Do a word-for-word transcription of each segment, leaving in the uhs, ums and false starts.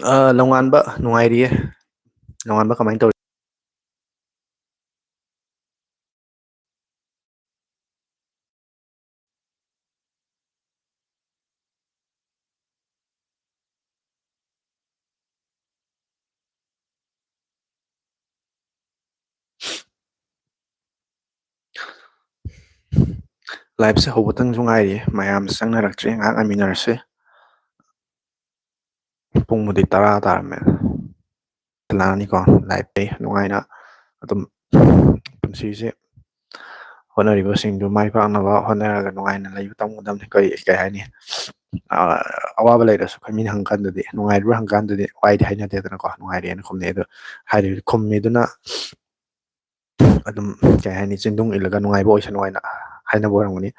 ꯑ, ꯅꯣꯡꯉꯥꯟꯕ ꯅꯨꯡꯉꯥꯏꯔꯤꯌꯦ꯫ ꯅꯣꯡꯉꯥꯟꯕ ꯀꯃꯥꯏꯅ ꯇꯧꯔꯤ? Live-ꯁꯦ ꯍꯧꯕꯇꯪꯁꯨ ꯉꯥꯏꯔꯤ, ꯃꯌꯥꯝ ꯆꯪꯅꯔꯛꯇ꯭ꯔꯤ, ꯉꯥꯏꯍꯥꯛ ꯉꯥꯏꯃꯤꯟꯅꯔꯁꯤ꯫ ꯄꯨꯡꯕꯨꯗꯤ ꯇꯔꯥ ꯇꯥꯔꯝꯃꯦ꯫ ꯂꯥꯛꯑꯅꯤꯀꯣ, live-ꯇꯩ ꯅꯨꯡꯉꯥꯏꯅ ꯑꯗꯨꯝ ꯄꯨꯟꯁꯤꯁꯦ ꯍꯣꯠꯅꯔꯤꯕꯁꯤꯡꯗꯨ ꯃꯥꯏ ꯄꯥꯛꯅꯕ ꯍꯣꯠꯅꯔꯒ ꯅꯨꯡꯉꯥꯏꯅ ꯂꯩꯕ ꯇꯝꯒꯗꯕꯅꯤ꯫ ꯀꯩ, ꯀꯩ ꯍꯥꯏꯅꯤ? ꯑ, ꯑꯋꯥꯕ ꯂꯩꯔꯁꯨ ꯑꯩꯈꯣꯏ ꯃꯤꯅ ꯍꯪꯀꯥꯟꯗꯗꯤ, "ꯅꯨꯡꯉꯥꯏꯔꯤꯕ꯭ꯔꯥ?" ꯍꯪꯀꯥꯟꯗꯗꯤ ꯋꯥꯏꯗꯤ ꯍꯥꯏꯅꯗꯦꯗꯅꯀꯣ, "ꯅꯨꯡꯉꯥꯏꯔꯤꯅ" ꯈꯨꯝꯅꯩ꯫ ꯑꯗꯣ ꯍꯥꯏꯔꯤꯕ ꯈꯨꯝꯃꯤꯗꯨꯅ ꯑꯗꯨꯝ, ꯀꯩ ꯍꯥꯏꯅꯤ, ꯆꯤꯟꯗꯨꯡ ꯏꯜꯂꯒ ꯅꯨꯡꯉꯥꯏꯕ ꯑꯣꯏꯁꯅꯨ ꯍꯥꯏꯅ ꯍꯥꯏꯅꯕ ꯑꯣꯏꯔꯝꯒꯅꯤ꯫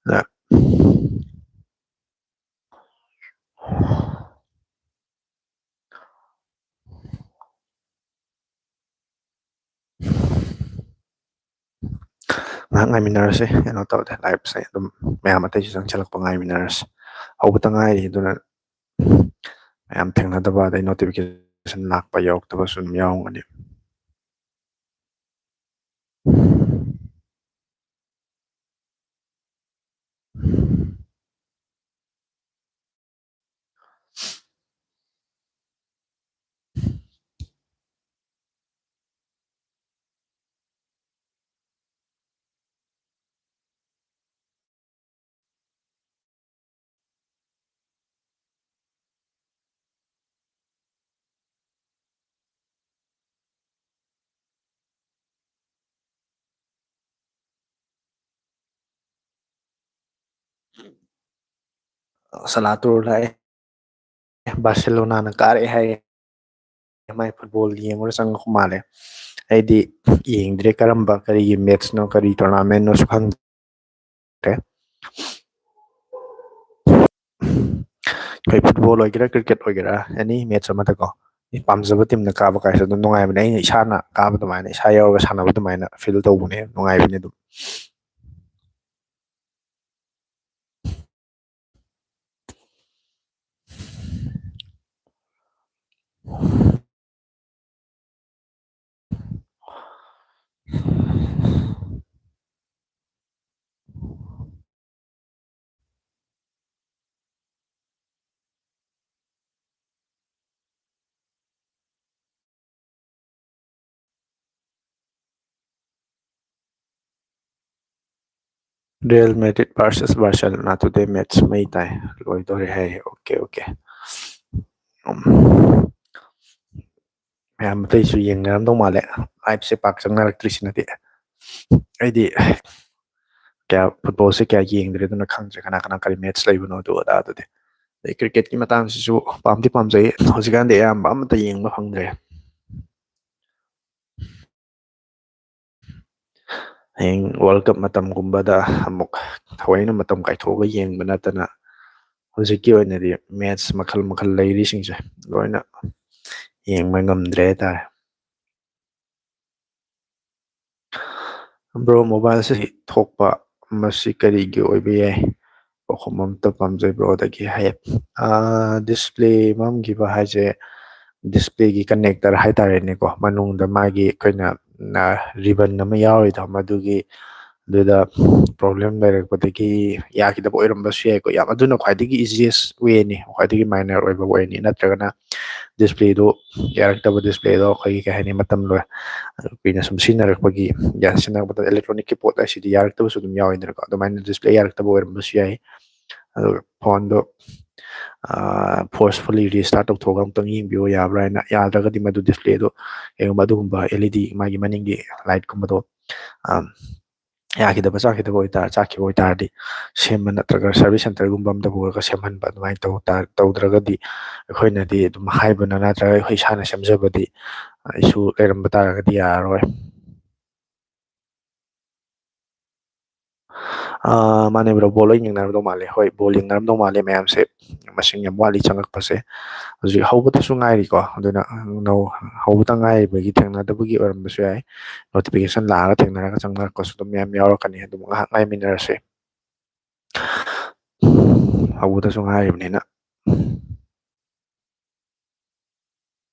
ꯑꯗ ꯉꯥꯏꯍꯥꯛ ꯉꯥꯏꯃꯤꯟꯅꯔꯁꯦ, ꯀꯩꯅꯣ ꯇꯧꯗꯦ, live-ꯁꯦ ꯑꯗꯨꯝ ꯃꯌꯥꯝ ꯑꯇꯩꯁꯨ ꯆꯪꯁꯤꯜꯂꯛꯄ ꯉꯥꯏꯃꯤꯟꯅꯔꯁꯦ꯫ ꯍꯧꯕꯇ ꯉꯥꯏꯔꯤ, ꯑꯗꯨꯅ ꯃꯌꯥꯝ ꯊꯦꯡꯅꯗꯕ, ꯑꯗꯩ notification ꯂꯥꯛꯄ ꯌꯥꯎꯔꯛꯇꯕꯁꯨ ꯑꯗꯨꯝ ꯌꯥꯎꯔꯝꯒꯅꯤ꯫ ꯁꯂꯥꯇꯨꯔ ꯂꯥꯛꯑꯦ꯫ ꯕꯥꯔꯁꯦꯂꯣꯅꯥꯅ ꯀꯥꯔꯛꯑꯦ ꯍꯥꯏꯌꯦ꯫ ꯃꯥꯏ football ꯌꯦꯡꯉꯨꯔ ꯆꯪꯉꯛꯄ ꯃꯥꯜꯂꯦ꯫ ꯑꯩꯗꯤ ꯌꯦꯡꯗ꯭ꯔꯦ, ꯀꯔꯝꯕ ꯀꯔꯤꯒꯤ match-ꯅꯣ, ꯀꯔꯤ tournament-ꯅꯣꯁꯨ ꯈꯪꯗ꯭ꯔꯦ꯫ ꯑꯩꯈꯣꯏ football ꯑꯣꯏꯒꯦꯔꯥ, cricket ꯑꯣꯏꯒꯦꯔꯥ, any match ꯑꯃꯗꯀꯣ, ꯑꯩ ꯄꯥꯝꯖꯕ team-ꯅ ꯀꯥꯕ ꯀꯥꯏꯁꯦ ꯑꯗꯨꯝ ꯅꯨꯡꯉꯥꯏꯕꯅꯦ꯫ ꯑꯩꯅ ꯏꯁꯥꯅ ꯀꯥꯕ ꯑꯗꯨꯃꯥꯏꯅ, ꯏꯁꯥ ꯌꯥꯎꯔꯒ ꯁꯥꯟꯅꯕ ꯑꯗꯨꯃꯥꯏꯅ feel ꯇꯧꯕꯅꯦ, ꯅꯨꯡꯉꯥꯏꯕꯅꯦ ꯑꯗꯨꯝ꯫ Real Madrid versus Barcelona today match ꯃꯩ ꯇꯥꯏ, ꯂꯣꯏꯗꯣꯔꯦ ꯍꯥꯏ꯫ Okay, okay. ꯎꯝ꯫ ꯃꯌꯥꯝ ꯑꯇꯩꯁꯨ ꯌꯦꯡꯅꯔꯝꯗꯧ ꯃꯥꯜꯂꯦ꯫ Live ꯁꯦ ꯄꯥꯛ ꯆꯪꯅꯔꯛꯇ꯭ꯔꯤꯁꯤꯅꯗꯤ꯫ ꯑꯩꯗꯤ ꯀꯌꯥ, football ꯁꯦ ꯀꯌꯥ ꯌꯦꯡꯗ꯭ꯔꯦ, ꯑꯗꯨꯅ ꯈꯪꯗ꯭ꯔꯦ ꯀꯅꯥ ꯀꯅꯥ ꯀꯔꯤ match ꯂꯩꯕꯅꯣ ꯑꯗꯨ ꯑꯗꯥ ꯑꯗꯨꯗꯤ꯫ ꯑꯗꯩ cricket ꯀꯤ ꯃꯇꯥꯡꯁꯤꯁꯨ ꯄꯥꯝꯗꯤ ꯄꯥꯝꯖꯩ, ꯍꯧꯖꯤꯛꯀꯥꯟꯗꯤ ꯑꯌꯥꯝꯕ ꯑꯃꯠꯇ ꯌꯦꯡꯕ ꯐꯪꯗ꯭ꯔꯦ꯫ ꯍꯌꯦꯡ World Cup ꯃꯇꯝꯒꯨꯝꯕꯗ ꯑꯃꯨꯛ ꯊꯑꯣꯏꯅ ꯃꯇꯝ ꯀꯥꯏꯊꯣꯛꯑꯒ ꯌꯦꯡꯕ ꯅꯠꯇꯅ, ꯍꯧꯖꯤꯛꯀꯤ ꯑꯣꯏꯅꯗꯤ match ꯃꯈꯜ ꯃꯈꯜ ꯂꯩꯔꯤꯁꯤꯡꯁꯦ ꯂꯣꯏꯅ ꯌꯦꯡꯕ ꯉꯝꯗ꯭ꯔꯦ ꯍꯥꯏꯇꯥꯔꯦ꯫ Bro, mobile ꯁꯤ ꯊꯣꯛꯄ, ꯃꯁꯤ ꯀꯔꯤꯒꯤ ꯑꯣꯏꯕ ꯌꯥꯏ? ꯄꯥꯎꯈꯨꯝ ꯑꯝꯇ ꯄꯥꯝꯖꯩ bro ꯗꯒꯤ ꯍꯥꯏꯌꯦ꯫ ꯑꯥ, display ꯃꯝꯈꯤꯕ ꯍꯥꯏꯁꯦ, display ꯒꯤ connector ꯍꯥꯏꯇꯥꯔꯦꯅꯦꯀꯣ, ꯃꯅꯨꯡꯗ ꯃꯥꯒꯤ ꯑꯩꯈꯣꯏꯅ, ꯑ, ribbon ꯑꯃ ꯌꯥꯎꯔꯤꯗꯣ, ꯃꯗꯨꯒꯤ, ꯑꯗꯨꯗ problem ꯂꯩꯔꯛꯄꯗꯒꯤ ꯌꯥꯈꯤꯗꯕ ꯑꯣꯏꯔꯝꯕꯁꯨ ꯌꯥꯏꯀꯣ꯫ ꯌꯥꯝ, ꯑꯗꯨꯅ ꯈ꯭ꯋꯥꯏꯗꯒꯤ easiest way ꯅꯤ, ꯈ꯭ꯋꯥꯏꯗꯒꯤ minor ꯑꯣꯏꯕ way ꯅꯤ꯫ ꯅꯠꯇ꯭ꯔꯒꯅ display ꯗꯨ, ꯌꯥꯔꯛꯇꯕ display ꯗꯣ ꯑꯩꯈꯣꯏꯒꯤ, ꯀꯩ ꯍꯥꯏꯅꯤ, ꯃꯇꯝ ꯂꯣꯏ-, ꯀꯨꯏꯅ ꯁꯨꯝ ꯁꯤꯖꯤꯟꯅꯔꯛꯄꯒꯤ, ꯌꯥ-, ꯁꯤꯖꯤꯟꯅꯔꯛꯄꯗ electronic ꯀꯤ ꯄꯣꯠ ꯍꯥꯏꯁꯤꯗꯤ ꯌꯥꯔꯛꯇꯕꯁꯨ ꯑꯗꯨꯝ ꯌꯥꯎꯋꯤꯗꯅꯀꯣ꯫ ꯑꯗꯨꯃꯥꯏꯅ display ꯌꯥꯔꯛꯇꯕ ꯑꯣꯏꯔꯝꯕꯁꯨ ꯌꯥꯏ꯫ ꯑꯗꯨꯒ phone ꯗꯣ, ꯑꯥ, forcefully restart ꯇꯧꯊꯣꯛꯑꯒ ꯑꯃꯨꯛꯇꯪ ꯌꯦꯡꯕꯤꯌꯣ, ꯌꯥꯕ꯭ꯔꯥ ꯍꯥꯏꯅ꯫ ꯌꯥꯗ꯭ꯔꯒꯗꯤ ꯃꯗꯨ display ꯗꯣ ꯀꯩꯒꯨꯝꯕ ꯑꯗꯨꯒꯨꯝꯕ L E D ꯃꯥꯒꯤ ꯃꯅꯤꯡꯒꯤ light ꯀꯨꯝꯕꯗꯣ, ꯑꯥ, ꯌꯥꯈꯤꯗꯕ, ꯆꯥꯈꯤꯗꯕ ꯑꯣꯏꯇꯥꯔ-, ꯆꯥꯈꯤꯕ ꯑꯣꯏꯇꯥꯔꯗꯤ ꯁꯦꯝꯕ ꯅꯠꯇ꯭ꯔꯒ service center ꯒꯨꯝꯕ ꯑꯝꯗ ꯄꯨꯔꯒ ꯁꯦꯝꯍꯟꯕ, ꯑꯗꯨꯃꯥꯏꯅ ꯇꯧ ꯇꯥ-, ꯇꯧꯗ꯭ꯔꯒꯗꯤ ꯑꯩꯈꯣꯏꯅꯗꯤ ꯑꯗꯨꯝ ꯍꯥꯏꯕꯅ ꯅꯠꯇ꯭ꯔꯒ ꯑꯩꯈꯣꯏ ꯏꯁꯥꯅ ꯁꯦꯝꯖꯕꯗꯤ, ꯑ, issue ꯂꯩꯔꯝꯕ ꯇꯥꯔꯒꯗꯤ ꯌꯥꯔꯔꯣꯏ꯫ ꯑ, ꯃꯥꯅꯦ bro, ball ꯂꯣꯏ ꯌꯦꯡꯅꯔꯝꯗꯧ ꯃꯥꯜꯂꯦ꯫ ꯍꯣꯏ, ball ꯌꯦꯡꯅꯔꯝꯗꯧ ꯃꯥꯜꯂꯦ ꯃꯌꯥꯝꯁꯦ꯫ ꯃꯁꯤꯡ ꯌꯥꯝ ꯋꯥꯠꯂꯤ ꯆꯪꯉꯛꯄꯁꯦ꯫ ꯍꯧꯖꯤꯛ ꯍꯧꯕꯗꯁꯨ ꯉꯥꯏꯔꯤꯀꯣ, ꯑꯗꯨꯅ ꯅꯧ-, ꯍꯧꯕꯗ ꯉꯥꯏꯔꯤꯕꯒꯤ ꯊꯦꯡꯅꯗꯕꯒꯤ ꯑꯣꯏꯔꯝꯕꯁꯨ ꯌꯥꯏ꯫ Notification ꯂꯥꯛꯑꯒ ꯊꯦꯡꯅꯔꯒ ꯆꯪꯅꯔꯛꯄꯁꯨ ꯑꯗꯨꯝ ꯃꯌꯥꯝ ꯌꯥꯎꯔꯛꯀꯅꯤ꯫ ꯑꯗꯨꯝ ꯉꯥꯏꯍꯥꯛ ꯉꯥꯏꯃꯤꯟꯅꯔꯁꯦ꯫ ꯍꯧꯕꯗꯁꯨ ꯉꯥꯏꯔꯤꯕꯅꯤꯅ꯫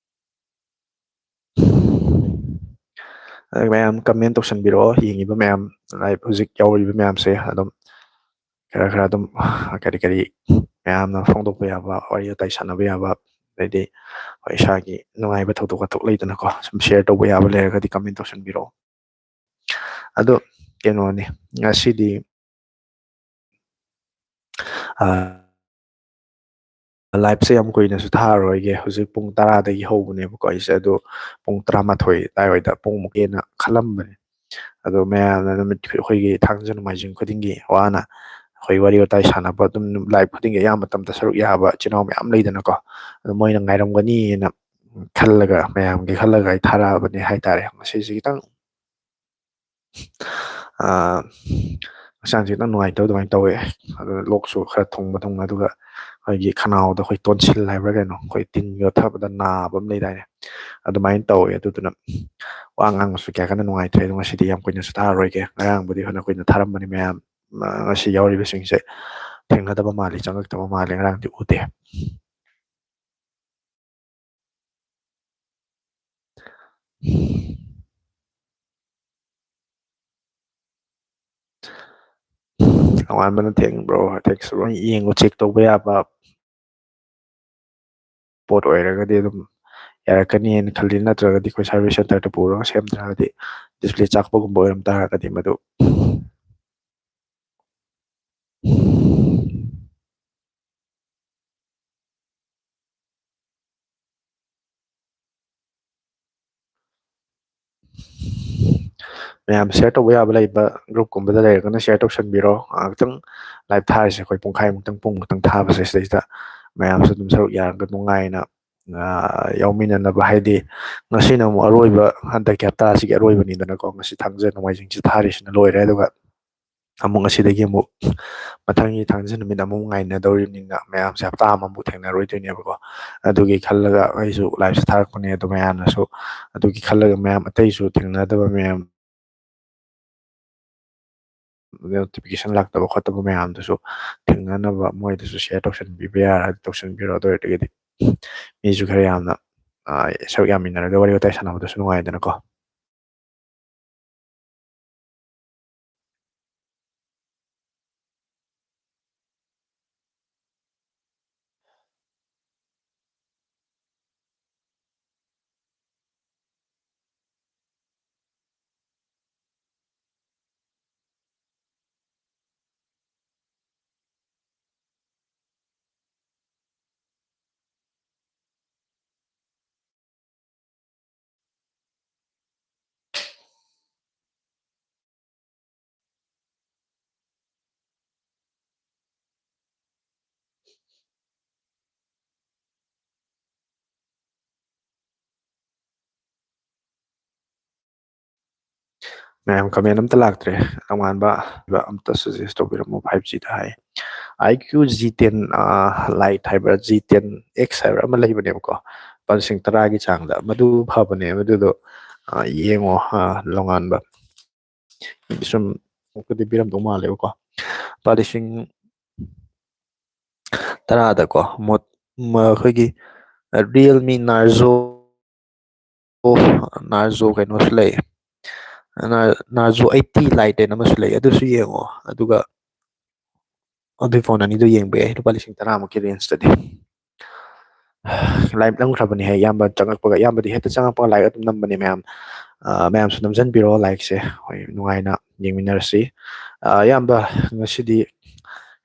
ꯑꯗꯨ ꯃꯌꯥꯝ comment ꯇꯧꯁꯟꯕꯤꯔꯛꯑꯣ, ꯌꯦꯡꯉꯤꯕ ꯃꯌꯥꯝ, live ꯍꯧꯖꯤꯛ ꯌꯥꯎꯔꯤꯕ ꯃꯌꯥꯝꯁꯦ ꯑꯗꯨꯝ ꯈꯔ ꯈꯔ ꯑꯗꯨꯝ ꯀꯔꯤ ꯀꯔꯤ ꯃꯌꯥꯝꯅ ꯐꯣꯡꯗꯣꯛꯄ ꯌꯥꯕ, ꯋꯥꯔꯤ ꯋꯥꯇꯥꯏ ꯁꯥꯟꯅꯕ ꯌꯥꯕ, ꯑꯗꯩꯗꯤ ꯑꯩꯈꯣꯏ ꯏꯁꯥꯒꯤ ꯅꯨꯡꯉꯥꯏꯕ ꯊꯧꯗꯣꯛ ꯋꯥꯊꯣꯛ ꯂꯩꯗꯅꯀꯣ, ꯁꯨꯝ share ꯇꯧꯕ ꯌꯥꯕ ꯂꯩꯔꯒꯗꯤ comment ꯇꯧꯁꯟꯕꯤꯔꯛꯑꯣ꯫ ꯑꯗꯣ ꯀꯩꯅꯣꯅꯤ, ꯉꯁꯤꯗꯤ ꯑ, ꯂꯥꯏꯞꯁꯦ ꯌꯥꯝ ꯀꯨꯏꯅꯁꯨ ꯊꯥꯔꯔꯣꯏꯒꯦ꯫ ꯍꯧꯖꯤꯛ ꯄꯨꯡ ꯇꯔꯥꯗꯒꯤ ꯍꯧꯕꯅꯦꯕꯀꯣ ꯑꯩꯁꯦ, ꯑꯗꯣ ꯄꯨꯡ ꯇꯔꯥꯃꯥꯊꯣꯏ ꯑꯗꯥꯏꯋꯥꯏꯗ ꯄꯨꯡꯃꯨꯛꯀꯦꯅ ꯈꯜꯂꯝꯕꯅꯦ꯫ ꯑꯗꯣ ꯃꯌꯥꯝꯅ ꯅꯨꯃꯤꯠ, ꯑꯩꯈꯣꯏꯒꯤ ꯊꯥꯡꯖ ꯅꯣꯡꯃꯥꯏꯖꯤꯡ ꯈꯨꯗꯤꯡꯒꯤ ꯋꯥꯅ ꯑꯩꯈꯣꯏ ꯋꯥꯔꯤ ꯋꯥꯇꯥꯏ ꯁꯥꯟꯅꯕ ꯑꯗꯨꯝ ꯂꯥꯏꯞ ꯈꯨꯗꯤꯡꯒꯤ ꯑꯌꯥꯝꯕ ꯃꯇꯝꯗ ꯁꯔꯨꯛ ꯌꯥꯕ ꯏꯆꯤꯟ ꯏꯅꯥꯎ ꯃꯌꯥꯝ ꯂꯩꯗꯅꯀꯣ꯫ ꯑꯗꯣ ꯃꯣꯏꯅ ꯉꯥꯏꯔꯝꯒꯅꯤꯅ ꯈꯜꯂꯒ, ꯃꯌꯥꯝꯒꯤ ꯈꯜꯂꯒ ꯑꯩ ꯊꯥꯔꯛꯑꯕꯅꯦ ꯍꯥꯏꯇꯥꯔꯦ꯫ ꯉꯁꯤꯁꯦ ꯈꯤꯇꯪ, ꯑ, ꯍꯛꯆꯥꯡꯁꯦ ꯈꯤꯇꯪ ꯅꯨꯡꯉꯥꯏꯇꯕ ꯑꯗꯨꯃꯥꯏꯅ ꯇꯧꯋꯦ꯫ ꯑꯗꯨꯅ ꯂꯣꯛꯁꯨ ꯈꯔ ꯊꯨꯡꯕ ꯊꯨꯡꯕ, ꯑꯗꯨꯒ ꯑꯩꯈꯣꯏꯒꯤ ꯈꯅꯥꯎꯗ ꯑꯩꯈꯣꯏ ꯇꯣꯟꯁꯤꯜ ꯍꯥꯏꯕ꯭ꯔꯥ ꯀꯩꯅꯣ, ꯑꯩꯈꯣꯏ ꯇꯤꯟ ꯌꯣꯠꯊꯕꯗ ꯅꯥꯕ ꯑꯃ ꯂꯩꯗꯥꯏꯅꯦ, ꯑꯗꯨꯃꯥꯏꯅ ꯇꯧꯋꯦ꯫ ꯑꯗꯨꯗꯨꯅ ꯋꯥ ꯉꯥꯡꯕꯁꯨ ꯀꯌꯥ ꯀꯟꯅ ꯅꯨꯡꯉꯥꯏꯇ꯭ꯔꯦ꯫ ꯑꯗꯣ ꯉꯁꯤꯗꯤ ꯌꯥꯝ ꯀꯨꯏꯅꯁꯨ ꯊꯥꯔꯔꯣꯏꯒꯦ꯫ ꯉꯔꯥꯡꯕꯨꯗꯤ ꯐꯅ ꯀꯨꯏꯅ ꯊꯥꯔꯝꯕꯅꯤ ꯃꯌꯥꯝ꯫ ꯑ, ꯉꯁꯤ ꯌꯥꯎꯔꯤꯕꯁꯤꯡꯁꯦ ꯊꯦꯡꯅꯗꯕ ꯃꯥꯜꯂꯤ, ꯆꯪꯉꯛꯇꯕ ꯃꯥꯜꯂꯤ, ꯉꯔꯥꯡꯗꯤ ꯎꯗꯦ꯫ ꯅꯣꯡꯉꯥꯟꯕꯅ ꯊꯦꯡꯕ꯭ꯔꯣ? ꯇꯦꯛꯁ ꯂꯣꯏ ꯌꯦꯡꯉꯨ, ꯆꯦꯛ ꯇꯧꯕ ꯌꯥꯕ ꯄꯣꯠ ꯑꯣꯏꯔꯒꯗꯤ ꯑꯗꯨꯝ ꯌꯥꯔꯛꯀꯅꯤꯅ ꯈꯜꯂꯤ꯫ ꯅꯠꯇ꯭ꯔꯒꯗꯤ ꯑꯩꯈꯣꯏ ꯁꯥꯔꯚꯤꯁ ꯁꯦꯟꯇꯔꯗ ꯄꯨꯔꯒ ꯁꯦꯝꯗ꯭ꯔꯒꯗꯤ ꯗꯤꯁꯄ꯭ꯂꯦ ꯆꯥꯛꯄꯒꯨꯝꯕ ꯑꯣꯏꯔꯝ ꯇꯥꯔꯒꯗꯤ ꯃꯗꯨ ꯃꯌꯥꯝ ꯁꯤꯌꯔ ꯇꯧꯕ ꯌꯥꯕ ꯂꯩꯕ ꯒ꯭ꯔꯨꯞꯀꯨꯝꯕꯗ ꯂꯩꯔꯒꯅ ꯁꯤꯌꯔ ꯇꯧꯁꯟꯕꯤꯔꯣ꯫ ꯉꯥꯏꯍꯥꯛꯇꯪ ꯂꯥꯏꯞ ꯊꯥꯔꯤꯁꯦ ꯑꯩꯈꯣꯏ ꯄꯨꯡꯈꯥꯏꯃꯨꯛꯇꯪ, ꯄꯨꯡꯃꯨꯛꯇꯪ ꯊꯥꯕꯁꯦ, ꯁꯤꯗꯩꯁꯤꯗ ꯃꯌꯥꯝꯁꯨ ꯑꯗꯨꯝ ꯁꯔꯨꯛ ꯌꯥꯔꯒ ꯅꯨꯡꯉꯥꯏꯅ, ꯑ, ꯌꯥꯎꯃꯤꯟꯅꯅꯕ, ꯍꯥꯏꯗꯤ ꯉꯁꯤꯅ ꯑꯃꯨꯛ ꯑꯔꯣꯏꯕ, ꯍꯟꯗꯛꯀꯤ ꯍꯞꯇꯥꯁꯤꯒꯤ ꯑꯔꯣꯏꯕꯅꯤꯗꯅꯀꯣ, ꯉꯁꯤ ꯊꯥꯡꯖ ꯅꯣꯡꯃꯥꯏꯖꯤꯡꯁꯤ ꯊꯥꯔꯤꯁꯤꯅ ꯂꯣꯏꯔꯦ꯫ ꯑꯗꯨꯒ ꯑꯃꯨꯛ ꯉꯁꯤꯗꯒꯤ ꯑꯃꯨꯛ ꯃꯊꯪꯒꯤ ꯊꯥꯡꯖ ꯅꯨꯃꯤꯠ ꯑꯃꯨꯛ ꯉꯥꯏꯅꯗꯧꯔꯤꯕꯅꯤꯅ, ꯃꯌꯥꯝꯁꯦ ꯍꯞꯇꯥ ꯑꯃꯃꯨꯛ ꯊꯦꯡꯅꯔꯣꯏꯗꯣꯏꯅꯦꯕꯀꯣ꯫ ꯑꯗꯨꯒꯤ ꯈꯜꯂꯒ ꯑꯩꯁꯨ ꯂꯥꯏꯞꯁꯦ ꯊꯥꯔꯛꯄꯅꯦ꯫ ꯑꯗꯣ ꯃꯌꯥꯝꯅꯁꯨ ꯑꯗꯨꯒꯤ ꯈꯜꯂꯒ, ꯃꯌꯥꯝ ꯑꯇꯩꯁꯨ ꯊꯦꯡꯅꯗꯕ ꯃꯌꯥꯝ, ꯅꯣꯇꯤꯐꯤꯀꯦꯁꯟ ꯂꯥꯛꯇꯕ ꯈꯣꯠꯇꯕ ꯃꯌꯥꯝꯗꯨꯁꯨ ꯊꯦꯡꯅꯅꯕ ꯃꯣꯏꯗꯁꯨ ꯁꯤꯌꯔ ꯇꯧꯁꯟꯕꯤꯕ ꯌꯥꯔꯗꯤ ꯇꯧꯁꯟꯕꯤꯔꯣ꯫ ꯑꯗꯨ ꯑꯣꯏꯔꯒꯗꯤ ꯃꯤꯁꯨ ꯈꯔ ꯌꯥꯝꯅ, ꯑ, ꯁꯔꯨꯛ ꯌꯥꯃꯤꯟꯅꯔꯒ ꯋꯥꯔꯤ ꯋꯥꯇꯥꯏ ꯁꯥꯟꯅꯕꯗꯁꯨ ꯅꯨꯡꯉꯥꯏꯗꯅꯀꯣ꯫ ꯃꯌꯥꯝ comment ꯑꯝꯇ ꯂꯥꯛꯇ꯭ꯔꯦ꯫ ꯇꯣꯉꯥꯟꯕ ꯑꯝꯇ suggest ꯇꯧꯕꯤꯔꯝꯃꯣ꯫ Five G ꯗ ꯍꯥꯏ, IQ G ten Lite ꯍꯥꯏꯕ꯭ꯔꯥ, G ten X ꯍꯥꯏꯕ꯭ꯔꯥ ꯑꯃ ꯂꯩꯕꯅꯦꯕꯀꯣ, ꯂꯨꯄꯥ ꯂꯤꯁꯤꯡ ꯇꯔꯥꯒꯤ ꯆꯥꯡꯗ꯫ ꯃꯗꯨ ꯐꯕꯅꯦ, ꯃꯗꯨꯗꯣ, ꯑ, ꯌꯦꯡꯉꯣ, ꯑ, ꯂꯣꯉꯥꯟꯕ꯫ ꯁꯨꯝ ꯑꯃꯨꯛꯀꯗꯤ ꯄꯤꯔꯝꯗꯧ ꯃꯥꯜꯂꯦꯕꯀꯣ꯫ ꯂꯨꯄꯥ ꯂꯤꯁꯤꯡ ꯇꯔꯥꯗꯀꯣ, ꯃꯣꯠ-, ꯃ-, ꯑꯩꯈꯣꯏꯒꯤ Realme Narzo, Narzo ꯀꯩꯅꯣꯁꯨ ꯂꯩ, Nar-, Narzo eighty Lite ꯍꯥꯏꯅ ꯑꯃꯁꯨ ꯂꯩ, ꯑꯗꯨꯁꯨ ꯌꯦꯡꯉꯣ꯫ ꯑꯗꯨꯒ ꯑꯗꯨꯏ phone ꯑꯅꯤꯗꯨ ꯌꯦꯡꯕ ꯌꯥꯏ, ꯂꯨꯄꯥ ꯂꯤꯁꯤꯡ ꯇꯔꯥꯃꯨꯛꯀꯤ range ꯇꯗꯤ꯫ Live ꯅꯝꯈ꯭ꯔꯕꯅꯤ ꯍꯥꯏ, ꯏꯌꯥꯝꯕ ꯆꯪꯉꯛꯄꯒ, ꯏꯌꯥꯝꯕꯗꯤ ꯍꯦꯛꯇ ꯆꯪꯉꯛꯄꯒ like ꯑꯗꯨꯝ ꯅꯝꯕꯅꯦ ꯃꯌꯥꯝ꯫ ꯑ, ꯃꯌꯥꯝꯁꯨ ꯅꯝꯖꯟꯕꯤꯔꯣ like ꯁꯦ, ꯍꯣꯏ, ꯅꯨꯡꯉꯥꯏꯅ ꯌꯦꯡꯃꯤꯟꯅꯔꯁꯤ꯫ ꯑ, ꯏꯌꯥꯝꯕ, ꯉꯁꯤꯗꯤ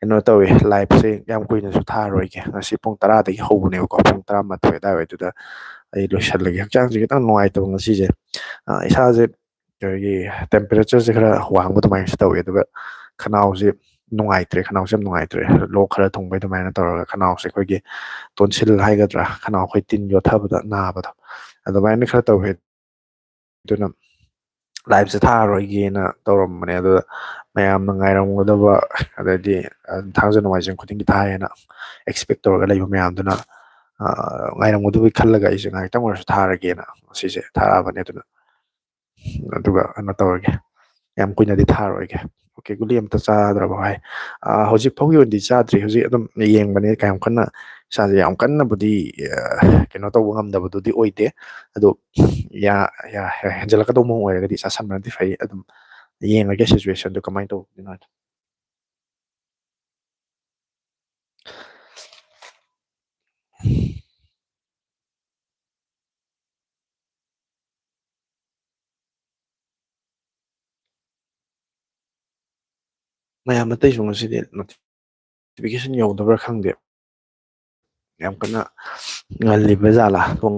ꯀꯩꯅꯣ ꯇꯧꯋꯤ, live ꯁꯦ ꯌꯥꯝ ꯀꯨꯏꯅꯁꯨ ꯊꯥꯔꯔꯣꯏꯒꯦ꯫ ꯉꯁꯤ ꯄꯨꯡ ꯇꯔꯥꯗꯒꯤ ꯍꯧꯕꯅꯦꯕꯀꯣ, ꯄꯨꯡ ꯇꯔꯥꯃꯥꯊꯣꯏ ꯑꯗꯨꯋꯥꯏꯗꯨꯗ ꯑꯩ ꯂꯣꯏꯁꯜꯂꯒꯦ꯫ ꯍꯛꯆꯥꯡꯁꯦ ꯈꯤꯇꯪ ꯅꯨꯡꯉꯥꯏꯇꯕ ꯉꯁꯤꯁꯦ꯫ ꯑ, ꯏꯁꯥꯁꯦ ꯑꯩꯈꯣꯏꯒꯤ temperatureꯁꯦ ꯈꯔ ꯋꯥꯡꯕ ꯑꯗꯨꯃꯥꯏꯅꯁꯨ ꯇꯧꯋꯤ, ꯑꯗꯨꯒ ꯈꯅꯥꯎꯁꯦ ꯅꯨꯡꯉꯥꯏꯇ꯭ꯔꯦ, ꯈꯅꯥꯎꯁꯦ ꯌꯥꯝ ꯅꯨꯡꯉꯥꯏꯇ꯭ꯔꯦ, ꯂꯣꯛ ꯈꯔ ꯊꯨꯡꯕꯩ ꯑꯗꯨꯃꯥꯏꯅ ꯇꯧꯔꯒ ꯈꯅꯥꯎꯁꯦ ꯑꯩꯈꯣꯏꯒꯤ tonsil ꯍꯥꯏꯒꯗ꯭ꯔꯥ, ꯈꯅꯥꯎ ꯑꯩꯈꯣꯏ ꯇꯤꯟ ꯌꯣꯠꯊꯕꯗ ꯅꯥꯕꯗꯣ, ꯑꯗꯨꯃꯥꯏꯅ ꯈꯔ ꯇꯧꯋꯦ꯫ ꯑꯗꯨꯅ liveꯁꯦ ꯊꯥꯔꯔꯣꯏꯒꯦꯅ ꯇꯧꯔꯝꯕꯅꯦ, ꯑꯗꯨꯗ ꯃꯌꯥꯝꯅ ꯉꯥꯏꯔꯝꯒꯗꯕ, ꯑꯗꯩꯗꯤ, ꯑ, ꯊꯥꯡꯖ ꯅꯣꯡꯃꯥꯏꯖꯤꯡ ꯈꯨꯗꯤꯡꯒꯤ ꯊꯥꯏꯌꯦꯅ expect ꯇꯧꯔꯒ ꯂꯩꯕ ꯃꯌꯥꯝꯗꯨꯅ, ꯑ, ꯉꯥꯏꯔꯝꯒꯗꯕꯩ ꯈꯜꯂꯒ ꯑꯩꯁꯦ ꯉꯥꯏꯍꯥꯛꯇꯪ ꯑꯣꯏꯔꯁꯨ ꯊꯥꯔꯒꯦꯅ ꯉꯁꯤꯁꯦ ꯊꯥꯔꯛꯑꯕꯅꯦ꯫ ꯑꯗꯨꯅ ꯑꯗꯨꯒ ꯀꯩꯅꯣ ꯇꯧꯔꯒꯦ, ꯌꯥꯝ ꯀꯨꯏꯅꯗꯤ ꯊꯥꯔꯣꯏꯒꯦ꯫ Okay, ꯒꯨꯂꯤ ꯑꯝꯇ ꯆꯥꯗ꯭ꯔꯕꯣ ꯍꯥꯏ? ꯑ, ꯍꯧꯖꯤꯛ ꯐꯥꯎꯒꯤ ꯑꯣꯏꯅꯗꯤ ꯆꯥꯗ꯭ꯔꯤ꯫ ꯍꯧꯖꯤꯛ ꯑꯗꯨꯝ ꯌꯦꯡꯕꯅꯦ, ꯀꯌꯥꯝ ꯀꯟꯅ ꯏꯁꯥꯁꯦ ꯌꯥꯝ ꯀꯟꯅꯕꯨꯗꯤ, ꯑ, ꯀꯩꯅꯣ ꯇꯧꯕ ꯉꯝꯗꯕꯗꯨꯗꯤ ꯑꯣꯏꯗꯦ꯫ ꯑꯗꯣ ꯌꯥ-, ꯌꯥ-, ꯍꯦꯟꯖꯜꯂꯛꯀꯗꯧꯕ ꯃꯑꯣꯡ ꯑꯣꯏꯔꯒꯗꯤ ꯆꯥꯁꯟꯕꯅꯗꯤ ꯐꯩ꯫ ꯑꯗꯨꯝ ꯌꯦꯡꯉꯒꯦ situationꯗꯨ ꯀꯃꯥꯏꯅ ꯇꯧꯗꯣꯏꯅꯣ ꯍꯥꯏꯗꯣ꯫ ꯃꯌꯥꯝ ꯑꯇꯩꯁꯨ ꯉꯁꯤꯗꯤ notification ꯌꯧꯗꯕ꯭ꯔꯥ ꯈꯪꯗꯦ, ꯌꯥꯝ ꯀꯟꯅ ꯉꯜꯂꯤꯕ ꯖꯥꯠꯂꯥ꯫ ꯄꯨꯡ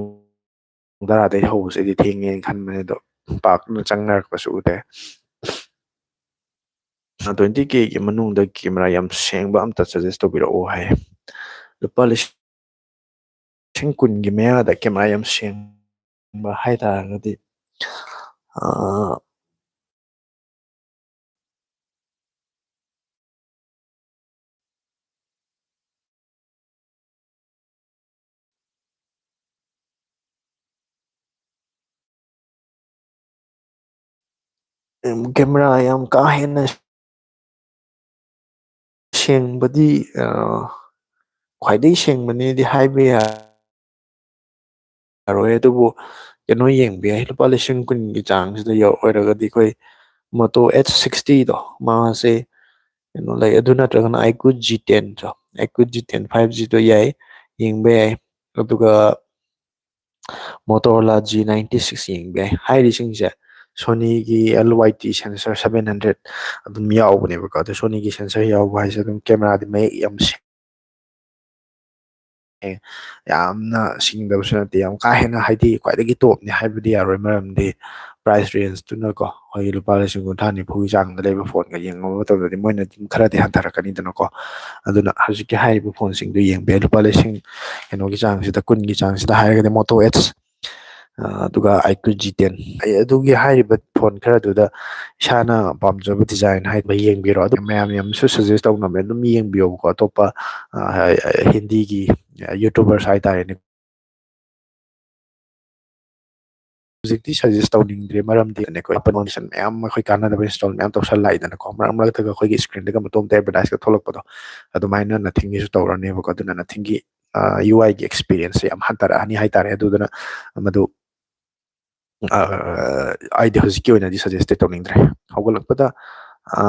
ꯇꯔꯥꯗꯩ ꯍꯧꯕꯁꯤꯗꯤ ꯊꯦꯡꯉꯦꯅ ꯈꯟꯕꯅꯦ, ꯑꯗꯣ ꯄꯥꯛꯅ ꯆꯪꯅꯔꯛꯄꯁꯨ ꯎꯗꯦ꯫ Twenty Kꯒꯤ ꯃꯅꯨꯡꯗ camera ꯌꯥꯝ ꯁꯦꯡꯕ ꯑꯝꯇ suggest ꯇꯧꯕꯤꯔꯛꯑꯣ ꯍꯥꯏ꯫ ꯂꯨꯄꯥ ꯂꯤꯁꯤꯡ ꯀꯨꯟꯒꯤ ꯃꯌꯥꯗ camera ꯌꯥꯝ ꯁꯦꯡꯕ ꯍꯥꯏꯇꯥꯔꯒꯗꯤ, ꯑ, ꯀꯦꯃꯦꯔꯥ ꯌꯥꯝ ꯀꯥ ꯍꯦꯟꯅ ꯁꯦꯡꯕꯗꯤ, ꯑ, ꯈ꯭ꯋꯥꯏꯗꯒꯤ ꯁꯦꯡꯕꯅꯦꯗꯤ ꯍꯥꯏꯕ ꯌꯥꯔꯣꯏ, ꯑꯗꯨꯕꯨ ꯀꯩꯅꯣ ꯌꯦꯡꯕ ꯌꯥꯏ, ꯂꯨꯄꯥ ꯂꯤꯁꯤꯡ ꯀꯨꯟꯒꯤ ꯆꯥꯡꯁꯤꯗ ꯌꯧ-, ꯑꯣꯏꯔꯒꯗꯤ ꯑꯩꯈꯣꯏ Moto H sixty ꯗꯣ, ꯃꯥꯁꯦ ꯀꯩꯅꯣ ꯂꯩ, ꯑꯗꯨ ꯅꯠꯇ꯭ꯔꯒꯅ iQOO G ten ꯗꯣ, iQOO G ten five G ꯗꯣ ꯌꯥꯏ, ꯌꯦꯡꯕ ꯌꯥꯏ꯫ ꯑꯗꯨꯒ Motorola G ninety six ꯌꯦꯡꯕ ꯌꯥꯏ꯫ ꯍꯥꯏꯔꯤꯁꯤꯡꯁꯦ Sonyꯒꯤ L Y T sensor seven hundred ꯑꯗꯨꯝ ꯌꯥꯎꯕꯅꯦꯕꯀꯣ꯫ ꯑꯗꯣ Sonyꯒꯤ sensor ꯌꯥꯎꯕ ꯍꯥꯏꯁꯦ ꯑꯗꯨꯝ ꯀꯦꯃꯦꯔꯥꯗꯤ ꯃꯌꯦꯛ ꯌꯥꯝ ꯁꯦꯡꯉꯦ, ꯌꯥꯝꯅ ꯁꯤꯡꯗꯕꯁꯨ ꯅꯠꯇꯦ, ꯌꯥꯝ ꯀꯥ ꯍꯦꯟꯅ, ꯍꯥꯏꯗꯤ, ꯈ꯭ꯋꯥꯏꯗꯒꯤ topꯅꯤ ꯍꯥꯏꯕꯗꯤ ꯌꯥꯔꯣꯏ, ꯃꯔꯝꯗꯤ price rangeꯇꯨꯅꯀꯣ, ꯑꯩꯈꯣꯏꯒꯤ ꯂꯨꯄꯥ ꯂꯤꯁꯤꯡ ꯀꯨꯟꯊ꯭ꯔꯥ ꯅꯤꯐꯨꯒꯤ ꯆꯥꯡꯗ ꯂꯩꯕ phoneꯒ ꯌꯦꯡꯅꯕ ꯃꯇꯝꯗꯗꯤ ꯃꯣꯏꯅ ꯑꯗꯨꯝ ꯈꯔꯗꯤ ꯍꯟꯊꯔꯛꯀꯅꯤꯗꯅꯀꯣ꯫ ꯑꯗꯨꯅ ꯍꯧꯖꯤꯛꯀꯤ ꯍꯥꯏꯔꯤꯕ phoneꯁꯤꯡꯗꯨ ꯌꯦꯡꯕ ꯌꯥꯏ꯫ ꯂꯨꯄꯥ ꯂꯤꯁꯤꯡ ꯀꯩꯅꯣꯒꯤ ꯆꯥꯡꯁꯤꯗ, ꯀꯨꯟꯒꯤ ꯆꯥꯡꯁꯤꯗ ꯍꯥꯏꯔꯒꯗꯤ Moto H, ꯑ, ꯑꯗꯨꯒ iQOO G ten꯫ ꯑꯩ ꯑꯗꯨꯒꯤ ꯍꯥꯏꯔꯤꯕ phone ꯈꯔꯗꯨꯗ ꯏꯁꯥꯅ ꯄꯥꯝꯖꯕ design ꯍꯥꯏꯕ ꯌꯦꯡꯕꯤꯔꯣ꯫ ꯑꯗꯨ ꯃꯌꯥꯝ ꯌꯥꯝꯁꯨ suggest ꯇꯧꯅꯕꯅꯦ, ꯑꯗꯨꯝ ꯌꯦꯡꯕꯤꯌꯣꯕꯀꯣ꯫ ꯑꯇꯣꯞꯄ, ꯑ, ꯍꯤꯟꯗꯤꯒꯤ YouTubers ꯍꯥꯏꯇꯥꯔꯦꯅꯦ, ꯍꯧꯖꯤꯛꯇꯤ suggest ꯇꯧꯅꯤꯡꯗ꯭ꯔꯦ, ꯃꯔꯝꯗꯤ ꯑꯩꯈꯣꯏ application ꯃꯌꯥꯝ, ꯑꯩꯈꯣꯏ ꯀꯥꯟꯅꯗꯕ install ꯃꯌꯥꯝ ꯇꯧꯁꯜꯂꯛꯏꯗꯅꯀꯣ꯫ ꯃꯔꯛ ꯃꯔꯛꯇꯒ ꯑꯩꯈꯣꯏꯒꯤ screenꯗꯒ ꯃꯇꯣꯝꯇ advertiseꯀ ꯊꯣꯛꯂꯛꯄꯗꯣ, ꯑꯗꯨꯃꯥꯏꯅ nothingꯒꯤꯁꯨ ꯇꯧꯔꯅꯦꯕꯀꯣ꯫ ꯑꯗꯨꯅ nothingꯒꯤ, ꯑ, UIꯒꯤ experienceꯁꯦ ꯌꯥꯝ ꯍꯟꯊꯔꯛꯑꯅꯤ ꯍꯥꯏꯇꯥꯔꯦ꯫ ꯑꯗꯨꯗꯨꯅ ꯃꯗꯨ, ꯑ, ꯑꯩꯗꯤ ꯍꯧꯖꯤꯛꯀꯤ ꯑꯣꯏꯅꯗꯤ suggest ꯇꯧꯅꯤꯡꯗ꯭ꯔꯦ꯫ ꯍꯧꯒꯠꯂꯛꯄꯗ, ꯑ,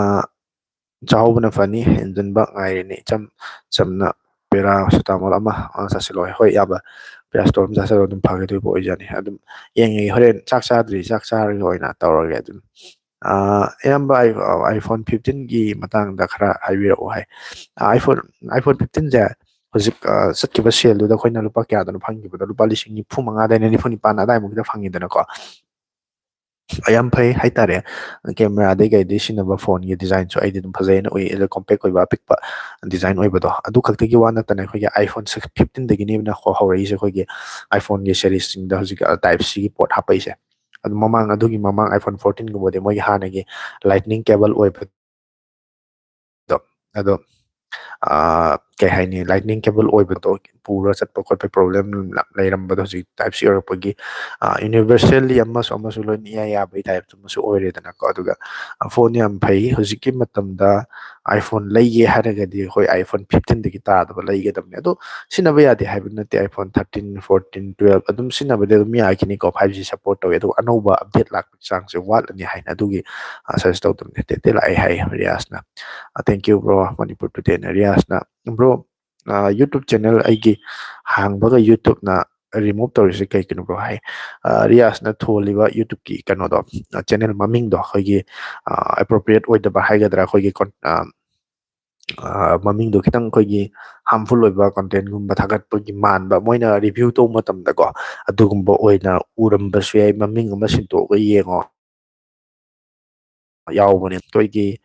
ꯆꯥꯍꯧꯕꯅ ꯐꯅꯤ, ꯍꯦꯟꯖꯟꯕ ꯉꯥꯏꯔꯤꯅꯤ꯫ ꯏꯆꯝ ꯆꯝꯅ paracetamol ꯑꯃ, ꯑ, ꯆꯥꯁꯤꯜꯂꯣ꯫ ꯍꯣꯏ, ꯏꯌꯥꯝꯕ, paracetamol ꯑꯃ ꯆꯥꯁꯤꯜꯂꯣ, ꯑꯗꯨꯝ ꯐꯒꯗꯣꯏꯕ ꯑꯣꯏꯖꯥꯠꯅꯤ꯫ ꯑꯗꯨꯝ ꯌꯦꯡꯉꯒꯦ, ꯍꯣꯔꯦꯟ ꯆꯥꯛ ꯆꯥꯗ꯭ꯔꯤ, ꯆꯥꯛ ꯆꯥꯔꯒ ꯑꯣꯏꯅ ꯇꯧꯔꯒꯦ꯫ ꯑꯗꯨꯝ, ꯑ, ꯏꯌꯥꯝꯕ, ꯑꯥꯏ-, iPhone fifteenꯒꯤ ꯃꯇꯥꯡꯗ ꯈꯔ ꯍꯥꯏꯕꯤꯔꯛꯑꯣ ꯍꯥꯏ꯫ ꯑ, iPhone, iPhone fifteenꯁꯦ ꯍꯧꯖꯤꯛ, ꯑ, ꯆꯠꯈꯤꯕ saleꯗꯨꯗ ꯑꯩꯈꯣꯏꯅ ꯂꯨꯄꯥ ꯀꯌꯥꯗꯅꯣ ꯐꯪꯈꯤꯕꯗꯣ? ꯂꯨꯄꯥ ꯂꯤꯁꯤꯡ ꯅꯤꯐꯨ ꯃꯉꯥꯗꯩꯅ ꯅꯤꯐꯨ ꯅꯤꯄꯥꯟ ꯑꯗꯥꯏꯃꯨꯛꯇ ꯐꯪꯉꯤꯗꯅꯀꯣ꯫ ꯌꯥꯝ ꯐꯩ ꯍꯥꯏꯇꯥꯔꯦ꯫ ꯀꯦꯃꯦꯔꯥꯗꯩ ꯀꯩꯗꯩ ꯁꯤꯖꯤꯟꯅꯕ phoneꯒꯤ designꯁꯨ ꯑꯩꯗꯤ ꯑꯗꯨꯝ ꯐꯖꯩꯅ ꯎꯏ, ꯑꯗ compact ꯑꯣꯏꯕ, ꯑꯄꯤꯛꯄ design ꯑꯣꯏꯕꯗꯣ꯫ ꯑꯗꯨ ꯈꯛꯇꯒꯤ ꯋꯥ ꯅꯠꯇꯅ ꯑꯩꯈꯣꯏꯒꯤ iPhone six, fifteenꯗꯒꯤꯅꯦꯕꯅ ꯍꯧ-, ꯍꯧꯔꯛꯏꯁꯦ ꯑꯩꯈꯣꯏꯒꯤ iPhoneꯒꯤ seriesꯁꯤꯡꯗ ꯍꯧꯖꯤꯛ, ꯑ, Type-Cꯒꯤ port ꯍꯥꯞꯄꯛꯏꯁꯦ꯫ ꯑꯗꯨ ꯃꯃꯥꯡ, ꯑꯗꯨꯒꯤ ꯃꯃꯥꯡ iPhone fourteenꯒꯨꯝꯕꯗꯤ ꯃꯣꯏꯒꯤ ꯍꯥꯟꯅꯒꯤ Lightning cable ꯑꯣꯏꯕ ꯑꯗꯣ, ꯑꯗꯣ, ꯑꯥ, ꯀꯩ ꯍꯥꯏꯅꯤ, ꯂꯥꯏꯠꯅꯤꯡ ꯀꯦꯕꯜ ꯑꯣꯏꯕꯗꯣ ꯄꯨꯔ ꯆꯠꯄ ꯈꯣꯠꯄ ꯄ꯭ꯔꯣꯕ꯭ꯂꯦꯝ ꯂꯩꯔꯝꯕꯗꯣ ꯍꯧꯖꯤꯛ ꯇꯥꯏꯞ ꯁꯤ ꯑꯣꯏꯔꯛꯄꯒꯤ ꯌꯨꯅꯤꯚꯔꯁꯦꯜꯂꯤ ꯑꯃꯁꯨ ꯑꯃꯁꯨ ꯂꯣꯏꯅ ꯏꯌꯥ ꯌꯥꯕꯒꯤ ꯇꯥꯏꯞꯇꯨꯃꯁꯨ ꯑꯣꯏꯔꯦꯗꯅꯀꯣ꯫ ꯑꯗꯨꯒ ꯐꯣꯟ ꯌꯥꯝ ꯐꯩ꯫ ꯍꯧꯖꯤꯛꯀꯤ ꯃꯇꯝꯗ iPhone ꯂꯩꯒꯦ ꯍꯥꯏꯔꯒꯗꯤ ꯑꯩꯈꯣꯏ iPhone fifteen ꯗꯒꯤ ꯇꯥꯗꯕ ꯂꯩꯒꯗꯕꯅꯤ꯫ ꯑꯗꯣ ꯁꯤꯖꯤꯟꯅꯕ ꯌꯥꯗꯦ ꯍꯥꯏꯕ ꯅꯠꯇꯦ, iPhone thirteen, fourteen, twelve ꯑꯗꯨꯝ ꯁꯤꯖꯤꯟꯅꯕꯗꯤ ꯑꯗꯨꯝ ꯌꯥꯈꯤꯅꯤꯀꯣ, five G support ꯇꯧꯋꯦ꯫ ꯑꯗꯨꯒ ꯑꯅꯧꯕ update ꯂꯥꯛꯄꯒꯤ ꯆꯥꯡꯁꯦ ꯋꯥꯠꯂꯅꯤ ꯍꯥꯏꯅ ꯑꯗꯨꯒꯤ suggest ꯇꯧꯗꯕꯅꯤ꯫ ꯇꯦ ꯇꯦ ꯂꯥꯛꯑꯦ ꯍꯥꯏ ꯔꯤꯌꯥꯁꯅ꯫ Thank you bro, Manipur Today ꯅ ꯔꯤꯌꯥꯁꯅ꯫ Bro, YouTube channel ꯑꯩꯒꯤ ꯍꯥꯡꯕꯒ YouTube ꯅ remove ꯇꯧꯔꯤꯁꯦ ꯀꯩꯒꯤꯅꯣ bro ꯍꯥꯏ꯫ ꯔꯤꯌꯥꯁꯅ ꯊꯣꯜꯂꯤꯕ YouTube ꯀꯤ ꯀꯩꯅꯣꯗꯣ, channel ꯃꯃꯤꯡꯗꯣ ꯑꯩꯈꯣꯏꯒꯤ appropriate ꯑꯣꯏꯗꯕ ꯍꯥꯏꯒꯗ꯭ꯔꯥ, ꯑꯩꯈꯣꯏꯒꯤ ꯃꯃꯤꯡꯗꯣ ꯈꯤꯇꯪ ꯑꯩꯈꯣꯏꯒꯤ harmful ꯑꯣꯏꯕ content ꯒꯨꯝꯕ ꯊꯥꯒꯠꯄꯒꯤ ꯃꯥꯟꯕ, ꯃꯣꯏꯅ review ꯇꯧꯕ ꯃꯇꯝꯗꯀꯣ ꯑꯗꯨꯒꯨꯝꯕ ꯑꯣꯏꯅ ꯎꯔꯝꯕꯁꯨ ꯌꯥꯏ꯫ ꯃꯃꯤꯡ ꯑꯃ ꯁꯤꯟꯗꯣꯛꯑꯒ ꯌꯦꯡꯉꯣ꯫ ꯌꯥꯎꯕꯅꯦ꯫ ꯑꯩꯈꯣꯏꯒꯤ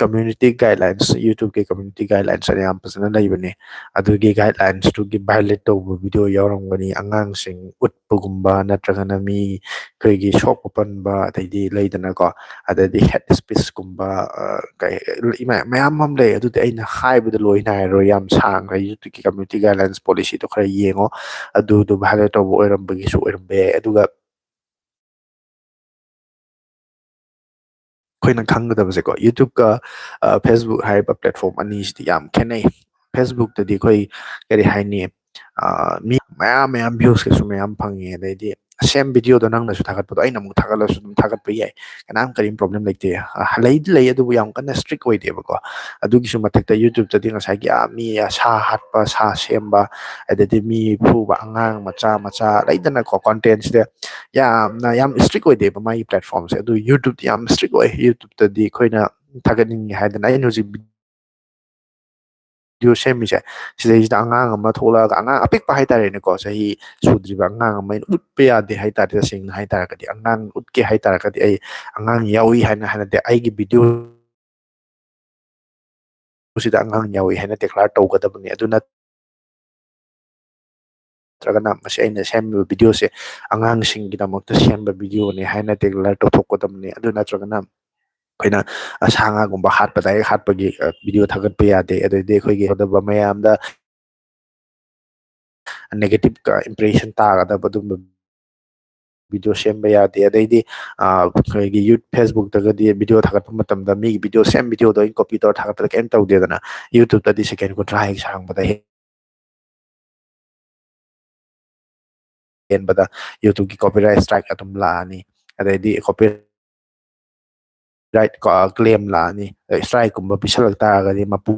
community guidelines, YouTube ꯀꯤ community guidelines ꯑꯅ ꯌꯥꯝ ꯐꯖꯅ ꯂꯩꯕꯅꯦ꯫ ꯑꯗꯨꯒꯤ guidelines ꯇꯨꯒꯤ violate ꯇꯧꯕ video ꯌꯥꯎꯔꯝꯒꯅꯤ꯫ ꯑꯉꯥꯡꯁꯤꯡ ꯎꯠꯄꯒꯨꯝꯕ ꯅꯠꯇ꯭ꯔꯒꯅ ꯃꯤ ꯑꯩꯈꯣꯏꯒꯤ ꯁꯣꯛꯄ ꯄꯟꯕ, ꯑꯗꯩꯗꯤ ꯂꯩꯗꯅꯀꯣ, ꯑꯗꯩꯗꯤ hate speech ꯀꯨꯝꯕ, ꯀꯩ, ꯃꯌꯥꯝ ꯑꯃ ꯂꯩ꯫ ꯑꯗꯨꯗꯤ ꯑꯩꯅ ꯍꯥꯏꯕꯗ ꯂꯣꯏ ꯅꯥꯏꯔꯔꯣꯏ, ꯌꯥꯝ ꯁꯥꯡꯅ꯫ YouTube ꯀꯤ community guidelines policy ꯗꯣ ꯈꯔ ꯌꯦꯡꯉꯣ꯫ ꯑꯗꯨꯗꯣ violate ꯇꯧꯕ ꯑꯣꯏꯔꯝꯕꯒꯤꯁꯨ ꯑꯣꯏꯔꯝꯕ ꯌꯥꯏ꯫ ꯑꯗꯨꯒ ꯑꯩꯈꯣꯏꯅ ꯈꯪꯒꯗꯕꯁꯦꯀꯣ, YouTube ꯀ Facebook ꯍꯥꯏꯔꯤꯕ platform ꯑꯅꯤꯁꯤꯗꯤ ꯌꯥꯝ ꯈꯦꯠꯅꯩ꯫ Facebook ꯇꯗꯤ ꯑꯩꯈꯣꯏ ꯀꯔꯤ ꯍꯥꯏꯅꯤ, ꯃꯤ ꯃꯌꯥꯝ ꯃꯌꯥꯝ views ꯀꯁꯨ ꯃꯌꯥꯝ ꯐꯪꯉꯤ꯫ ꯑꯗꯩꯗꯤ same video ꯗꯣ ꯅꯪꯅꯁꯨ ꯊꯥꯒꯠꯄꯗꯣ ꯑꯩꯅ ꯑꯃꯨꯛ ꯊꯥꯒꯠꯂꯁꯨ ꯑꯗꯨꯝ ꯊꯥꯒꯠꯄ ꯌꯥꯏ, ꯀꯅꯥꯝ ꯀꯔꯤꯝ problem ꯂꯩꯇꯦ꯫ ꯂꯩꯗꯤ ꯂꯩ, ꯑꯗꯨꯕꯨ ꯌꯥꯝ ꯀꯟꯅ strict ꯑꯣꯏꯗꯦꯕꯀꯣ꯫ ꯑꯗꯨꯒꯤꯁꯨ ꯃꯊꯛꯇ YouTube ꯇꯗꯤ ꯉꯁꯥꯏꯒꯤ ꯃꯤ ꯁꯥ ꯍꯥꯠꯄ, ꯁꯥ ꯁꯦꯝꯕ, ꯑꯗꯩꯗꯤ ꯃꯤ ꯐꯨꯕ, ꯑꯉꯥꯡ ꯃꯆꯥ ꯃꯆꯥ ꯂꯩꯗꯅꯀꯣ, content ꯁꯤꯗ ꯌꯥꯝꯅ ꯌꯥꯝ strict ꯑꯣꯏꯗꯦꯕ ꯃꯥꯒꯤ platform ꯁꯦ꯫ ꯑꯗꯨ YouTube ꯇꯤ ꯌꯥꯝ strict ꯑꯣꯏ꯫ YouTube ꯇꯗꯤ ꯑꯩꯈꯣꯏꯅ ꯊꯥꯒꯠꯅꯤꯡꯉꯦ ꯍꯥꯏꯗꯅ ꯑꯩꯅ ꯍꯧꯖꯤꯛ video ꯁꯦꯝꯃꯤꯁꯦ, ꯁꯤꯗꯩꯁꯤꯗ ꯑꯉꯥꯡ ꯑꯃ ꯊꯣꯛꯂꯛꯑꯒ, ꯑꯉꯥꯡ ꯑꯄꯤꯛꯄ ꯍꯥꯏꯇꯥꯔꯦꯅꯦꯀꯣ, ꯆꯍꯤ ꯁꯨꯗ꯭ꯔꯤꯕ ꯑꯉꯥꯡ ꯑꯃ ꯑꯩꯅ ꯎꯠꯄ ꯌꯥꯗꯦ ꯍꯥꯏꯇꯥꯔꯦ꯫ ꯇꯁꯦꯡꯅ ꯍꯥꯏꯇꯥꯔꯒꯗꯤ ꯑꯉꯥꯡ ꯎꯠꯀꯦ ꯍꯥꯏꯇꯥꯔꯒꯗꯤ ꯑꯩ ꯑꯉꯥꯡ ꯌꯥꯎꯏ ꯍꯥꯏꯅ ꯍꯥꯏꯅꯗꯦ꯫ ꯑꯩꯒꯤ video ꯁꯤꯗ ꯑꯉꯥꯡ ꯌꯥꯎꯏ ꯍꯥꯏꯅ declare ꯇꯧꯒꯗꯕꯅꯤ꯫ ꯑꯗꯨ ꯅꯠꯇ꯭ꯔꯒꯅ ꯃꯁꯤ ꯑꯩꯅ ꯁꯦꯝꯃꯤꯕ video ꯁꯦ ꯑꯉꯥꯡꯁꯤꯡꯒꯤꯗꯃꯛꯇ ꯁꯦꯝꯕ video ꯅꯤ ꯍꯥꯏꯅ declare ꯇꯧꯊꯣꯛꯀꯗꯕꯅꯤ꯫ ꯑꯗꯨ ꯅꯠꯇ꯭ꯔꯒꯅ ꯑꯩꯅ, ꯑ, ꯁꯥ ꯉꯥꯒꯨꯝꯕ ꯍꯥꯠꯄ, direct ꯍꯥꯠꯄꯒꯤ, ꯑ, video ꯊꯥꯒꯠꯄ ꯌꯥꯗꯦ꯫ ꯑꯗꯩꯗꯤ ꯑꯩꯈꯣꯏꯒꯤ ꯃꯌꯥꯝꯗ negative impression ꯇꯥꯒꯗꯕ ꯑꯗꯨꯝꯕ video ꯁꯦꯝꯕ ꯌꯥꯗꯦ꯫ ꯑꯗꯩꯗꯤ, ꯑ, ꯑꯩꯈꯣꯏꯒꯤ ꯌꯨꯠ Facebook-ꯇꯒꯗꯤ video ꯊꯥꯒꯠꯄ ꯃꯇꯝꯗ ꯃꯤꯒꯤ video, same video-ꯗꯣ ꯑꯩꯅ copy ꯇꯧꯔ ꯊꯥꯒꯠꯄꯗ ꯀꯩꯝ ꯇꯧꯗꯦꯗꯅ, YouTube-ꯇꯗꯤ second ꯀꯨꯟꯊ꯭ꯔꯥ ꯍꯦꯛ ꯁꯥꯡꯕꯗ ꯍꯦꯟꯕꯗ YouTube-ꯀꯤ copyright strike ꯑꯗꯨꯝ ꯂꯥꯛꯑꯅꯤ꯫ ꯑꯗꯩꯗꯤ copyright claim ꯂꯥꯛꯑꯅꯤ꯫ ꯑꯗꯩ strike-ꯀꯨꯝꯕ ꯄꯤꯁꯜꯂꯛ ꯇꯥꯔꯒꯗꯤ ꯃꯄꯨ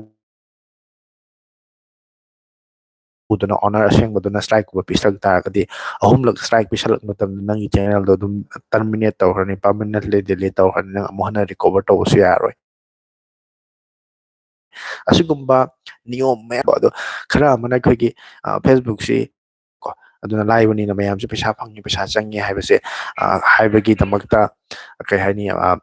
ꯄꯨꯗꯨꯅ, owner ꯑꯁꯦꯡꯕꯗꯨꯅ strike-ꯀꯨꯝꯕ ꯄꯤꯁꯜꯂꯛ ꯇꯥꯔꯒꯗꯤ, ꯑꯍꯨꯝꯂꯛ strike ꯄꯤꯁꯜꯂꯛꯄ ꯃꯇꯝꯗ ꯅꯪꯒꯤ channel-ꯗꯣ ꯑꯗꯨꯝ terminate ꯇꯧꯈ꯭ꯔꯅꯤ, permanently delete ꯇꯧꯈ꯭ꯔꯅꯤ, ꯅꯪ ꯑꯃꯨꯛ ꯍꯟꯅ recover ꯇꯧꯕꯁꯨ ꯌꯥꯔꯣꯏ꯫ ꯑꯁꯤꯒꯨꯝꯕ ꯅꯤꯌꯣꯝ ꯃꯌꯥꯝ ꯑꯗꯣ, ꯈꯔ ꯑꯃꯅ ꯑꯩꯈꯣꯏꯒꯤ, ꯑ, Facebook-ꯁꯤ ꯀꯣ, ꯑꯗꯨꯅ ꯂꯥꯏꯕꯅꯤꯅ ꯃꯌꯥꯝꯁꯦ ꯄꯩꯁꯥ ꯐꯪꯉꯤ, ꯄꯩꯁꯥ ꯆꯪꯉꯤ ꯍꯥꯏꯕꯁꯦ, ꯑ, ꯍꯥꯏꯕꯒꯤꯗꯃꯛꯇ, ꯀꯩ ꯍꯥꯏꯅꯤ, ꯑ,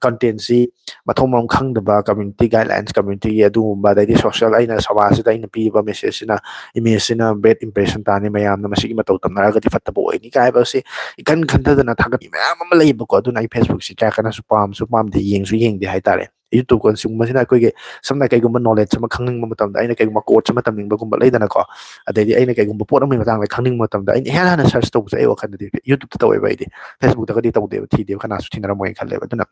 content-ꯁꯤ ꯃꯊꯣꯡ ꯃꯔꯝ ꯈꯪꯗꯕ, community guidelines, community-ꯒꯤ ꯑꯗꯨꯒꯨꯝꯕ, ꯑꯗꯩꯗꯤ social, ꯑꯩꯅ ꯁꯃꯥꯖꯁꯤꯗ ꯑꯩꯅ ꯄꯤꯔꯤꯕ message-ꯁꯤꯅ, image-ꯁꯤꯅ bad impression ꯇꯥꯅꯤ, ꯃꯌꯥꯝꯅ ꯃꯁꯤꯒꯤ ꯃꯇꯧ ꯇꯝꯅꯔꯒꯗꯤ ꯐꯠꯇꯕ ꯑꯣꯏꯅꯤ ꯀꯥꯏ ꯍꯥꯏꯕꯁꯤ ꯏꯈꯟ ꯈꯟꯊꯗꯅ ꯊꯥꯒꯠꯄꯤ ꯃꯌꯥꯝ ꯑꯃ ꯂꯩꯌꯦꯕꯀꯣ꯫ ꯑꯗꯨꯅ ꯑꯩ Facebook-ꯁꯤ ꯀꯌꯥ ꯀꯟꯅꯁꯨ ꯄꯥꯝꯁꯨ ꯄꯥꯝꯗꯦ, ꯌꯦꯡꯁꯨ ꯌꯦꯡꯗꯦ ꯍꯥꯏꯇꯥꯔꯦ꯫ YouTube ꯀꯣꯟ ꯁꯤꯒꯨꯝꯕꯁꯤꯅ ꯑꯩꯈꯣꯏꯒꯤ ꯁꯝꯅ ꯀꯩꯒꯨꯝꯕ knowledge ꯑꯃ ꯈꯪꯅꯤꯡꯕ ꯃꯇꯝꯗ, ꯑꯩꯅ ꯀꯩꯒꯨꯝꯕ course ꯑꯃ ꯇꯝꯅꯤꯡꯕꯒꯨꯝꯕ ꯂꯩꯗꯅꯀꯣ, ꯑꯗꯩꯗꯤ ꯑꯩꯅ ꯀꯩꯒꯨꯝꯕ ꯄꯣꯠ ꯑꯃꯒꯤ ꯃꯇꯥꯡꯗ ꯈꯪꯅꯤꯡꯕ ꯃꯇꯝꯗ, ꯑꯩꯅ ꯏꯍꯥꯟ ꯍꯥꯟꯅ search ꯇꯧꯕꯁꯦ ꯑꯩ ꯋꯥꯈꯜꯗꯗꯤ YouTube-ꯇ ꯇꯧꯋꯦꯕ ꯑꯩꯗꯤ꯫ Facebook-ꯇꯒꯗꯤ ꯇꯧꯗꯦꯕ, ꯊꯤꯗꯦꯕ, ꯀꯅꯥꯁꯨ ꯊꯤꯅꯔꯝꯃꯣꯏꯅ ꯈꯜꯂꯦꯕ꯫ ꯑꯗꯨꯅ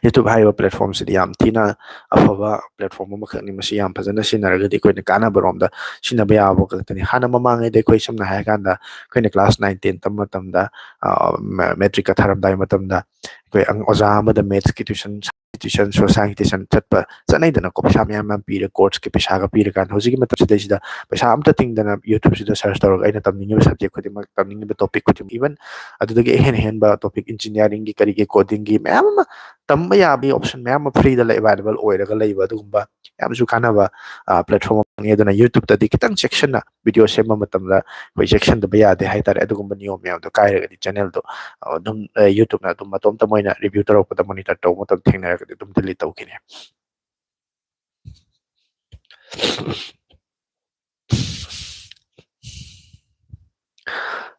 YouTube ꯍꯥꯏꯔꯤꯕ platform-ꯁꯤꯗꯤ ꯌꯥꯝ ꯊꯤꯅ ꯑꯐꯕ platform ꯑꯃꯈꯛꯅꯤ꯫ ꯃꯁꯤ ꯌꯥꯝ ꯐꯖꯅ ꯁꯤꯖꯤꯟꯅꯔꯒꯗꯤ ꯑꯩꯈꯣꯏꯅ ꯀꯥꯟꯅꯕꯔꯣꯝꯗ ꯁꯤꯖꯤꯟꯅꯕ ꯌꯥꯕ ꯈꯛꯇꯅꯤ꯫ ꯍꯥꯟꯅ ꯃꯃꯥꯡꯉꯩꯗ ꯑꯩꯈꯣꯏ ꯁꯝꯅ ꯍꯥꯏꯔꯀꯥꯟꯗ ꯑꯩꯈꯣꯏꯅ class nine ten ꯇꯝꯕ ꯃꯇꯝꯗ, ꯑ, ꯃꯦ-, matric-ꯀ ꯊꯥꯔꯝꯗꯥꯏ ꯃꯇꯝꯗ ꯑꯩꯈꯣꯏ ꯑꯪ-, ꯑꯣꯖꯥ ꯑꯃꯗ maths-ꯀꯤ tuition, tuition, social science tuition ꯆꯠꯄ ꯆꯠꯅꯩꯗꯅꯀꯣ, ꯄꯩꯁꯥ ꯃꯌꯥꯝ ꯃꯌꯥꯝ ꯄꯤꯔꯦ, course-ꯀꯤ ꯄꯩꯁꯥꯒ ꯄꯤꯔꯀꯥꯟꯗ꯫ ꯍꯧꯖꯤꯛꯀꯤ ꯃꯇꯝꯁꯤꯗꯩꯁꯤꯗ ꯄꯩꯁꯥ ꯑꯝꯇ ꯇꯤꯡꯗꯅ YouTube-ꯁꯤꯗ search ꯇꯧꯔꯒ ꯑꯩꯅ ꯇꯝꯅꯤꯡꯉꯤꯕ subject ꯈꯨꯗꯤꯡꯃꯛ, ꯇꯝꯅꯤꯡꯉꯤꯕ topic ꯈꯨꯗꯤꯡꯃꯛ, even ꯑꯗꯨꯗꯒꯤ ꯑꯍꯦꯟ ꯑꯍꯦꯟꯕ topic, engineering-ꯒꯤ, ꯀꯔꯤꯒꯤ, coding-ꯒꯤ ꯃꯌꯥꯝ ꯑꯃ ꯇꯝꯕ ꯌꯥꯕꯒꯤ option ꯃꯌꯥꯝ ꯑꯃ free-ꯗ ꯂꯩ, available ꯑꯣꯏꯔꯒ ꯂꯩꯕ ꯑꯗꯨꯒꯨꯝꯕ ꯌꯥꯝꯁꯨ ꯀꯥꯟꯅꯕ, ꯑ, platform ꯑꯃꯅꯤ꯫ ꯑꯗꯨꯅ YouTube-ꯇꯗꯤ ꯈꯤꯇꯪ ꯆꯦꯛꯁꯤꯟꯅ video ꯁꯦꯝꯕ ꯃꯇꯝꯗ ꯑꯩꯈꯣꯏ ꯆꯦꯛꯁꯤꯟꯗꯕ ꯌꯥꯗꯦ ꯍꯥꯏꯇꯥꯔꯦ꯫ ꯑꯗꯨꯒꯨꯝꯕ ꯅꯤꯌꯣꯝ ꯃꯌꯥꯝꯗꯣ ꯀꯥꯏꯔꯒꯗꯤ channel-ꯗꯣ, ꯑ, ꯑꯗꯨꯝ, ꯑ, YouTube-ꯅ ꯑꯗꯨꯝ ꯃꯇꯣꯝꯇ ꯃꯣꯏꯅ review ꯇꯧꯔꯛꯄꯗ, monitor ꯇꯧꯕ ꯃꯇꯝꯗ ꯊꯦꯡꯅꯔꯒꯗꯤ ꯑꯗꯨꯝ delete ꯇꯧꯈꯤꯅꯤ꯫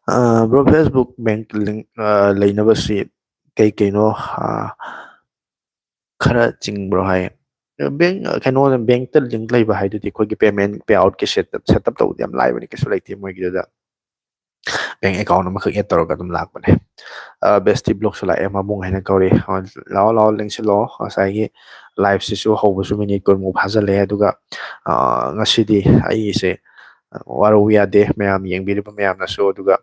ꯑ, bro, Facebook bank link, ꯑ, ꯂꯩꯅꯕꯁꯤ ꯀꯩ ꯀꯩꯅꯣ, ꯑ, ꯈꯔ ꯆꯤꯡꯕ꯭ꯔꯣ ꯍꯥꯏ꯫ ꯕꯦꯡ ꯀꯩꯅꯣ, ꯕꯦꯡꯛꯇ ꯂꯤꯡ ꯂꯩꯕ ꯍꯥꯏꯗꯨꯗꯤ ꯑꯩꯈꯣꯏꯒꯤ ꯄꯦꯃꯦꯟ ꯄꯦ ꯑꯥꯎꯠꯀꯤ ꯁꯦꯠ ꯑꯞ ꯇꯧꯕꯗꯤ ꯌꯥꯝ ꯂꯥꯏꯕꯅꯤ, ꯀꯩꯁꯨ ꯂꯩꯇꯦ ꯃꯣꯏꯒꯤꯗꯨꯗ꯫ ꯕꯦꯡ ꯑꯦꯀꯥꯎꯟ ꯑꯃꯈꯛ ꯑꯦꯗ ꯇꯧꯔꯒ ꯑꯗꯨꯝ ꯂꯥꯛꯄꯅꯦ꯫ ꯕꯦꯁꯇꯤ ꯕ꯭ꯂꯣꯛꯁꯨ ꯂꯥꯛꯑꯦ, ꯃꯕꯨꯡ ꯍꯥꯏꯅ ꯀꯧꯔꯤ꯫ ꯂꯥꯛꯑꯣ ꯂꯥꯛꯑꯣ, ꯂꯦꯡꯁꯤꯜꯂꯣ꯫ ꯉꯁꯥꯏꯒꯤ ꯂꯥꯏꯐꯁꯤꯁꯨ ꯍꯧꯕꯁꯨ ꯃꯤꯅꯤꯠ ꯀꯨꯟꯃꯨꯛ ꯐꯥꯖꯜꯂꯛꯑꯦ꯫ ꯑꯗꯨꯒ ꯉꯁꯤꯗꯤ ꯑꯩꯒꯤꯁꯦ ꯋꯥꯔꯧꯕ ꯌꯥꯗꯦ ꯃꯌꯥꯝ, ꯌꯦꯡꯕꯤꯔꯤꯕ ꯃꯌꯥꯝꯅꯁꯨ꯫ ꯑꯗꯨꯒ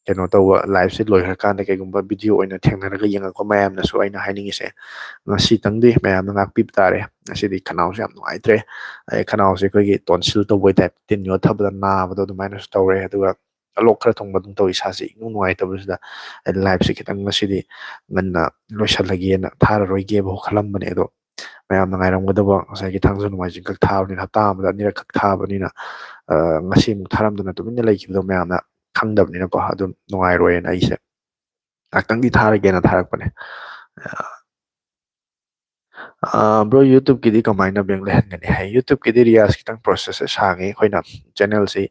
ꯀꯩꯅꯣ ꯇꯧꯕ, ꯂꯥꯏꯐꯁꯦ ꯂꯣꯏꯈ꯭ꯔꯀꯥꯟꯗ ꯀꯩꯒꯨꯝꯕ ꯚꯤꯗꯤꯑꯣ ꯑꯣꯏꯅ ꯊꯦꯡꯅꯔꯒ ꯌꯦꯡꯉꯛꯄ ꯃꯌꯥꯝꯅꯁꯨ ꯑꯩꯅ ꯍꯥꯏꯅꯤꯡꯉꯤꯁꯦ, ꯉꯁꯤꯇꯪꯗꯤ ꯃꯌꯥꯝꯅ ꯉꯥꯛꯄꯤꯕ ꯇꯥꯔꯦ꯫ ꯉꯁꯤꯗꯤ ꯈꯅꯥꯎꯁꯦ ꯌꯥꯝ ꯅꯨꯡꯉꯥꯏꯇ꯭ꯔꯦ꯫ ꯑꯩ ꯈꯅꯥꯎꯁꯦ ꯑꯩꯈꯣꯏꯒꯤ ꯇꯣꯟꯁꯤꯜ ꯇꯧꯕꯩ ꯇꯥꯏꯞ, ꯇꯤꯟ ꯌꯣꯠꯊꯕꯗ ꯅꯥꯕꯗꯣ ꯑꯗꯨꯃꯥꯏꯅꯁꯨ ꯇꯧꯔꯦ꯫ ꯑꯗꯨꯒ ꯂꯣꯛ ꯈꯔ ꯊꯨꯡꯕ ꯑꯗꯨꯝ ꯇꯧꯏ, ꯏꯁꯥꯁꯦ ꯏꯅꯨꯡ ꯅꯨꯡꯉꯥꯏꯇꯕꯁꯤꯗ ꯑꯩ ꯂꯥꯏꯐꯁꯦ ꯈꯤꯇꯪ ꯉꯁꯤꯗꯤ ꯉꯟꯅ ꯂꯣꯏꯁꯤꯜꯂꯒꯦꯅ ꯊꯥꯔꯔꯣꯏꯒꯦꯕꯨ ꯈꯜꯂꯝꯕꯅꯦ꯫ ꯑꯗꯣ ꯃꯌꯥꯝꯅ ꯉꯥꯏꯔꯝꯒꯗꯕ ꯉꯁꯥꯏꯒꯤ ꯊꯥꯡꯖ ꯅꯣꯡꯃꯥꯏꯖꯤꯡ ꯈꯛ ꯊꯥꯕꯅꯤꯅ, ꯍꯞꯇꯥ ꯑꯃꯗ ꯑꯅꯤꯔꯛ ꯈꯛ ꯊꯥꯕꯅꯤꯅ, ꯉꯁꯤꯃꯨꯛ ꯊꯥꯔꯝꯗꯅ ꯇꯨꯃꯤꯟꯅ ꯂꯩꯈꯤꯕꯗꯣ ꯃꯌꯥꯝꯅ ꯈꯪꯗꯕꯅꯤꯅꯀꯣ, ꯑꯗꯨꯝ ꯅꯨꯡꯉꯥꯏꯔꯣꯏꯅ ꯑꯩꯁꯦ ꯉꯥꯛꯇꯪꯗꯤ ꯊꯥꯔꯒꯦꯅ ꯊꯥꯔꯛꯄꯅꯦ꯫ ꯕ꯭ꯔꯣ, ꯌꯨꯇ꯭ꯌꯨꯕꯀꯤꯗꯤ ꯀꯃꯥꯏꯅ ꯕꯦꯡ ꯂꯩꯍꯟꯒꯅꯤ ꯍꯥꯏ? ꯌꯨꯇ꯭ꯌꯨꯕꯀꯤꯗꯤ ꯔꯤꯌꯥꯁ ꯈꯤꯇꯪ ꯄ꯭ꯔꯣꯁꯦꯁꯁꯦ ꯁꯥꯡꯉꯤ꯫ ꯑꯩꯈꯣꯏꯅ ꯆꯦꯅꯦꯜꯁꯤ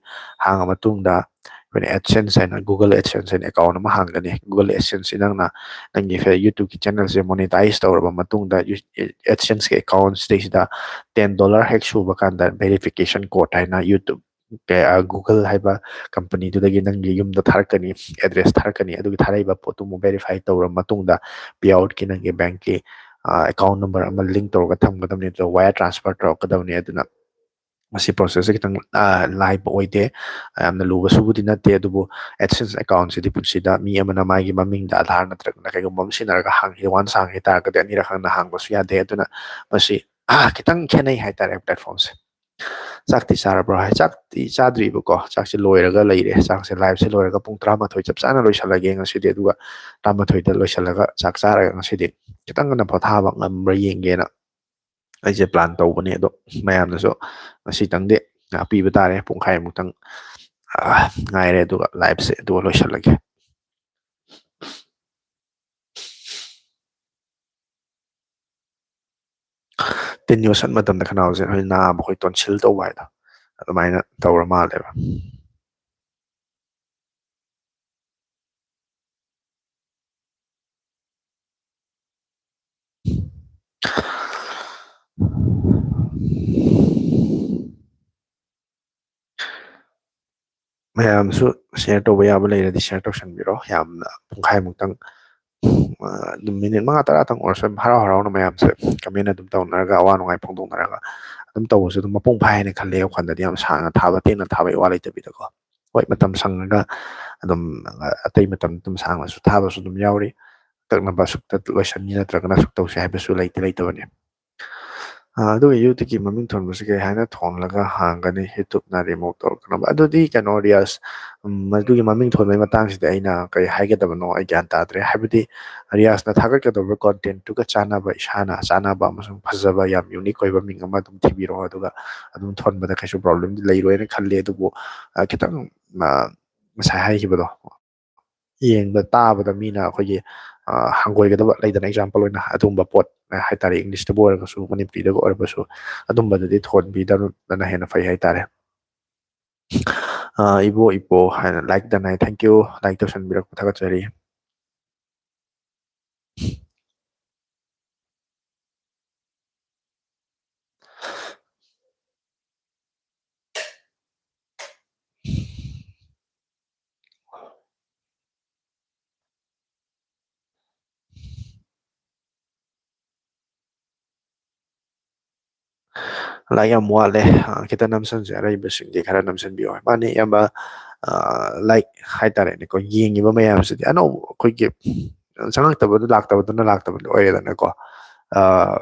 ꯍꯥꯡꯉ ꯃꯇꯨꯡꯗ ꯑꯩꯈꯣꯏꯅ ꯑꯦꯗꯁꯦꯟꯁ ꯍꯥꯏꯅ, ꯒꯨꯒꯜ ꯑꯦꯗꯁꯦꯟꯁ ꯍꯥꯏꯅ ꯑꯦꯀꯥꯎꯟ ꯑꯃ ꯍꯥꯡꯒꯅꯤ꯫ ꯒꯨꯒꯜ ꯑꯦꯗꯁꯦꯟꯁꯁꯤ ꯅꯪꯅ ꯅꯪꯒꯤ ꯐꯦ-, ꯌꯨꯇ꯭ꯌꯨꯕꯀꯤ ꯆꯦꯅꯦꯜꯁꯦ ꯃꯣꯅꯤꯇꯥꯏꯁ ꯇꯧꯔꯕ ꯃꯇꯨꯡꯗ, ꯌꯨ-, ꯑꯦꯗꯁꯦꯟꯁꯀꯤ ꯑꯦꯀꯥꯎꯟꯁꯤꯗꯩꯁꯤꯗ ꯇꯦꯟ ꯗꯣꯂꯔ ꯍꯦꯛ ꯁꯨꯕ ꯀꯥꯟꯗ ꯚꯦꯔꯤꯐꯤꯀꯦꯁꯟ ꯀꯣꯗ ꯍꯥꯏꯅ ꯌꯨꯇ꯭ꯌꯨꯕ ꯀ-, ꯑ, ꯒꯨꯒꯜ ꯍꯥꯏꯕ ꯀꯝꯄꯅꯤꯗꯨꯗꯒꯤ ꯅꯪꯒꯤ ꯌꯨꯝꯗ ꯊꯥꯔꯛꯀꯅꯤ, ꯑꯦꯗ꯭ꯔꯦꯁ ꯊꯥꯔꯛꯀꯅꯤ꯫ ꯑꯗꯨꯒꯤ ꯊꯥꯔꯛꯏꯕ ꯄꯣꯠꯇꯨ ꯑꯃꯨꯛ ꯚꯦꯔꯤꯐꯥꯏ ꯇꯧꯔꯕ ꯃꯇꯨꯡꯗ, ꯄꯦ ꯑꯥꯎꯠꯀꯤ ꯅꯪꯒꯤ ꯕꯦꯡꯛꯀꯤ, ꯑ, ꯑꯦꯀꯥꯎꯟ ꯅꯝꯕꯔ ꯑꯃ ꯂꯤꯡ ꯇꯧꯔꯒ ꯊꯝꯒꯗꯕꯅꯤ, ꯑꯗꯨꯒ ꯋꯥꯌꯔ ꯇ꯭ꯔꯥꯟꯁꯐꯔ ꯇꯧꯔꯛꯀꯗꯕꯅꯤ꯫ ꯑꯗꯨꯅ ꯃꯁꯤ ꯄ꯭ꯔꯣꯁꯦꯁꯁꯦ ꯈꯤꯇꯪ, ꯑ, ꯂꯥꯏꯕ ꯑꯣꯏꯗꯦ, ꯌꯥꯝꯅ ꯂꯨꯕꯁꯨꯕꯨꯗꯤ ꯅꯠꯇꯦ, ꯑꯗꯨꯕꯨ ꯑꯦꯗꯁꯦꯟꯁ ꯑꯦꯀꯥꯎꯟꯁꯤꯗꯤ ꯄꯨꯟꯁꯤꯗ ꯃꯤ ꯑꯃꯅ ꯃꯥꯒꯤ ꯃꯃꯤꯡꯗ ꯑꯙꯥꯔ ꯅꯠꯇ꯭ꯔꯒꯅ ꯀꯩꯒꯨꯝꯕ ꯑꯃ ꯁꯤꯖꯤꯟꯅꯔꯒ ꯍꯥꯡꯈꯤ, ꯋꯥꯟꯁ ꯍꯥꯡꯈꯤ ꯇꯥꯔꯒꯗꯤ ꯑꯅꯤꯔꯛ ꯍꯟꯅ ꯍꯥꯡꯕꯁꯨ ꯌꯥꯗꯦ꯫ ꯑꯗꯨꯅ ꯃꯁꯤ, ꯑ, ꯈꯤꯇꯪ ꯈꯦꯠꯅꯩ ꯍꯥꯏꯇꯥꯔꯦ ꯄ꯭ꯂꯦꯠꯐꯣꯝꯁꯦ꯫ ꯆꯥꯛꯇꯤ ꯆꯥꯔꯕ꯭ꯔꯣ ꯍꯥꯏ? ꯆꯥꯛꯇꯤ ꯆꯥꯗ꯭ꯔꯤꯕꯀꯣ꯫ ꯆꯥꯛꯁꯦ ꯂꯣꯏꯔꯒ ꯂꯩꯔꯦ꯫ ꯆꯥꯛꯁꯦ, ꯂꯥꯏꯐꯁꯦ ꯂꯣꯏꯔꯒ ꯄꯨꯡ ꯇꯔꯥꯃꯥꯊꯣꯏ ꯆꯞ ꯆꯥꯅ ꯂꯣꯏꯁꯤꯜꯂꯒꯦ ꯉꯁꯤꯗꯤ꯫ ꯑꯗꯨꯒ ꯇꯔꯥꯃꯥꯊꯣꯏꯗ ꯂꯣꯏꯁꯤꯜꯂꯒ ꯆꯥꯛ ꯆꯥꯔꯒ ꯉꯁꯤꯗꯤ ꯈꯤꯇꯪ ꯉꯟꯅ ꯄꯣꯊꯥꯕ ꯉꯝꯕ꯭ꯔꯥ ꯌꯦꯡꯒꯦꯅ ꯑꯩꯁꯦ ꯄ꯭ꯂꯥꯟ ꯇꯧꯕꯅꯦ꯫ ꯑꯗꯣ ꯃꯌꯥꯝꯅꯁꯨ ꯉꯁꯤꯇꯪꯗꯤ ꯉꯥꯛꯄꯤꯕ ꯇꯥꯔꯦ꯫ ꯄꯨꯡꯈꯥꯏꯃꯨꯛꯇꯪ, ꯑ, ꯉꯥꯏꯔꯦ, ꯑꯗꯨꯒ ꯂꯥꯏꯐꯁꯦ ꯑꯗꯨꯒ ꯂꯣꯏꯁꯤꯜꯂꯒꯦ꯫ ꯇꯤꯟ ꯌꯣꯠꯁꯟ ꯃꯇꯝꯗ ꯈꯅꯥꯎꯁꯦ ꯑꯩꯈꯣꯏ ꯅꯥꯕ, ꯑꯩꯈꯣꯏ ꯇꯣꯟꯁꯤꯜ ꯇꯧꯕ ꯍꯥꯏꯗꯣ, ꯑꯗꯨꯃꯥꯏꯅ ꯇꯧꯔ ꯃꯥꯜꯂꯦꯕ꯫ ꯃꯌꯥꯝꯁꯨ share ꯇꯧꯕ ꯌꯥꯕ ꯂꯩꯔꯗꯤ share ꯇꯧꯁꯟꯕꯤꯔꯣ꯫ ꯌꯥꯝꯅ ꯄꯨꯡꯈꯥꯏꯃꯨꯛꯇꯪ, ꯑ, ꯑꯗꯨꯝ ꯃꯤꯅꯤꯠ ꯃꯉꯥ ꯇꯔꯥꯇꯪ ꯑꯣꯏꯔꯁꯨ ꯑꯗꯨꯝ ꯍꯔꯥꯎ ꯍꯔꯥꯎꯅ ꯃꯌꯥꯝꯁꯦ comment ꯑꯗꯨꯝ ꯇꯧꯅꯔꯒ, ꯑꯋꯥ ꯅꯨꯡꯉꯥꯏ ꯐꯣꯡꯗꯣꯛꯅꯔꯒ ꯑꯗꯨꯝ ꯇꯧꯕꯁꯨ ꯑꯗꯨꯝ ꯃꯄꯨꯡ ꯐꯥꯏ ꯍꯥꯏꯅ ꯈꯜꯂꯦ꯫ ꯑꯩ ꯋꯥꯈꯜꯗꯗꯤ ꯌꯥꯝ ꯁꯥꯡꯅ ꯊꯥꯕ, ꯇꯦꯟꯅ ꯊꯥꯕꯒꯤ ꯋꯥ ꯂꯩꯇꯕꯤꯗꯀꯣ꯫ ꯍꯣꯏ, ꯃꯇꯝ ꯁꯪꯉꯒ ꯑꯗꯨꯝ, ꯑ, ꯑꯇꯩ ꯃꯇꯝ ꯑꯗꯨꯝ ꯁꯥꯡꯅꯁꯨ ꯊꯥꯕꯁꯨ ꯑꯗꯨꯝ ꯌꯥꯎꯔꯤ꯫ ꯑꯀꯛꯅꯕ ꯑꯁꯨꯛꯇ ꯂꯣꯏꯁꯟꯅꯤ ꯅꯠꯇ꯭ꯔꯒꯅ ꯑꯁꯨꯛ ꯇꯧꯁꯤ ꯍꯥꯏꯕꯁꯨ ꯂꯩꯇꯤ ꯂꯩꯇꯕꯅꯤ꯫ ꯑ, ꯑꯗꯨꯒ YouTubeꯀꯤ ꯃꯃꯤꯡ ꯊꯣꯟꯕꯁꯤ ꯀꯩ ꯍꯥꯏꯅ ꯊꯣꯜꯂꯒ ꯍꯥꯡꯒꯅꯤ? YouTubeꯅ remove ꯇꯧꯔꯛꯅꯕ꯫ ꯑꯗꯨꯗꯤ ꯀꯩꯅꯣ, ꯔꯤꯌꯥꯁ, ꯎꯝ, ꯃꯗꯨꯒꯤ ꯃꯃꯤꯡ ꯊꯣꯟꯕꯒꯤ ꯃꯇꯥꯡꯁꯤꯗꯤ ꯑꯩꯅ ꯀꯩ ꯍꯥꯏꯒꯗꯕꯅꯣ ꯑꯩ ꯒ꯭ꯌꯥꯟ ꯇꯥꯗ꯭ꯔꯦ꯫ ꯍꯥꯏꯕꯗꯤ ꯔꯤꯌꯥꯁꯅ ꯊꯥꯒꯠꯀꯗꯧꯔꯤꯕ contentꯇꯨꯒ ꯆꯥꯟꯅꯕ, ꯏꯁꯥꯅ ꯆꯥꯟꯅꯕ ꯑꯃꯁꯨꯡ ꯐꯖꯕ, ꯌꯥꯝ unique ꯑꯣꯏꯕ ꯃꯤꯡ ꯑꯃ ꯑꯗꯨꯝ ꯊꯤꯕꯤꯔꯛꯑꯣ, ꯑꯗꯨꯒ ꯑꯗꯨꯝ ꯊꯣꯟꯕꯗ ꯀꯩꯁꯨ problemꯗꯤ ꯂꯩꯔꯣꯏꯅ ꯈꯜꯂꯤ꯫ ꯑꯗꯨꯕꯨ, ꯑ, ꯈꯤꯇꯪ, ꯑ, ꯉꯁꯥꯏ ꯍꯥꯏꯈꯤꯕꯗꯣ, ꯌꯦꯡꯕ ꯇꯥꯕꯗ ꯃꯤꯅ ꯑꯩꯈꯣꯏꯒꯤ, ꯑ, ꯍꯪꯒꯣꯏꯒꯗꯕ ꯂꯩꯗꯅ, example ꯑꯣꯏꯅ ꯑꯗꯨꯒꯨꯝꯕ ꯄꯣꯠ, ꯑ, ꯍꯥꯏꯇꯥꯔꯦ, Englishꯇꯕꯨ ꯑꯣꯏꯔꯒꯁꯨ ꯃꯅꯤꯄꯨꯔꯤꯗꯕꯨ ꯑꯣꯏꯔꯒꯁꯨ ꯑꯗꯨꯝꯕꯗꯨꯗꯤ ꯊꯣꯟꯕꯤꯗꯕꯅ ꯍꯦꯟꯅ ꯐꯩ ꯍꯥꯏꯇꯥꯔꯦ꯫ ꯑ, ꯏꯕꯣ, ꯏꯕꯣ ꯍꯥꯏꯅ like done high, thank you, like ꯇꯧꯁꯟꯕꯤꯔꯛꯄ ꯊꯥꯒꯠꯆꯔꯤ꯫ Like ꯌꯥꯝ ꯋꯥꯠꯂꯦ꯫ ꯑ, ꯈꯤꯇꯪ ꯅꯝꯁꯟꯁꯦ, ꯑꯔꯩꯕꯁꯤꯡꯗꯤ ꯈꯔ ꯅꯝꯁꯟꯕꯤꯌꯣ꯫ ꯃꯥꯅꯤ, ꯏꯌꯥꯝꯕ, ꯑ, like ꯍꯥꯏꯇꯥꯔꯦꯅꯦꯀꯣ, ꯌꯦꯡꯉꯤꯕ ꯃꯌꯥꯝꯁꯤꯗꯤ ꯑꯅꯧꯕ ꯑꯩꯈꯣꯏꯒꯤ ꯆꯪꯉꯛꯇꯕꯗꯨ, ꯂꯥꯛꯇꯕꯗꯨꯅ ꯂꯥꯛꯇꯕꯗꯨ ꯑꯣꯏꯔꯦꯗꯅꯀꯣ꯫ ꯑ,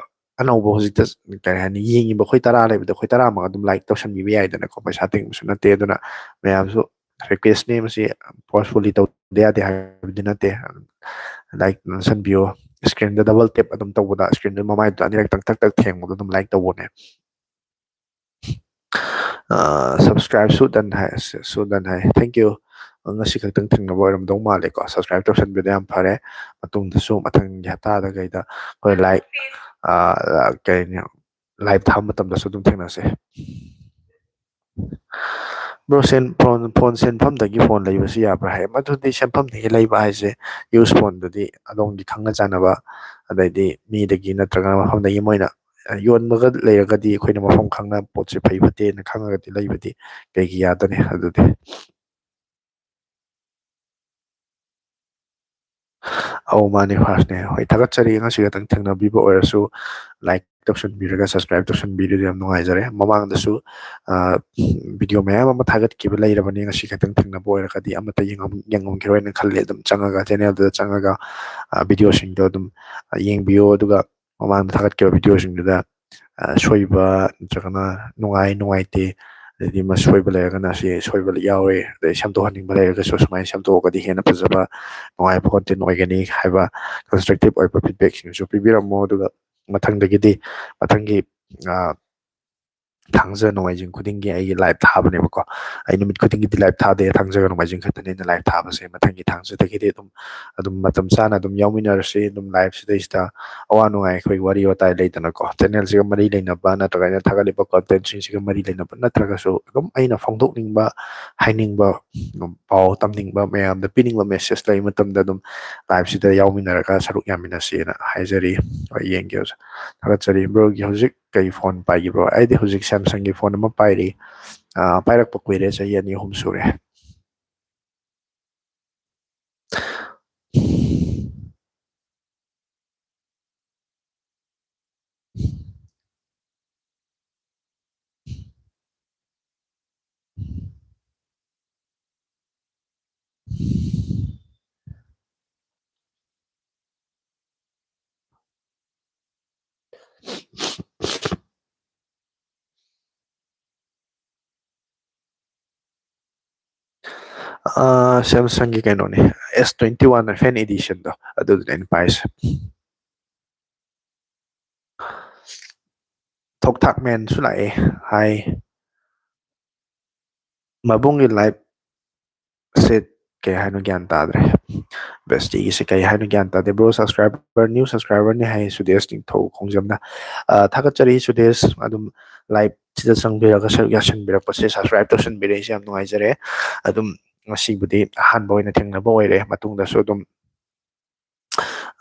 ꯑꯅꯧꯕ ꯍꯧꯖꯤꯛꯇ, ꯀꯔꯤ ꯍꯥꯏꯅꯤ, ꯌꯦꯡꯉꯤꯕ ꯑꯩꯈꯣꯏ ꯇꯔꯥ ꯂꯩꯕꯗ ꯑꯩꯈꯣꯏ ꯇꯔꯥꯃꯛ ꯑꯗꯨꯝ like ꯇꯧꯁꯟꯕꯤꯕ ꯌꯥꯏꯗꯅꯀꯣ, ꯄꯩꯁꯥ ꯇꯤꯡꯕꯁꯨ ꯅꯠꯇꯦ꯫ ꯑꯗꯨꯅ ꯃꯌꯥꯝꯁꯨ requestꯅꯦ, ꯃꯁꯤ forcefully ꯇꯧꯗ ꯌꯥꯗꯦ ꯍꯥꯏꯕꯗꯤ ꯅꯠꯇꯦ꯫ Like ꯅꯝꯁꯟꯕꯤꯌꯣ꯫ Screenꯗ double tap ꯑꯗꯨꯝ ꯇꯧꯕꯗ, screenꯗꯨ ꯃꯃꯥꯏꯗꯨꯗ ꯑꯅꯤꯔꯛꯇꯪ ꯇꯛ ꯇꯛ ꯊꯦꯡꯕꯗꯣ ꯑꯗꯨꯝ like ꯇꯧꯕꯅꯦ꯫ ꯑ, subscribeꯁꯨ done ꯍꯥꯏ, ꯁꯨ done ꯍꯥꯏ꯫ Thank you꯫ ꯉꯁꯤ ꯈꯛꯇꯪ ꯊꯦꯡꯅꯕ ꯑꯣꯏꯔꯝꯗꯧ ꯃꯥꯜꯂꯦꯀꯣ꯫ Subscribe ꯇꯧꯁꯟꯕꯤꯕ ꯌꯥꯝ ꯐꯔꯦ꯫ ꯃꯇꯨꯡꯗꯁꯨ, ꯃꯊꯪꯒꯤ ꯍꯞꯇꯥꯗ ꯀꯩꯗ ꯑꯩꯈꯣꯏ like, ꯑ, ꯀꯩꯅꯣ, live ꯊꯥꯕ ꯃꯇꯝꯗꯁꯨ ꯑꯗꯨꯝ ꯊꯦꯡꯅꯁꯦ꯫ Bro, ꯁꯦꯟ-, phone, phone ꯁꯦꯟꯐꯝꯗꯒꯤ phone ꯂꯩꯕꯁꯤ ꯌꯥꯕ꯭ꯔꯥ ꯍꯥꯏ꯫ ꯃꯗꯨꯗꯤ ꯁꯦꯟꯐꯝꯗꯒꯤ ꯂꯩꯕ ꯍꯥꯏꯁꯦ, use phoneꯗꯨꯗꯤ ꯑꯗꯣꯝꯒꯤ ꯈꯪꯅ ꯆꯥꯟꯅꯕ, ꯑꯗꯩꯗꯤ ꯃꯤꯗꯒꯤ ꯅꯠꯇ꯭ꯔꯒꯅ ꯃꯐꯝꯗꯒꯤ ꯃꯣꯏꯅ ꯌꯣꯟꯕꯒ ꯂꯩꯔꯒꯗꯤ ꯑꯩꯈꯣꯏꯅ ꯃꯐꯝ ꯈꯪꯅ ꯄꯣꯠꯁꯦ ꯐꯩ ꯐꯠꯇꯦꯅ ꯈꯪꯉꯒꯗꯤ ꯂꯩꯕꯗꯤ ꯀꯩꯒꯤ ꯌꯥꯗꯅꯤ ꯑꯗꯨꯗꯤ꯫ ꯑꯧ, ꯃꯥꯅꯦ, ꯐꯥꯔꯁꯅꯦ꯫ ꯍꯣꯏ, ꯊꯥꯒꯠꯆꯔꯤ꯫ ꯉꯁꯤ ꯈꯛꯇꯪ ꯊꯦꯡꯅꯕꯤꯕ ꯑꯣꯏꯔꯁꯨ, ꯂꯥꯏꯛ ꯇꯧꯁꯟꯕꯤꯔꯒ, ꯁꯕꯁꯀ꯭ꯔꯥꯏꯕ ꯇꯧꯁꯟꯕꯤꯔꯤꯗꯣ ꯌꯥꯝ ꯅꯨꯡꯉꯥꯏꯖꯔꯦ꯫ ꯃꯃꯥꯡꯗꯁꯨ, ꯑ, ꯚꯤꯗꯤꯑꯣ ꯃꯌꯥꯝ ꯑꯃ ꯊꯥꯒꯠꯈꯤꯕ ꯂꯩꯔꯕꯅꯤ꯫ ꯉꯁꯤ ꯈꯛꯇꯪ ꯊꯦꯡꯅꯕ ꯑꯣꯏꯔꯒꯗꯤ ꯑꯃꯠꯇ ꯌꯦꯡꯉꯝ-, ꯌꯦꯡꯉꯝꯈꯤꯔꯣꯏꯅ ꯈꯜꯂꯤ꯫ ꯑꯗꯨꯝ ꯆꯪꯉꯒ, ꯆꯦꯅꯦꯜꯗꯨꯗ ꯆꯪꯉꯒ, ꯑ, ꯚꯤꯗꯤꯑꯣꯁꯤꯡꯗꯣ ꯑꯗꯨꯝ, ꯑ, ꯌꯦꯡꯕꯤꯌꯨ꯫ ꯑꯗꯨꯒ ꯃꯃꯥꯡꯗ ꯊꯥꯒꯠꯈꯤꯕ ꯚꯤꯗꯤꯑꯣꯁꯤꯡꯗꯨꯗ, ꯑ, ꯁꯣꯏꯕ ꯅꯠꯇ꯭ꯔꯒꯅ ꯅꯨꯡꯉꯥꯏ, ꯅꯨꯡꯉꯥꯏꯇꯦ, ꯑꯗꯩꯗꯤ ꯃꯁꯣꯏꯕ ꯂꯩꯔꯒꯅ ꯁꯤ ꯁꯣꯏꯕ ꯌꯥꯎꯔꯦ, ꯑꯗꯩ ꯁꯦꯝꯗꯣꯛꯍꯟꯅꯤꯡꯕ ꯂꯩꯔꯒꯁꯨ ꯁꯨꯃꯥꯏꯅ ꯁꯦꯝꯗꯣꯛꯑꯒꯗꯤ ꯍꯦꯟꯅ ꯐꯖꯕ, ꯅꯨꯡꯉꯥꯏꯕ ꯀꯣꯟꯇꯦꯟ ꯑꯣꯏꯒꯅꯤ ꯍꯥꯏꯕ ꯀꯟꯁꯇ꯭ꯔꯛꯇꯤꯞ ꯑꯣꯏꯕ ꯐꯤꯗꯕꯦꯛꯁꯤꯡꯁꯨ ꯄꯤꯕꯤꯔꯝꯃꯣ꯫ ꯑꯗꯨꯒ ꯃꯊꯪꯗꯒꯤꯗꯤ, ꯃꯊꯪꯒꯤ, ꯑ, ꯊꯥꯡꯖ ꯅꯣꯡꯃꯥꯏꯖꯤꯡ ꯈꯨꯗꯤꯡꯒꯤ ꯑꯩꯒꯤ ꯂꯥꯏꯚ ꯊꯥꯕꯅꯦꯕꯀꯣ꯫ ꯑꯩ ꯅꯨꯃꯤꯠ ꯈꯨꯗꯤꯡꯒꯤꯗꯤ ꯂꯥꯏꯚ ꯊꯥꯗꯦ, ꯊꯥꯡꯖꯒ ꯅꯣꯡꯃꯥꯏꯖꯤꯡ ꯈꯛꯇꯅꯤ ꯑꯩꯅ ꯂꯥꯏꯚ ꯊꯥꯕꯁꯦ꯫ ꯃꯊꯪꯒꯤ ꯊꯥꯡꯖꯗꯒꯤꯗꯤ ꯑꯗꯨꯝ, ꯑꯗꯨꯝ ꯃꯇꯝ ꯆꯥꯅ ꯑꯗꯨꯝ ꯌꯥꯎꯃꯤꯟꯅꯔꯁꯤ꯫ ꯑꯗꯨꯝ ꯂꯥꯏꯚꯁꯤꯗꯩꯁꯤꯗ ꯑꯋꯥ ꯅꯨꯡꯉꯥꯏ ꯑꯩꯈꯣꯏ ꯋꯥꯔꯤ ꯋꯥꯇꯥꯏ ꯂꯩꯗꯅꯀꯣ, ꯆꯦꯅꯦꯜꯁꯤꯒ ꯃꯔꯤ ꯂꯩꯅꯕ ꯅꯠꯇ꯭ꯔꯒ ꯑꯩꯅ ꯊꯥꯒꯠꯂꯤꯕ ꯀꯣꯟꯇꯦꯟꯁꯤꯡꯁꯤꯒ ꯃꯔꯤ ꯂꯩꯅꯕ ꯅꯠꯇ꯭ꯔꯒꯁꯨ ꯑꯗꯨꯝ ꯑꯩꯅ ꯐꯣꯡꯗꯣꯛꯅꯤꯡꯕ, ꯍꯥꯏꯅꯤꯡꯕ, ꯄꯥꯎ ꯇꯝꯅꯤꯡꯕ, ꯃꯌꯥꯝꯗ ꯄꯤꯅꯤꯡꯕ ꯃꯦꯁꯦꯖ ꯂꯩ ꯃꯇꯝꯗ ꯑꯗꯨꯝ ꯂꯥꯏꯚꯁꯤꯗ ꯌꯥꯎꯃꯤꯟꯅꯔꯒ ꯁꯔꯨꯛ ꯌꯥꯃꯤꯟꯅꯁꯦꯅ ꯍꯥꯏꯖꯔꯤ꯫ ꯍꯣꯏ, ꯌꯦꯡꯒꯦ ꯍꯧꯖꯤꯛ꯫ ꯊꯥꯒꯠꯆꯔꯤ꯫ ꯕ꯭ꯔꯣꯒꯤ ꯍꯧꯖꯤꯛ ꯀꯩ ꯐꯣꯟ ꯄꯥꯏꯈꯤꯕ꯭ꯔꯣ? ꯑꯩꯗꯤ ꯍꯧꯖꯤꯛ ꯁꯦꯝꯁꯪꯒꯤ ꯐꯣꯟ ꯑꯃ ꯄꯥꯏꯔꯤ꯫ ꯑ, ꯄꯥꯏꯔꯛꯄ ꯀꯨꯏꯔꯦ, ꯆꯍꯤ ꯑꯅꯤ ꯑꯍꯨꯝ ꯁꯨꯔꯦ꯫ ꯑ, ꯁꯦꯝꯁꯪꯒꯤ ꯀꯩꯅꯣꯅꯦ, ꯑꯦꯁ ꯇ꯭ꯋꯦꯟꯇꯤ ꯋꯥꯟ ꯑꯦꯐ ꯑꯦꯟ ꯑꯦꯗꯤꯁꯟꯗꯣ, ꯑꯗꯨꯗꯨꯅꯦ ꯑꯩꯅ ꯄꯥꯏꯔꯤꯁꯦ꯫ ꯊꯣꯛ ꯊꯥꯛ ꯃꯦꯟꯁꯨ ꯂꯥꯛꯑꯦ꯫ ꯍꯥꯏ, ꯃꯕꯨꯡꯒꯤ ꯂꯥꯏꯐ ꯁꯦ ꯀꯩ ꯍꯥꯏꯅꯣ ꯒ꯭ꯌꯥꯟ ꯇꯥꯗ꯭ꯔꯦ꯫ ꯕꯦꯁꯇꯤꯒꯤꯁꯦ ꯀꯩ ꯍꯥꯏꯅꯣ ꯒ꯭ꯌꯥꯟ ꯇꯥꯗꯦ꯫ ꯕ꯭ꯔꯣ, ꯁꯕꯁꯀ꯭ꯔꯥꯏꯕꯔ, ꯅ꯭ꯌꯨ ꯁꯕꯁꯀ꯭ꯔꯥꯏꯕꯔꯅꯤ ꯍꯥꯏ ꯁꯨꯗꯦꯁ ꯅꯤꯡꯊꯧ ꯈꯣꯡꯖꯝꯅ꯫ ꯑ, ꯊꯥꯒꯠꯆꯔꯤ ꯁꯨꯗꯦꯁ, ꯑꯗꯨꯝ ꯂꯥꯏꯚꯁꯤꯗ ꯆꯪꯕꯤꯔꯒ ꯁꯔꯨꯛ ꯌꯥꯁꯟꯕꯤꯔꯛꯄꯁꯦ, ꯁꯕꯁꯀ꯭ꯔꯥꯏꯕ ꯇꯧꯁꯟꯕꯤꯔꯛꯏꯁꯦ ꯌꯥꯝ ꯅꯨꯡꯉꯥꯏꯖꯔꯦ꯫ ꯑꯗꯨꯝ ꯉꯁꯤꯕꯨꯗꯤ ꯑꯍꯥꯟꯕ ꯑꯣꯏꯅ ꯊꯦꯡꯅꯕ ꯑꯣꯏꯔꯦ, ꯃꯇꯨꯡꯗꯁꯨ ꯑꯗꯨꯝ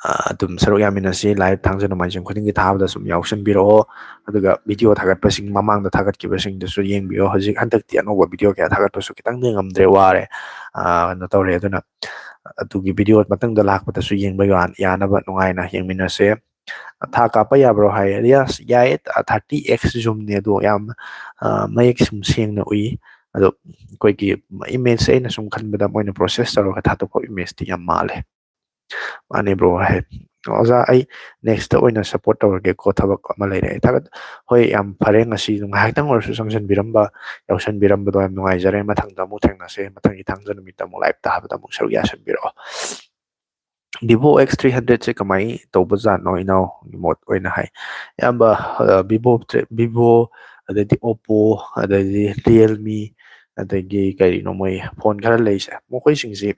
ꯑꯗꯨꯝ ꯁꯔꯨꯛ ꯌꯥꯃꯤꯟꯅꯁꯤ꯫ Live ꯊꯥꯡꯖ ꯅꯣꯡꯃꯥꯏꯖꯤꯡ ꯈꯨꯗꯤꯡꯒꯤ ꯊꯥꯕꯗ ꯁꯨꯝ ꯌꯥꯎꯁꯟꯕꯤꯔꯛꯑꯣ꯫ ꯑꯗꯨꯒ video ꯊꯥꯒꯠꯄꯁꯤꯡ, ꯃꯃꯥꯡꯗ ꯊꯥꯒꯠꯈꯤꯕꯁꯤꯡꯗꯨꯁꯨ ꯌꯦꯡꯕꯤꯌꯣ꯫ ꯍꯧꯖꯤꯛ ꯍꯟꯗꯛꯇꯤ ꯑꯅꯧꯕ video ꯀꯌꯥ ꯊꯥꯒꯠꯄꯁꯨ ꯈꯤꯇꯪꯗꯤ ꯉꯝꯗ꯭ꯔꯦ, ꯋꯥꯔꯦ, ꯀꯩꯅꯣ ꯇꯧꯔꯦ꯫ ꯑꯗꯨꯅ ꯑꯗꯨꯒꯤ video ꯃꯊꯪꯗ ꯂꯥꯛꯄꯗꯁꯨ ꯌꯦꯡꯕ ꯌꯥ-, ꯌꯥꯅꯕ ꯅꯨꯡꯉꯥꯏꯅ ꯌꯦꯡꯃꯤꯟꯅꯁꯦ꯫ ꯊꯥ ꯀꯥꯞꯄ ꯌꯥꯕ꯭ꯔꯣ ꯍꯥꯏ꯫ Yes, ꯌꯥꯏꯌꯦ꯫ Thirty X zoomꯅꯦ, ꯑꯗꯣ ꯌꯥꯝ, ꯑ, ꯃꯌꯦꯛ ꯁꯨꯝ ꯁꯦꯡꯅ ꯎꯏ꯫ ꯑꯗꯣ ꯑꯩꯈꯣꯏꯒꯤ image ꯑꯩꯅ ꯁꯨꯝ ꯈꯟꯕꯗ ꯃꯣꯏꯅ process ꯇꯧꯔꯒ ꯊꯥꯗꯣꯛꯄ imageꯇꯤ ꯌꯥꯝ ꯃꯥꯜꯂꯦ꯫ ꯃꯥꯅꯦ bro ꯍꯥꯏ꯫ ꯑꯣꯖꯥ, ꯑꯩ nextꯇ ꯑꯣꯏꯅ support ꯇꯧꯔꯒꯦꯀꯣ, ꯊꯕꯛ ꯑꯃ ꯂꯩꯔꯦ꯫ ꯑꯩ ꯊꯥꯒꯠ-, ꯍꯣꯏ, ꯌꯥꯝ ꯐꯔꯦ, ꯉꯁꯤ ꯉꯥꯏꯍꯥꯛꯇꯪ ꯑꯣꯏꯔꯁꯨ ꯆꯪꯁꯤꯟꯕꯤꯔꯝꯕ, ꯌꯥꯎꯁꯟꯕꯤꯔꯝꯕꯗꯣ ꯌꯥꯝ ꯅꯨꯡꯉꯥꯏꯖꯔꯦ꯫ ꯃꯊꯪꯗ ꯑꯃꯨꯛ ꯊꯦꯡꯅꯁꯦ, ꯃꯊꯪꯒꯤ ꯊꯥꯡꯖ ꯅꯨꯃꯤꯠꯇ ꯑꯃꯨꯛ live ꯊꯥꯕꯗ ꯑꯃꯨꯛ ꯁꯔꯨꯛ ꯌꯥꯁꯟꯕꯤꯔꯛꯑꯣ꯫ Vivo X three hundredꯁꯦ ꯀꯃꯥꯏ ꯇꯧꯕꯖꯥꯠꯅꯣ ꯏꯅꯥꯎ? ꯃꯣꯠ ꯑꯣꯏꯅ ꯍꯥꯏ꯫ ꯑꯌꯥꯝꯕ, ꯑ, Vivo ꯇ꯭ꯔꯦ-, Vivo, ꯑꯗꯩꯗꯤ Oppo, ꯑꯗꯩꯗꯤ Realme, ꯑꯗꯒꯤ ꯀꯔꯤꯅꯣ ꯃꯣꯏ phone ꯈꯔ ꯂꯩꯁꯦ, ꯃꯈꯣꯏꯁꯤꯡꯁꯤ,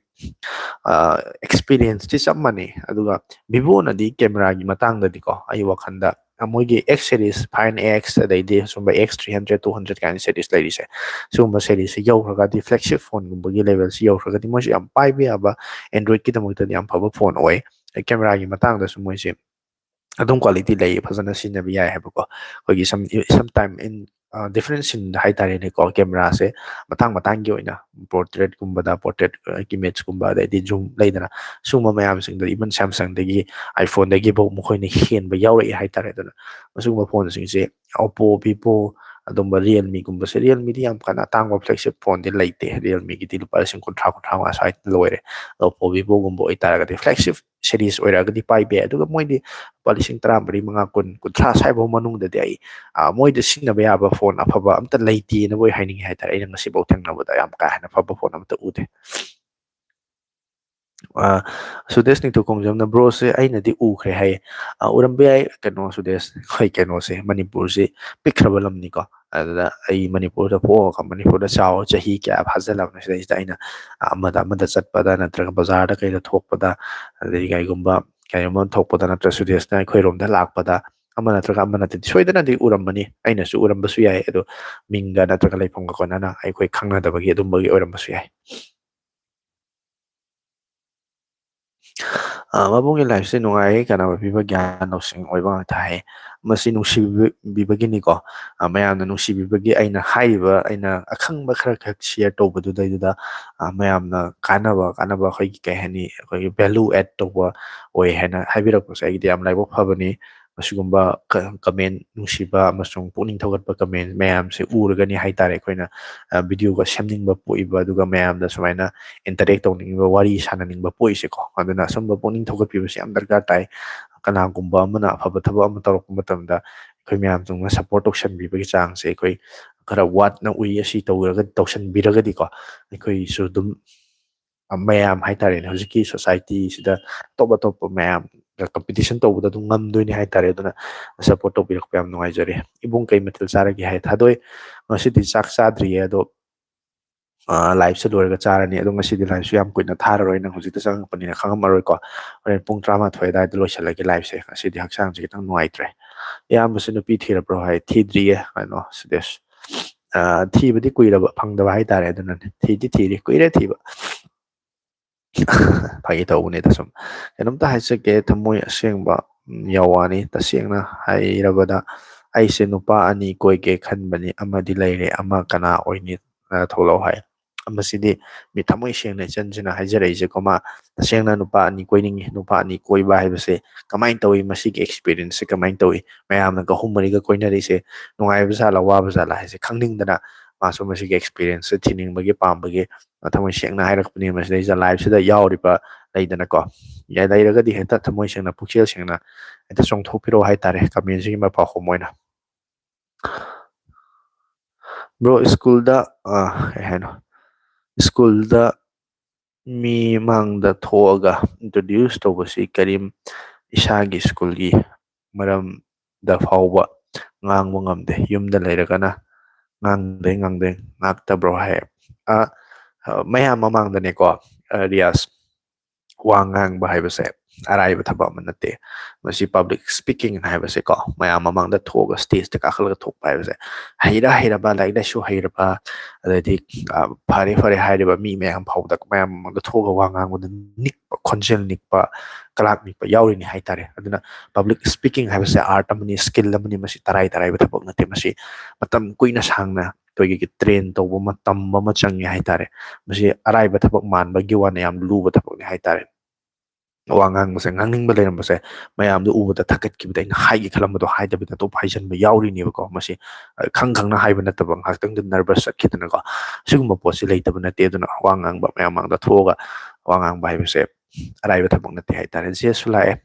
ꯑ, experienceꯇꯤ ꯆꯞ ꯃꯥꯟꯅꯩ꯫ ꯑꯗꯨꯒ Vivoꯅꯗꯤ cameraꯒꯤ ꯃꯇꯥꯡꯗꯗꯤꯀꯣ, ꯑꯩ ꯋꯥꯈꯜꯗ, ꯑ, ꯃꯣꯏꯒꯤ X series, Find X, ꯑꯗꯩꯗꯤ ꯁꯨꯝꯕ X three hundred, two hundred ꯀꯥꯏꯅ series ꯂꯩꯔꯤꯁꯦ, ꯁꯤꯒꯨꯝꯕ seriesꯁꯦ ꯌꯧꯈ꯭ꯔꯒꯗꯤ flagship phoneꯒꯨꯝꯕꯒꯤ levelꯁꯤ ꯌꯧꯈ꯭ꯔꯒꯗꯤ ꯃꯣꯏꯁꯨ ꯌꯥꯝ ꯄꯥꯏꯕ ꯌꯥꯕ, Androidꯀꯤꯗꯃꯛꯇꯗꯤ ꯌꯥꯝ ꯐꯕ phone ꯑꯣꯏ꯫ Cameraꯒꯤ ꯃꯇꯥꯡꯗꯁꯨ ꯃꯣꯏꯁꯦ ꯑꯗꯨꯝ quality ꯂꯩ, ꯐꯖꯅ ꯁꯤꯖꯤꯟꯅꯕ ꯌꯥꯏ ꯍꯥꯏꯕꯀꯣ꯫ ꯑꯩꯈꯣꯏꯒꯤ some, sometime in, ꯑ, different sceneꯗ ꯍꯥꯏꯇꯥꯔꯦꯅꯦꯀꯣ, cameraꯁꯦ ꯃꯇꯥꯡ ꯃꯇꯥꯡꯒꯤ ꯑꯣꯏꯅ portraitꯀꯨꯝꯕꯗ, portrait, ꯑ, imageꯀꯨꯝꯕ, ꯑꯗꯩꯗꯤ zoom ꯂꯩꯗꯅ, ꯁꯤꯒꯨꯝꯕ ꯃꯌꯥꯝꯁꯤꯡꯗꯣ even Samsungꯗꯒꯤ, iPhoneꯗꯒꯤꯐꯥꯎ ꯃꯈꯣꯏꯅ ꯍꯦꯟꯕ ꯌꯥꯎꯔꯛꯑꯦ ꯍꯥꯏꯇꯥꯔꯦ꯫ ꯑꯗꯨꯅ ꯃꯁꯤꯒꯨꯝꯕ phoneꯁꯤꯡꯁꯦ Oppo, Vivo, ꯑꯗꯨꯝꯕ Realmeꯒꯨꯝꯕꯁꯦ, Realmeꯗꯤ ꯌꯥꯝ ꯀꯟꯅ ꯑꯇꯥꯡꯕ flagship phoneꯗꯤ ꯂꯩꯇꯦ꯫ Realmeꯒꯤꯗꯤ ꯂꯨꯄꯥ ꯂꯤꯁꯤꯡ ꯀꯨꯟꯊ꯭ꯔꯥ, ꯀꯨꯟꯊ꯭ꯔꯥ ꯃꯉꯥ ꯁ꯭ꯋꯥꯏꯗ ꯂꯣꯏꯔꯦ꯫ ꯑꯗꯣ Oppo, Vivoꯒꯨꯝꯕ ꯑꯣꯏꯇꯥꯔꯒꯗꯤ flagship series ꯑꯣꯏꯔꯒꯗꯤ ꯄꯥꯏꯕ ꯌꯥꯏ꯫ ꯑꯗꯨꯒ ꯃꯣꯏꯗꯤ ꯂꯨꯄꯥ ꯂꯤꯁꯤꯡ ꯇꯔꯥꯃꯔꯤ, ꯃꯉꯥ, ꯀꯨꯟ, ꯀꯨꯟꯊ꯭ꯔꯥ ꯁ꯭ꯋꯥꯏꯐꯥꯎ ꯃꯅꯨꯡꯗꯗꯤ ꯑꯩ, ꯑ, ꯃꯣꯏꯗ ꯁꯤꯖꯤꯟꯅꯕ ꯌꯥꯕ phone ꯑꯐꯕ ꯑꯝꯇ ꯂꯩꯇꯦꯅꯕꯨ ꯑꯩ ꯍꯥꯏꯅꯤꯡꯉꯤ ꯍꯥꯏꯇꯥꯔꯦ꯫ ꯑꯩꯅ ꯉꯁꯤꯐꯥꯎ ꯊꯦꯡꯅꯕꯗ ꯌꯥꯝ ꯀꯥ ꯍꯦꯟꯅ ꯐꯕ phone ꯑꯝꯇ ꯎꯗꯦ꯫ ꯑ, ꯁꯨꯗꯦꯁ ꯅꯤꯡꯊꯧ ꯈꯣꯡꯖꯝꯅ, "Broꯁꯦ ꯑꯩꯅꯗꯤ ꯎꯈ꯭ꯔꯦ" ꯍꯥꯏꯌꯦ꯫ ꯑ, ꯎꯔꯝꯕ ꯌꯥꯏ꯫ ꯀꯩꯅꯣ, ꯁꯨꯗꯦꯁ, ꯑꯩꯈꯣꯏ ꯀꯩꯅꯣꯁꯦ, ꯃꯅꯤꯄꯨꯔꯁꯤ ꯄꯤꯛꯈ꯭ꯔꯕ ꯂꯝꯅꯤꯀꯣ꯫ ꯑꯗꯨꯗ ꯑꯩ ꯃꯅꯤꯄꯨꯔꯗ ꯄꯣꯛꯑꯒ, ꯃꯅꯤꯄꯨꯔꯗ ꯆꯥꯎꯔ ꯆꯍꯤ ꯀꯌꯥ ꯐꯥꯖꯤꯜꯂꯕꯅꯤ꯫ ꯁꯤꯗꯩꯁꯤꯗ ꯑꯩꯅ ꯑꯃꯗ ꯑꯃꯗ ꯆꯠꯄꯗ ꯅꯠꯇ꯭ꯔꯒ ꯕꯖꯥꯔꯗ ꯀꯩꯗ ꯊꯣꯛꯄꯗ, ꯑꯗꯩ ꯀꯩꯒꯨꯝꯕ ꯀꯩꯅꯣꯝꯃ ꯊꯣꯛꯄꯗ ꯅꯠꯇ꯭ꯔ ꯁꯨꯗꯦꯁꯅ ꯑꯩꯈꯣꯏꯔꯣꯝꯗ ꯂꯥꯛꯄꯗ ꯑꯃ ꯅꯠꯇ꯭ꯔꯒ ꯑꯃ ꯅꯠꯇꯗꯤ ꯁꯣꯏꯗꯅꯗꯤ ꯎꯔꯝꯃꯅꯤ꯫ ꯑꯩꯅꯁꯨ ꯎꯔꯝꯕꯁꯨ ꯌꯥꯏ, ꯑꯗꯣ ꯃꯤꯡꯒ ꯅꯠꯇ꯭ꯔꯒ ꯂꯩꯐꯝꯒ ꯀꯣꯟꯅꯅ ꯑꯩꯈꯣꯏ ꯈꯪꯅꯗꯕꯒꯤ ꯑꯗꯨꯝꯕꯒꯤ ꯑꯣꯏꯔꯝꯕꯁꯨ ꯌꯥꯏ꯫ ꯑ, ꯃꯕꯨꯡꯒꯤ liveꯁꯦ ꯅꯨꯡꯉꯥꯏ, ꯀꯥꯟꯅꯕ ꯄꯤꯕ, ꯒ꯭ꯌꯥꯟ ꯂꯧꯁꯤꯡ ꯑꯣꯏꯕ ꯉꯥꯛꯇ ꯍꯥꯏ꯫ ꯃꯁꯤ ꯅꯨꯡꯁꯤꯕꯤꯕꯒꯤꯅꯤꯀꯣ꯫ ꯑ, ꯃꯌꯥꯝꯅ ꯅꯨꯡꯁꯤꯕꯤꯕꯒꯤ ꯑꯩꯅ ꯍꯥꯏꯔꯤꯕ, ꯑꯩꯅ ꯑꯈꯪꯕ ꯈꯔ ꯈꯛ share ꯇꯧꯕꯗꯨꯗꯩꯗꯨꯗ, ꯑ, ꯃꯌꯥꯝꯅ ꯀꯥꯟꯅꯕ, ꯀꯥꯟꯅꯕ ꯑꯩꯈꯣꯏꯒꯤ ꯀꯩ ꯍꯥꯏꯅꯤ, ꯑꯩꯈꯣꯏꯒꯤ value add ꯇꯧꯕ ꯑꯣꯏ ꯍꯥꯏꯅ ꯍꯥꯏꯕꯤꯔꯛꯄꯁꯦ ꯑꯩꯒꯤꯗꯤ ꯌꯥꯝ ꯂꯥꯏꯕꯛ ꯐꯕꯅꯤ꯫ ꯑꯁꯤꯒꯨꯝꯕ ꯀ-, comment ꯅꯨꯡꯁꯤꯕ ꯑꯃꯁꯨꯡ ꯄꯨꯛꯅꯤꯡ ꯊꯧꯒꯠꯄ comment ꯃꯌꯥꯝꯁꯦ ꯎꯔꯒꯅꯤ ꯍꯥꯏꯇꯥꯔꯦ ꯑꯩꯈꯣꯏꯅ, ꯑ, videoꯒ ꯁꯦꯝꯅꯤꯡꯕ ꯄꯣꯛꯏꯕ, ꯑꯗꯨꯒ ꯃꯌꯥꯝꯗ ꯁꯨꯃꯥꯏꯅ interact ꯇꯧꯅꯤꯡꯕ, ꯋꯥꯔꯤ ꯁꯥꯟꯅꯅꯤꯡꯕ ꯄꯣꯛꯏꯁꯦꯀꯣ꯫ ꯑꯗꯨꯅ ꯑꯁꯨꯝꯕ ꯄꯨꯛꯅꯤꯡ ꯊꯧꯒꯠꯄꯤꯕꯁꯦ ꯌꯥꯝ ꯗꯔꯀꯥꯔ ꯇꯥꯏ꯫ ꯀꯅꯥꯒꯨꯝꯕ ꯑꯃꯅ ꯑꯐꯕ ꯊꯕꯛ ꯑꯃ ꯇꯧꯔꯛꯄ ꯃꯇꯝꯗ ꯑꯩꯈꯣꯏ ꯃꯌꯥꯝ ꯆꯪꯅ support ꯇꯧꯁꯟꯕꯤꯕꯒꯤ ꯆꯥꯡꯁꯦ ꯑꯩꯈꯣꯏ ꯈꯔ ꯋꯥꯠꯅ ꯎꯏ꯫ ꯑꯁꯤ ꯇꯧꯔꯒ, ꯇꯧꯁꯟꯕꯤꯔꯒꯗꯤꯀꯣ, ꯑꯩꯈꯣꯏꯁꯨ ꯑꯗꯨꯝ, ꯑ, ꯃꯌꯥꯝ ꯍꯥꯏꯇꯥꯔꯦꯅꯦ, ꯍꯧꯖꯤꯛꯀꯤ societyꯁꯤꯗ ꯑꯇꯣꯞ ꯑꯇꯣꯞꯄ ꯃꯌꯥꯝꯒ competition ꯇꯧꯕꯗ ꯑꯗꯨꯝ ꯉꯝꯗꯣꯏꯅꯦ ꯍꯥꯏꯇꯥꯔꯦ꯫ ꯑꯗꯨꯅ support ꯇꯧꯕꯤꯔꯛꯄ ꯌꯥꯝ ꯅꯨꯡꯉꯥꯏꯖꯔꯦ꯫ ꯏꯕꯨꯡ, ꯀꯩ ꯃꯊꯦꯜ ꯆꯥꯔꯒꯦ ꯍꯥꯏ? ꯊꯥꯗꯣꯏ, ꯉꯁꯤꯗꯤ ꯆꯥꯛ ꯆꯥꯗ꯭ꯔꯤꯌꯦ, ꯑꯗꯣ, ꯑ, liveꯁꯦ ꯂꯣꯏꯔꯒ ꯆꯥꯔꯅꯤ꯫ ꯑꯗꯣ ꯉꯁꯤꯗꯤ liveꯁꯨ ꯌꯥꯝ ꯀꯨꯏꯅ ꯊꯥꯔꯔꯣꯏ, ꯅꯪ ꯍꯧꯖꯤꯛꯇ ꯆꯪꯉꯛꯄꯅꯤꯅ ꯈꯪꯉꯝꯃꯔꯣꯏꯀꯣ꯫ ꯍꯣꯔꯦꯟ ꯄꯨꯡ ꯇꯔꯥꯃꯥꯊꯣꯏ ꯑꯗꯨꯋꯥꯏꯗ ꯂꯣꯏꯁꯤꯜꯂꯒꯦ liveꯁꯦ꯫ ꯉꯁꯤꯗꯤ ꯍꯛꯆꯥꯡꯁꯦ ꯈꯤꯇꯪ ꯅꯨꯡꯉꯥꯏꯇ꯭ꯔꯦ꯫ ꯏꯌꯥꯝꯕꯁꯨ ꯅꯨꯄꯤ ꯊꯤꯔꯕ꯭ꯔꯣ ꯍꯥꯏ? ꯊꯤꯗ꯭ꯔꯤꯌꯦ, ꯀꯩꯅꯣ, ꯁꯤꯗꯦꯁ꯫ ꯑ, ꯊꯤꯕꯗꯤ ꯀꯨꯏꯔꯕ ꯐꯪꯗꯕ ꯍꯥꯏꯇꯥꯔꯦ, ꯑꯗꯨꯅꯅꯦ꯫ ꯊꯤꯗꯤ ꯊꯤꯔꯤ, ꯀꯨꯏꯔꯦ ꯊꯤꯕ꯫ ꯐꯥꯒꯤ ꯇꯧꯕꯅꯤꯗ ꯁꯨꯝ꯫ ꯀꯩꯅꯣꯝꯇ ꯍꯥꯏꯖꯒꯦ, ꯊꯃꯣꯏ ꯑꯁꯦꯡꯕ, ꯎꯝ, ꯌꯥꯋꯥꯅꯤ꯫ ꯇꯁꯦꯡꯅ ꯍꯥꯏꯔꯕꯗ, ꯑꯩꯁꯦ ꯅꯨꯄꯥ ꯑꯅꯤ ꯀꯣꯏꯒꯦ ꯈꯟꯕꯅꯤ, ꯑꯃꯗꯤ ꯂꯩꯔꯦ, ꯑꯃ ꯀꯅꯥ ꯑꯣꯏꯅꯤ? ꯑ, ꯊꯣꯛꯂꯛꯑꯣ ꯍꯥꯏ꯫ ꯃꯁꯤꯗꯤ ꯃꯤ ꯊꯃꯣꯏ ꯁꯦꯡꯅ ꯏꯆꯟꯁꯤꯅ ꯍꯥꯏꯖꯔꯛꯏꯁꯦꯀꯣ꯫ ꯃꯥ ꯇꯁꯦꯡꯅ ꯅꯨꯄꯥ ꯑꯅꯤ ꯀꯣꯏꯅꯤꯡꯉꯤ꯫ ꯅꯨꯄꯥ ꯑꯅꯤ ꯀꯣꯏꯕ ꯍꯥꯏꯕꯁꯦ ꯀꯃꯥꯏꯅ ꯇꯧꯏ? ꯃꯁꯤꯒꯤ experienceꯁꯦ ꯀꯃꯥꯏꯅ ꯇꯧꯏ? ꯃꯌꯥꯝꯅ ꯑꯍꯨꯝ ꯃꯔꯤꯒ ꯀꯣꯏꯅꯔꯤꯁꯦ ꯅꯨꯡꯉꯥꯏꯕ ꯖꯥꯠꯂ, ꯋꯥꯕ ꯖꯥꯠꯂ ꯍꯥꯏꯁꯦ ꯈꯪꯅꯤꯡꯗꯅ ꯃꯥꯁꯨ ꯃꯁꯤꯒꯤ experienceꯁꯦ ꯊꯤꯅꯤꯡꯕꯒꯤ, ꯄꯥꯝꯕꯒꯤ ꯊꯃꯣꯏ ꯁꯦꯡꯅ ꯍꯥꯏꯔꯛꯄꯅꯤ꯫ ꯃꯁꯤꯗꯩꯁꯤꯗ liveꯁꯤꯗ ꯌꯥꯎꯔꯤꯕ ꯂꯩꯗꯅꯀꯣ, ꯌꯥ-, ꯂꯩꯔꯒꯗꯤ ꯍꯦꯛꯇ ꯊꯃꯣꯏ ꯁꯦꯡꯅ, ꯄꯨꯛꯆꯦꯜ ꯁꯦꯡꯅ ꯍꯦꯛꯇ ꯆꯣꯡꯊꯣꯛꯄꯤꯔꯛꯑꯣ ꯍꯥꯏꯇꯥꯔꯦ, commentꯁꯤꯒꯤ ꯃꯄꯥꯈꯣꯝ ꯑꯣꯏꯅ꯫ Bro, ꯁ꯭ꯀꯨꯜꯗ, ꯑ, ꯀꯩ ꯍꯥꯏꯅꯣ? ꯁ꯭ꯀꯨꯜꯗ ꯃꯤ ꯃꯥꯡꯗ ꯊꯣꯛꯑꯒ introduce ꯇꯧꯕꯁꯤ ꯀꯔꯤꯝ ꯏꯁꯥꯒꯤ ꯁ꯭ꯀꯨꯜꯒꯤ ꯃꯔꯝꯗ ꯐꯥꯎꯕ ꯉꯥꯡꯕ ꯉꯝꯗꯦ꯫ ꯌꯨꯝꯗ ꯂꯩꯔꯒꯅ ꯉꯥꯡꯗꯦ, ꯉꯥꯡꯗꯦ, ꯉꯥꯛꯇ bro ꯍꯥꯏ꯫ ꯑ, ꯑ, ꯃꯌꯥꯝ ꯃꯃꯥꯡꯗꯅꯦꯀꯣ, ꯑ, ꯔꯤꯌꯥꯁ꯫ ꯋꯥ ꯉꯥꯡꯕ ꯍꯥꯏꯕꯁꯦ ꯑꯔꯥꯏꯕ ꯊꯕꯛ ꯑꯃ ꯅꯠꯇꯦ꯫ ꯃꯁꯤ ꯄꯕ꯭ꯂꯤꯛ ꯁ꯭ꯄꯤꯀꯤꯡ ꯍꯥꯏꯕꯁꯦꯀꯣ, ꯃꯌꯥꯝ ꯃꯃꯥꯡꯗ ꯊꯣꯛꯑꯒ ꯁ꯭ꯇꯦꯖꯇ ꯀꯥꯈꯠꯂꯒ ꯊꯣꯛꯄ ꯍꯥꯏꯕꯁꯦ, ꯍꯩꯔ ꯍꯩꯔꯕ, ꯂꯥꯏꯔꯤꯛ ꯂꯥꯏꯁꯨ ꯍꯩꯔꯕ, ꯑꯗꯩꯗꯤ, ꯑ, ꯐꯔꯦ ꯐꯔꯦ ꯍꯥꯏꯔꯤꯕ ꯃꯤ ꯃꯌꯥꯝ ꯐꯥꯎꯕꯗ, ꯃꯌꯥꯝ ꯃꯃꯥꯡꯗ ꯊꯣꯛꯑꯒ ꯋꯥ ꯉꯥꯡꯕꯗ ꯅꯤꯛꯄ, ꯈꯣꯟꯖꯦꯜ ꯅꯤꯛꯄ, ꯀꯂꯥꯛ ꯅꯤꯛꯄ ꯌꯥꯎꯔꯤꯅꯤ ꯍꯥꯏꯇꯥꯔꯦ꯫ ꯑꯗꯨꯅ ꯄꯕ꯭ꯂꯤꯛ ꯁ꯭ꯄꯤꯀꯤꯡ ꯍꯥꯏꯕꯁꯦ ꯑꯥꯔꯠ ꯑꯃꯅꯤ, ꯁ꯭ꯀꯤꯜ ꯑꯃꯅꯤ꯫ ꯃꯁꯤ ꯇꯔꯥꯏ ꯇꯔꯥꯏꯕ ꯊꯕꯛ ꯅꯠꯇꯦ꯫ ꯃꯁꯤ ꯃꯇꯝ ꯀꯨꯏꯅ ꯁꯥꯡꯅ ꯑꯩꯈꯣꯏꯒꯤ ꯇ꯭ꯔꯦꯟ ꯇꯧꯕ ꯑꯃ, ꯇꯝꯕ ꯑꯃ ꯆꯪꯉꯦ ꯍꯥꯏꯇꯥꯔꯦ꯫ ꯃꯁꯤ ꯑꯔꯥꯏꯕ ꯊꯕꯛ ꯃꯥꯟꯕꯒꯤ ꯋꯥꯅ ꯌꯥꯝ ꯂꯨꯕ ꯊꯕꯛꯅꯤ ꯍꯥꯏꯇꯥꯔꯦ꯫ ꯋꯥ ꯉꯥꯡꯕꯁꯦ, ꯉꯥꯡꯅꯤꯡꯕ ꯂꯩꯔꯝꯕꯁꯦ, ꯃꯌꯥꯝꯗꯣ ꯎꯕꯗ ꯊꯛꯀꯠꯈꯤꯕꯗ ꯑꯩꯅ ꯍꯥꯏꯒꯦ ꯈꯜꯂꯝꯕꯗꯣ ꯍꯥꯏꯗꯕꯤꯗ ꯑꯇꯣꯞꯄ ꯍꯥꯏꯖꯟꯕ ꯌꯥꯎꯔꯤꯅꯦꯕꯀꯣ꯫ ꯃꯁꯤ, ꯑ, ꯈꯪ ꯈꯪꯅ ꯍꯥꯏꯕ ꯅꯠꯇꯕ, ꯉꯥꯏꯍꯥꯛꯇꯪꯗ ꯅꯔꯚꯁ ꯆꯠꯈꯤꯗꯅꯀꯣ꯫ ꯁꯤꯒꯨꯝꯕ ꯄꯣꯠꯁꯤ ꯂꯩꯇꯕ ꯅꯠꯇꯦ꯫ ꯑꯗꯨꯅ ꯋꯥ ꯉꯥꯡꯕ, ꯃꯌꯥꯝ ꯃꯥꯡꯗ ꯊꯣꯛꯑꯒ ꯋꯥ ꯉꯥꯡꯕ ꯍꯥꯏꯕꯁꯦ ꯑꯔꯥꯏꯕ ꯊꯕꯛ ꯅꯠꯇꯦ ꯍꯥꯏꯇꯥꯔꯦ꯫ ꯖꯦꯁꯁꯨ ꯂꯥꯛꯑꯦ꯫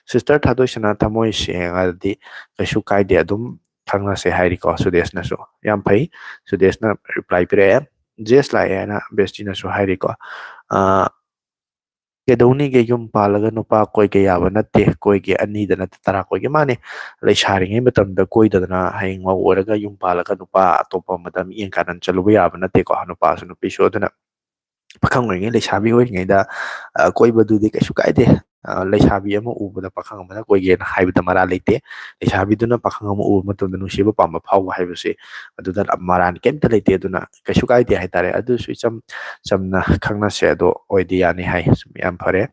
ꯁꯤꯁꯇꯔ ꯊꯥꯗꯣꯏꯁꯅꯥ, ꯊꯃꯣꯏ ꯁꯦꯡꯉꯗꯤ ꯀꯩꯁꯨ ꯀꯥꯏꯗꯦ, ꯑꯗꯨꯝ ꯈꯪꯅꯁꯦ ꯍꯥꯏꯔꯤꯀꯣ ꯁꯨꯗꯦꯁꯅꯁꯨ꯫ ꯌꯥꯝ ꯐꯩ, ꯁꯨꯗꯦꯁꯅ ꯔꯤꯄ꯭ꯂꯥꯏ ꯄꯤꯔꯛꯑꯦ꯫ ꯖꯦꯁ ꯂꯥꯛꯑꯦ ꯍꯥꯏꯅ ꯕꯦꯁꯇꯤꯅꯁꯨ ꯍꯥꯏꯔꯤꯀꯣ꯫ ꯑ, ꯀꯩꯗꯧꯅꯤꯒꯦ, ꯌꯨꯝ ꯄꯥꯜꯂꯒ ꯅꯨꯄꯥ ꯀꯣꯏꯒꯦ ꯌꯥꯕ ꯅꯠꯇꯦ, ꯀꯣꯏꯒꯦ ꯑꯅꯤꯗ ꯅꯠꯇꯦ ꯇꯔꯥ ꯀꯣꯏꯒꯦ꯫ ꯃꯥꯅꯦ, ꯂꯩꯁꯥꯔꯤꯉꯩ ꯃꯇꯝꯗ ꯀꯣꯏꯗꯗꯅ ꯍꯌꯦꯡ ꯃꯧ ꯑꯣꯏꯔꯒ ꯌꯨꯝ ꯄꯥꯜꯂꯒ ꯅꯨꯄꯥ ꯑꯇꯣꯞꯄ ꯑꯃꯗ ꯃꯤꯠꯌꯦꯡ ꯀꯥꯟꯅ ꯆꯠꯂꯨꯕ ꯌꯥꯕ ꯅꯠꯇꯦꯀꯣ, ꯅꯨꯄꯥꯁꯨ ꯅꯨꯄꯤꯁꯨ꯫ ꯑꯗꯨꯅ ꯄꯥꯈꯪ ꯑꯣꯏꯔꯤꯉꯩ, ꯂꯩꯁꯥꯕꯤ ꯑꯣꯏꯔꯤꯉꯩꯗ, ꯑ, ꯀꯣꯏꯕꯗꯨꯗꯤ ꯀꯩꯁꯨ ꯀꯥꯏꯗꯦ꯫ ꯑ, ꯂꯩꯁꯥꯕꯤ ꯑꯃ ꯎꯕꯗ ꯄꯥꯈꯪ ꯑꯃꯅ ꯀꯣꯏꯒꯦꯅ ꯍꯥꯏꯕꯗ ꯃꯔꯥ ꯂꯩꯇꯦ꯫ ꯂꯩꯁꯥꯕꯤꯗꯨꯅ ꯄꯥꯈꯪ ꯑꯃ ꯎꯕ ꯃꯇꯝꯗ ꯅꯨꯡꯁꯤꯕ ꯄꯥꯝꯕ ꯐꯥꯎꯕ ꯍꯥꯏꯕꯁꯤ ꯑꯗꯨꯗ ꯃꯔꯥꯟ ꯀꯩꯝꯇ ꯂꯩꯇꯦ꯫ ꯑꯗꯨꯅ ꯀꯩꯁꯨ ꯀꯥꯏꯗꯦ ꯍꯥꯏꯇꯥꯔꯦ꯫ ꯑꯗꯨꯁꯨ ꯏꯆꯝ ꯆꯝꯅ ꯈꯪꯅꯁꯦ, ꯑꯗꯣ ꯑꯣꯏꯗꯤ ꯌꯥꯅꯤ ꯍꯥꯏ꯫ ꯌꯥꯝ ꯐꯔꯦ꯫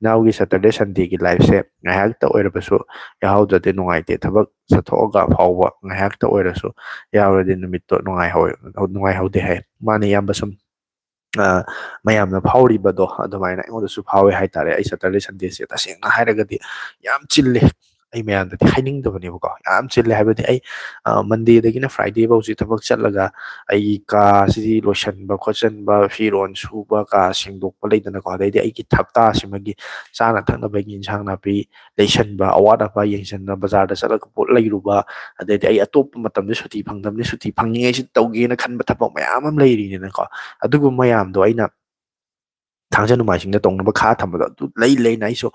ꯏꯅꯥꯎꯒꯤ ꯁꯦꯇꯔꯗꯦ ꯁꯟꯗꯦꯒꯤ ꯂꯥꯏꯐꯁꯦ ꯉꯥꯏꯍꯥꯛꯇ ꯑꯣꯏꯔꯕꯁꯨ ꯌꯥꯎꯍꯧꯗ꯭ꯔꯗꯤ ꯅꯨꯡꯉꯥꯏꯇꯦ꯫ ꯊꯕꯛ ꯆꯠꯊꯣꯛꯑꯒ ꯐꯥꯎꯕ ꯉꯥꯏꯍꯥꯛꯇ ꯑꯣꯏꯔꯁꯨ ꯌꯥꯎꯔꯗꯤ ꯅꯨꯃꯤꯠꯇꯣ ꯅꯨꯡꯉꯥꯏꯍꯧ-, ꯅꯨꯡꯉꯥꯏꯍꯧꯗꯦ ꯍꯥꯏ꯫ ꯃꯥꯅ ꯏꯌꯥꯝꯕ ꯁꯨꯝ, ꯑ, ꯃꯌꯥꯝꯅ ꯐꯥꯎꯔꯤꯕꯗꯣ ꯑꯗꯨꯃꯥꯏꯅ ꯑꯩꯉꯣꯟꯗꯁꯨ ꯐꯥꯎꯋꯦ ꯍꯥꯏꯇꯥꯔꯦ꯫ ꯑꯩ ꯁꯦꯇꯔꯗꯦ ꯁꯟꯗꯦꯁꯦ ꯇꯁꯦꯡꯅ ꯍꯥꯏꯔꯒꯗꯤ ꯌꯥꯝ ꯆꯤꯜꯂꯦ꯫ ꯑꯩ ꯃꯌꯥꯝꯗꯗꯤ ꯍꯥꯏꯅꯤꯡꯗꯕꯅꯦꯕꯀꯣ꯫ ꯌꯥꯝ ꯆꯤꯜꯂꯦ ꯍꯥꯏꯕꯗꯤ ꯑꯩ, ꯑ, ꯃꯟꯗꯦꯗꯒꯤꯅ ꯐ꯭ꯔꯥꯏꯗꯦ ꯐꯥꯎꯁꯤ ꯊꯕꯛ ꯆꯠꯂꯒ ꯑꯩꯒꯤ ꯀꯥꯁꯤꯗꯤ ꯂꯣꯏꯁꯟꯕ ꯈꯣꯠꯆꯟꯕ, ꯐꯤꯔꯣꯟ ꯁꯨꯕ, ꯀꯥ ꯁꯦꯡꯗꯣꯛꯄ ꯂꯩꯗꯅꯀꯣ꯫ ꯑꯗꯩꯗꯤ ꯑꯩꯒꯤ ꯍꯞꯇꯥꯁꯤꯃꯒꯤ ꯆꯥꯅ ꯊꯛꯅꯕꯒꯤ ꯏꯟꯁꯥꯡ ꯅꯥꯄꯤ ꯂꯩꯁꯟꯕ, ꯑꯋꯥꯠ ꯑꯄꯥ ꯌꯦꯡꯁꯟꯕ, ꯕꯖꯥꯔꯗ ꯆꯠꯂꯒ ꯄꯣꯠ ꯂꯩꯔꯨꯕ, ꯑꯗꯩꯗꯤ ꯑꯩ ꯑꯇꯣꯞꯄ ꯃꯇꯝꯗ ꯁꯨꯇꯤ ꯐꯪꯗꯕꯅꯤ, ꯁꯨꯇꯤ ꯐꯪꯉꯤꯉꯩꯁꯤꯗ ꯇꯧꯒꯦꯅ ꯈꯟꯕ ꯊꯕꯛ ꯃꯌꯥꯝ ꯑꯃ ꯂꯩꯔꯤꯅꯤꯅꯀꯣ꯫ ꯑꯗꯨꯒꯨꯝꯕ ꯃꯌꯥꯝꯗꯣ ꯑꯩꯅ ꯊꯥꯡꯖ ꯅꯣꯡꯃꯥꯏꯖꯤꯡꯗ ꯇꯧꯅꯕ ꯈꯥ ꯊꯝꯕꯗꯣ ꯑꯗꯨ ꯂꯩ ꯂꯩꯅ ꯑꯩꯁꯨ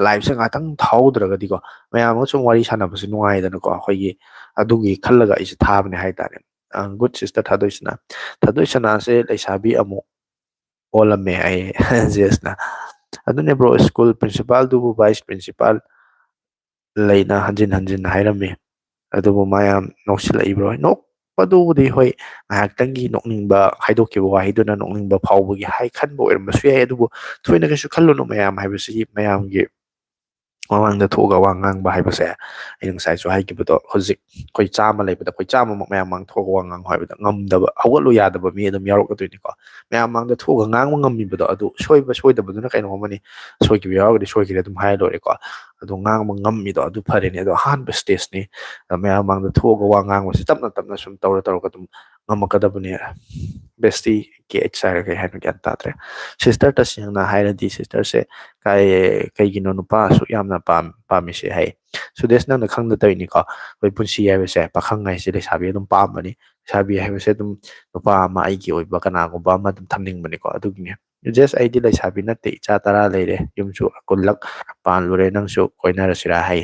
ꯂꯥꯏꯐꯁꯦ ꯉꯥꯛꯇꯪ ꯊꯥꯍꯧꯗ꯭ꯔꯒꯗꯤꯀꯣ, ꯃꯌꯥꯝ ꯑꯃ ꯁꯨꯝ ꯋꯥꯔꯤ ꯁꯥꯟꯅꯕꯁꯦ ꯅꯨꯡꯉꯥꯏꯗꯅꯀꯣ꯫ ꯑꯩꯈꯣꯏꯒꯤ ꯑꯗꯨꯒꯤ ꯈꯜꯂꯒ ꯑꯩꯁꯦ ꯊꯥꯕꯅꯦ ꯍꯥꯏꯇꯥꯔꯦ꯫ ꯑ, ꯒꯨꯗ ꯁꯤꯁꯇꯔ ꯊꯥꯗꯣꯏꯁꯅꯥ꯫ ꯊꯥꯗꯣꯏꯁꯅꯥꯁꯦ ꯂꯩꯁꯥꯕꯤ ꯑꯃꯨꯛ ꯑꯣꯜꯂꯝꯃꯦ ꯑꯩ ꯖꯦꯁꯅ꯫ ꯑꯗꯨꯅꯦ ꯕ꯭ꯔꯣ, ꯁ꯭ꯀꯨꯜ ꯄ꯭ꯔꯤꯟꯁꯤꯄꯥꯜꯗꯨꯕꯨ ꯚꯥꯏꯁ ꯄ꯭ꯔꯤꯟꯁꯤꯄꯥꯜ ꯂꯩꯅ ꯍꯟꯖꯤꯟ ꯍꯟꯖꯤꯟ ꯍꯥꯏꯔꯝꯃꯤ꯫ ꯑꯗꯨꯕꯨ ꯃꯥ ꯌꯥꯝ ꯅꯣꯛꯁꯤꯜꯂꯛꯏ ꯕ꯭ꯔꯣ꯫ ꯅꯣꯛꯄꯗꯨꯕꯨꯗꯤ ꯍꯣꯏ, ꯉꯥꯏꯍꯥꯛꯇꯪꯒꯤ ꯅꯣꯛꯅꯤꯡꯕ, ꯍꯥꯏꯗꯣꯛꯈꯤꯕ ꯋꯥꯍꯩꯗꯨꯅ ꯅꯣꯛꯅꯤꯡꯕ ꯐꯥꯎꯕꯒꯤ ꯍꯥꯏ ꯈꯟꯕ ꯑꯣꯏꯔꯝꯕꯁꯨ ꯌꯥꯏ꯫ ꯑꯗꯨꯕꯨ ꯊꯣꯏꯅ ꯀꯩꯁꯨ ꯈꯜꯂꯨꯅꯨ꯫ ꯃꯌꯥꯝ ꯍꯥꯏꯕꯁꯤ, ꯃꯌꯥꯝꯒꯤ ꯃꯃꯥꯡꯗ ꯊꯣꯛꯑꯒ ꯋꯥ ꯉꯥꯡꯕ ꯍꯥꯏꯕꯁꯦ, ꯑꯩꯅ ꯉꯁꯥꯏꯁꯨ ꯍꯥꯏꯈꯤꯕꯗꯣ, ꯍꯧꯖꯤꯛ ꯑꯩꯈꯣꯏ ꯆꯥꯝꯃ ꯂꯩꯕꯗ ꯑꯩꯈꯣꯏ ꯆꯥꯝꯃꯃꯛ ꯃꯌꯥꯝ ꯃꯥꯡ ꯊꯣꯛꯑꯒ ꯋꯥ ꯉꯥꯡꯉꯨ ꯍꯥꯏꯕꯗ ꯉꯝꯗꯕ, ꯍꯧꯒꯠꯂꯨ ꯌꯥꯗꯕ ꯃꯤ ꯑꯗꯨꯝ ꯌꯥꯎꯔꯛꯀꯗꯣꯏꯅꯤꯀꯣ꯫ ꯃꯌꯥꯝ ꯃꯥꯡꯗ ꯊꯣꯛꯑꯒ ꯉꯥꯡꯕ ꯉꯝꯃꯤꯕꯗꯣ, ꯑꯗꯨ ꯁꯣꯏꯕ ꯁꯣꯏꯗꯕꯗꯨꯅ ꯀꯩꯅꯣ ꯑꯃꯅꯤ꯫ ꯁꯣꯏꯈꯤꯕ ꯌꯥꯎꯔꯒꯗꯤ ꯁꯣꯏꯈꯤꯔꯦ ꯑꯗꯨꯝ ꯍꯥꯏꯔ ꯂꯣꯏꯔꯦꯀꯣ꯫ ꯑꯗꯣ ꯉꯥꯡꯕ ꯉꯝꯃꯤꯗꯣ ꯑꯗꯨ ꯐꯔꯦꯅꯦ꯫ ꯑꯗꯣ ꯑꯍꯥꯟꯕ ꯁ꯭ꯇꯦꯖꯅꯤ꯫ ꯑꯗ ꯃꯌꯥꯝ ꯃꯥꯡꯗ ꯊꯣꯛꯑꯒ ꯋꯥ ꯉꯥꯡꯕꯁꯤ ꯇꯞꯅ ꯇꯞꯅ ꯁꯨꯝ ꯇꯧꯔ ꯇꯧꯔꯒ ꯑꯗꯨꯝ ꯉꯝꯃꯛꯀꯗꯕꯅꯦ꯫ ꯕꯦꯁꯇꯤ ꯀꯦ ꯑꯩꯆ ꯍꯥꯏꯔ ꯀꯩ ꯍꯥꯏꯅꯣ ꯒ꯭ꯌꯥꯟ ꯇꯥꯗ꯭ꯔꯦ꯫ ꯁꯤꯁꯇꯔ, ꯇꯁꯦꯡꯅ ꯍꯥꯏꯔꯗꯤ ꯁꯤꯁꯇꯔꯁꯦ ꯀꯥꯏ-, ꯀꯩꯒꯤꯅꯣ ꯅꯨꯄꯥ ꯑꯁꯨꯛ ꯌꯥꯝꯅ ꯄꯥꯝ-, ꯄꯥꯝꯃꯤꯁꯦ ꯍꯥꯏ꯫ ꯁꯨꯗꯦꯁ, ꯅꯪꯅ ꯈꯪꯗ ꯇꯧꯔꯤꯅꯤꯀꯣ꯫ ꯑꯩꯈꯣꯏ ꯄꯨꯟꯁꯤ ꯍꯥꯏꯕꯁꯦ, ꯄꯥꯈꯪ ꯍꯥꯏꯁꯦ ꯂꯩꯁꯥꯕꯤ ꯑꯗꯨꯝ ꯄꯥꯝꯕꯅꯤ꯫ ꯂꯩꯁꯥꯕꯤ ꯍꯥꯏꯕꯁꯦ ꯑꯗꯨꯝ ꯅꯨꯄꯥ ꯑꯃ, ꯑꯩꯒꯤ ꯑꯣꯏꯕ ꯀꯅꯥꯒꯨꯝꯕ ꯑꯃ ꯑꯗꯨꯝ ꯊꯝꯅꯤꯡꯕꯅꯤꯀꯣ꯫ ꯑꯗꯨꯒꯤꯅꯦ꯫ ꯖꯦꯁ, ꯑꯩꯗꯤ ꯂꯩꯁꯥꯕꯤ ꯅꯠꯇꯦ, ꯏꯆꯥ ꯇꯔꯥ ꯂꯩꯔꯦ, ꯌꯨꯝꯁꯨ ꯀꯨꯟꯂꯛ ꯄꯥꯜꯂꯨꯔꯦ, ꯅꯪꯁꯨ ꯀꯣꯏꯅꯔꯁꯤꯔꯥ ꯍꯥꯏ꯫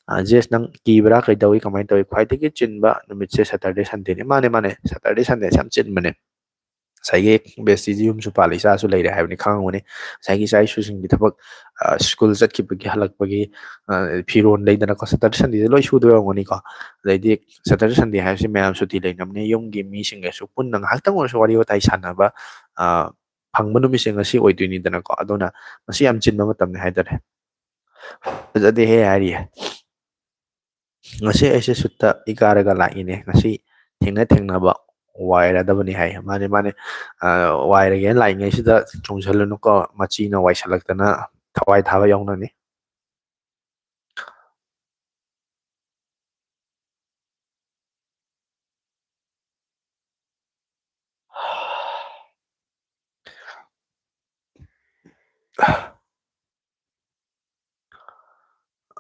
ꯑ, ꯖꯦꯁ, ꯅꯪ ꯀꯤꯕ꯭ꯔꯥ, ꯀꯩꯗꯧꯏ, ꯀꯃꯥꯏꯅ ꯇꯧꯏ? ꯈ꯭ꯋꯥꯏꯗꯒꯤ ꯆꯤꯟꯕ ꯅꯨꯃꯤꯠꯁꯦ ꯁꯇꯔꯗꯦ ꯁꯟꯗꯦꯅꯤ꯫ ꯃꯥꯅꯦ, ꯃꯥꯅꯦ, ꯁꯇꯔꯗꯦ ꯁꯟꯗꯦꯁꯦ ꯌꯥꯝ ꯆꯤꯟꯕꯅꯦ꯫ ꯉꯁꯥꯏꯒꯤ ꯕꯦꯁꯇꯤꯁꯤ ꯌꯨꯝꯁꯨ ꯄꯥꯜꯂꯤ, ꯏꯆꯥꯁꯨ ꯂꯩꯔꯦ ꯍꯥꯏꯕꯅꯤ, ꯈꯪꯉꯝꯒꯅꯤ꯫ ꯉꯁꯥꯏꯒꯤ ꯏꯆꯥ ꯏꯁꯨꯁꯤꯡꯒꯤ ꯊꯕꯛ, ꯑ, ꯁ꯭ꯀꯨꯜ ꯆꯠꯈꯤꯕꯒꯤ, ꯍꯜꯂꯛꯄꯒꯤ, ꯑ, ꯐꯤꯔꯣꯜ ꯂꯩꯗꯅꯀꯣ, ꯁꯇꯔꯗꯦ ꯁꯟꯗꯦꯁꯦ ꯂꯣꯏ ꯁꯨꯗꯣꯏ ꯑꯣꯏꯔꯝꯒꯅꯤꯀꯣ꯫ ꯑꯗꯩꯗꯤ ꯁꯇꯔꯗꯦ ꯁꯟꯗꯦ ꯍꯥꯏꯕꯁꯤ ꯃꯌꯥꯝ ꯁꯨꯇꯤ ꯂꯩꯅꯕꯅꯦ, ꯌꯨꯝꯒꯤ ꯃꯤꯁꯤꯡꯒꯁꯨ ꯄꯨꯟꯅ ꯉꯥꯏꯍꯥꯛꯇꯪ ꯑꯣꯏꯔꯁꯨ ꯋꯥꯔꯤ ꯋꯥꯇꯥꯏ ꯁꯥꯟꯅꯕ, ꯑ, ꯐꯪꯕ ꯅꯨꯃꯤꯠꯁꯦ ꯉꯁꯤ ꯑꯣꯏꯗꯣꯏꯅꯤꯗꯅꯀꯣ꯫ ꯑꯗꯨꯅ ꯉꯁꯤ ꯌꯥꯝ ꯆꯤꯟꯕ ꯃꯇꯝꯅꯤ ꯍꯥꯏꯇꯥꯔꯦ꯫ ꯐꯖꯗꯦꯍꯦ ꯍꯥꯏꯔꯤꯌꯦ꯫ ꯉꯁꯤ ꯑꯩꯁꯦ ꯁꯨꯠꯇ ꯏꯀꯥꯔꯒ ꯂꯥꯛꯏꯅꯦ꯫ ꯉꯁꯤ ꯊꯦꯡꯅ ꯊꯦꯡꯅꯕ ꯋꯥꯏꯔꯗꯕꯅꯤ ꯍꯥꯏ꯫ ꯃꯥꯅꯦ, ꯃꯥꯅꯦ꯫ ꯑ, ꯋꯥꯏꯔꯒꯦꯅ ꯂꯥꯛꯏꯉꯩꯁꯤꯗ ꯆꯣꯡꯁꯤꯜꯂꯨꯅꯨꯀꯣ, ꯃꯆꯤꯅ ꯋꯥꯏꯁꯤꯜꯂꯛꯇꯅ ꯊꯋꯥꯏ ꯊꯥꯕ ꯌꯥꯎꯅꯅꯤ꯫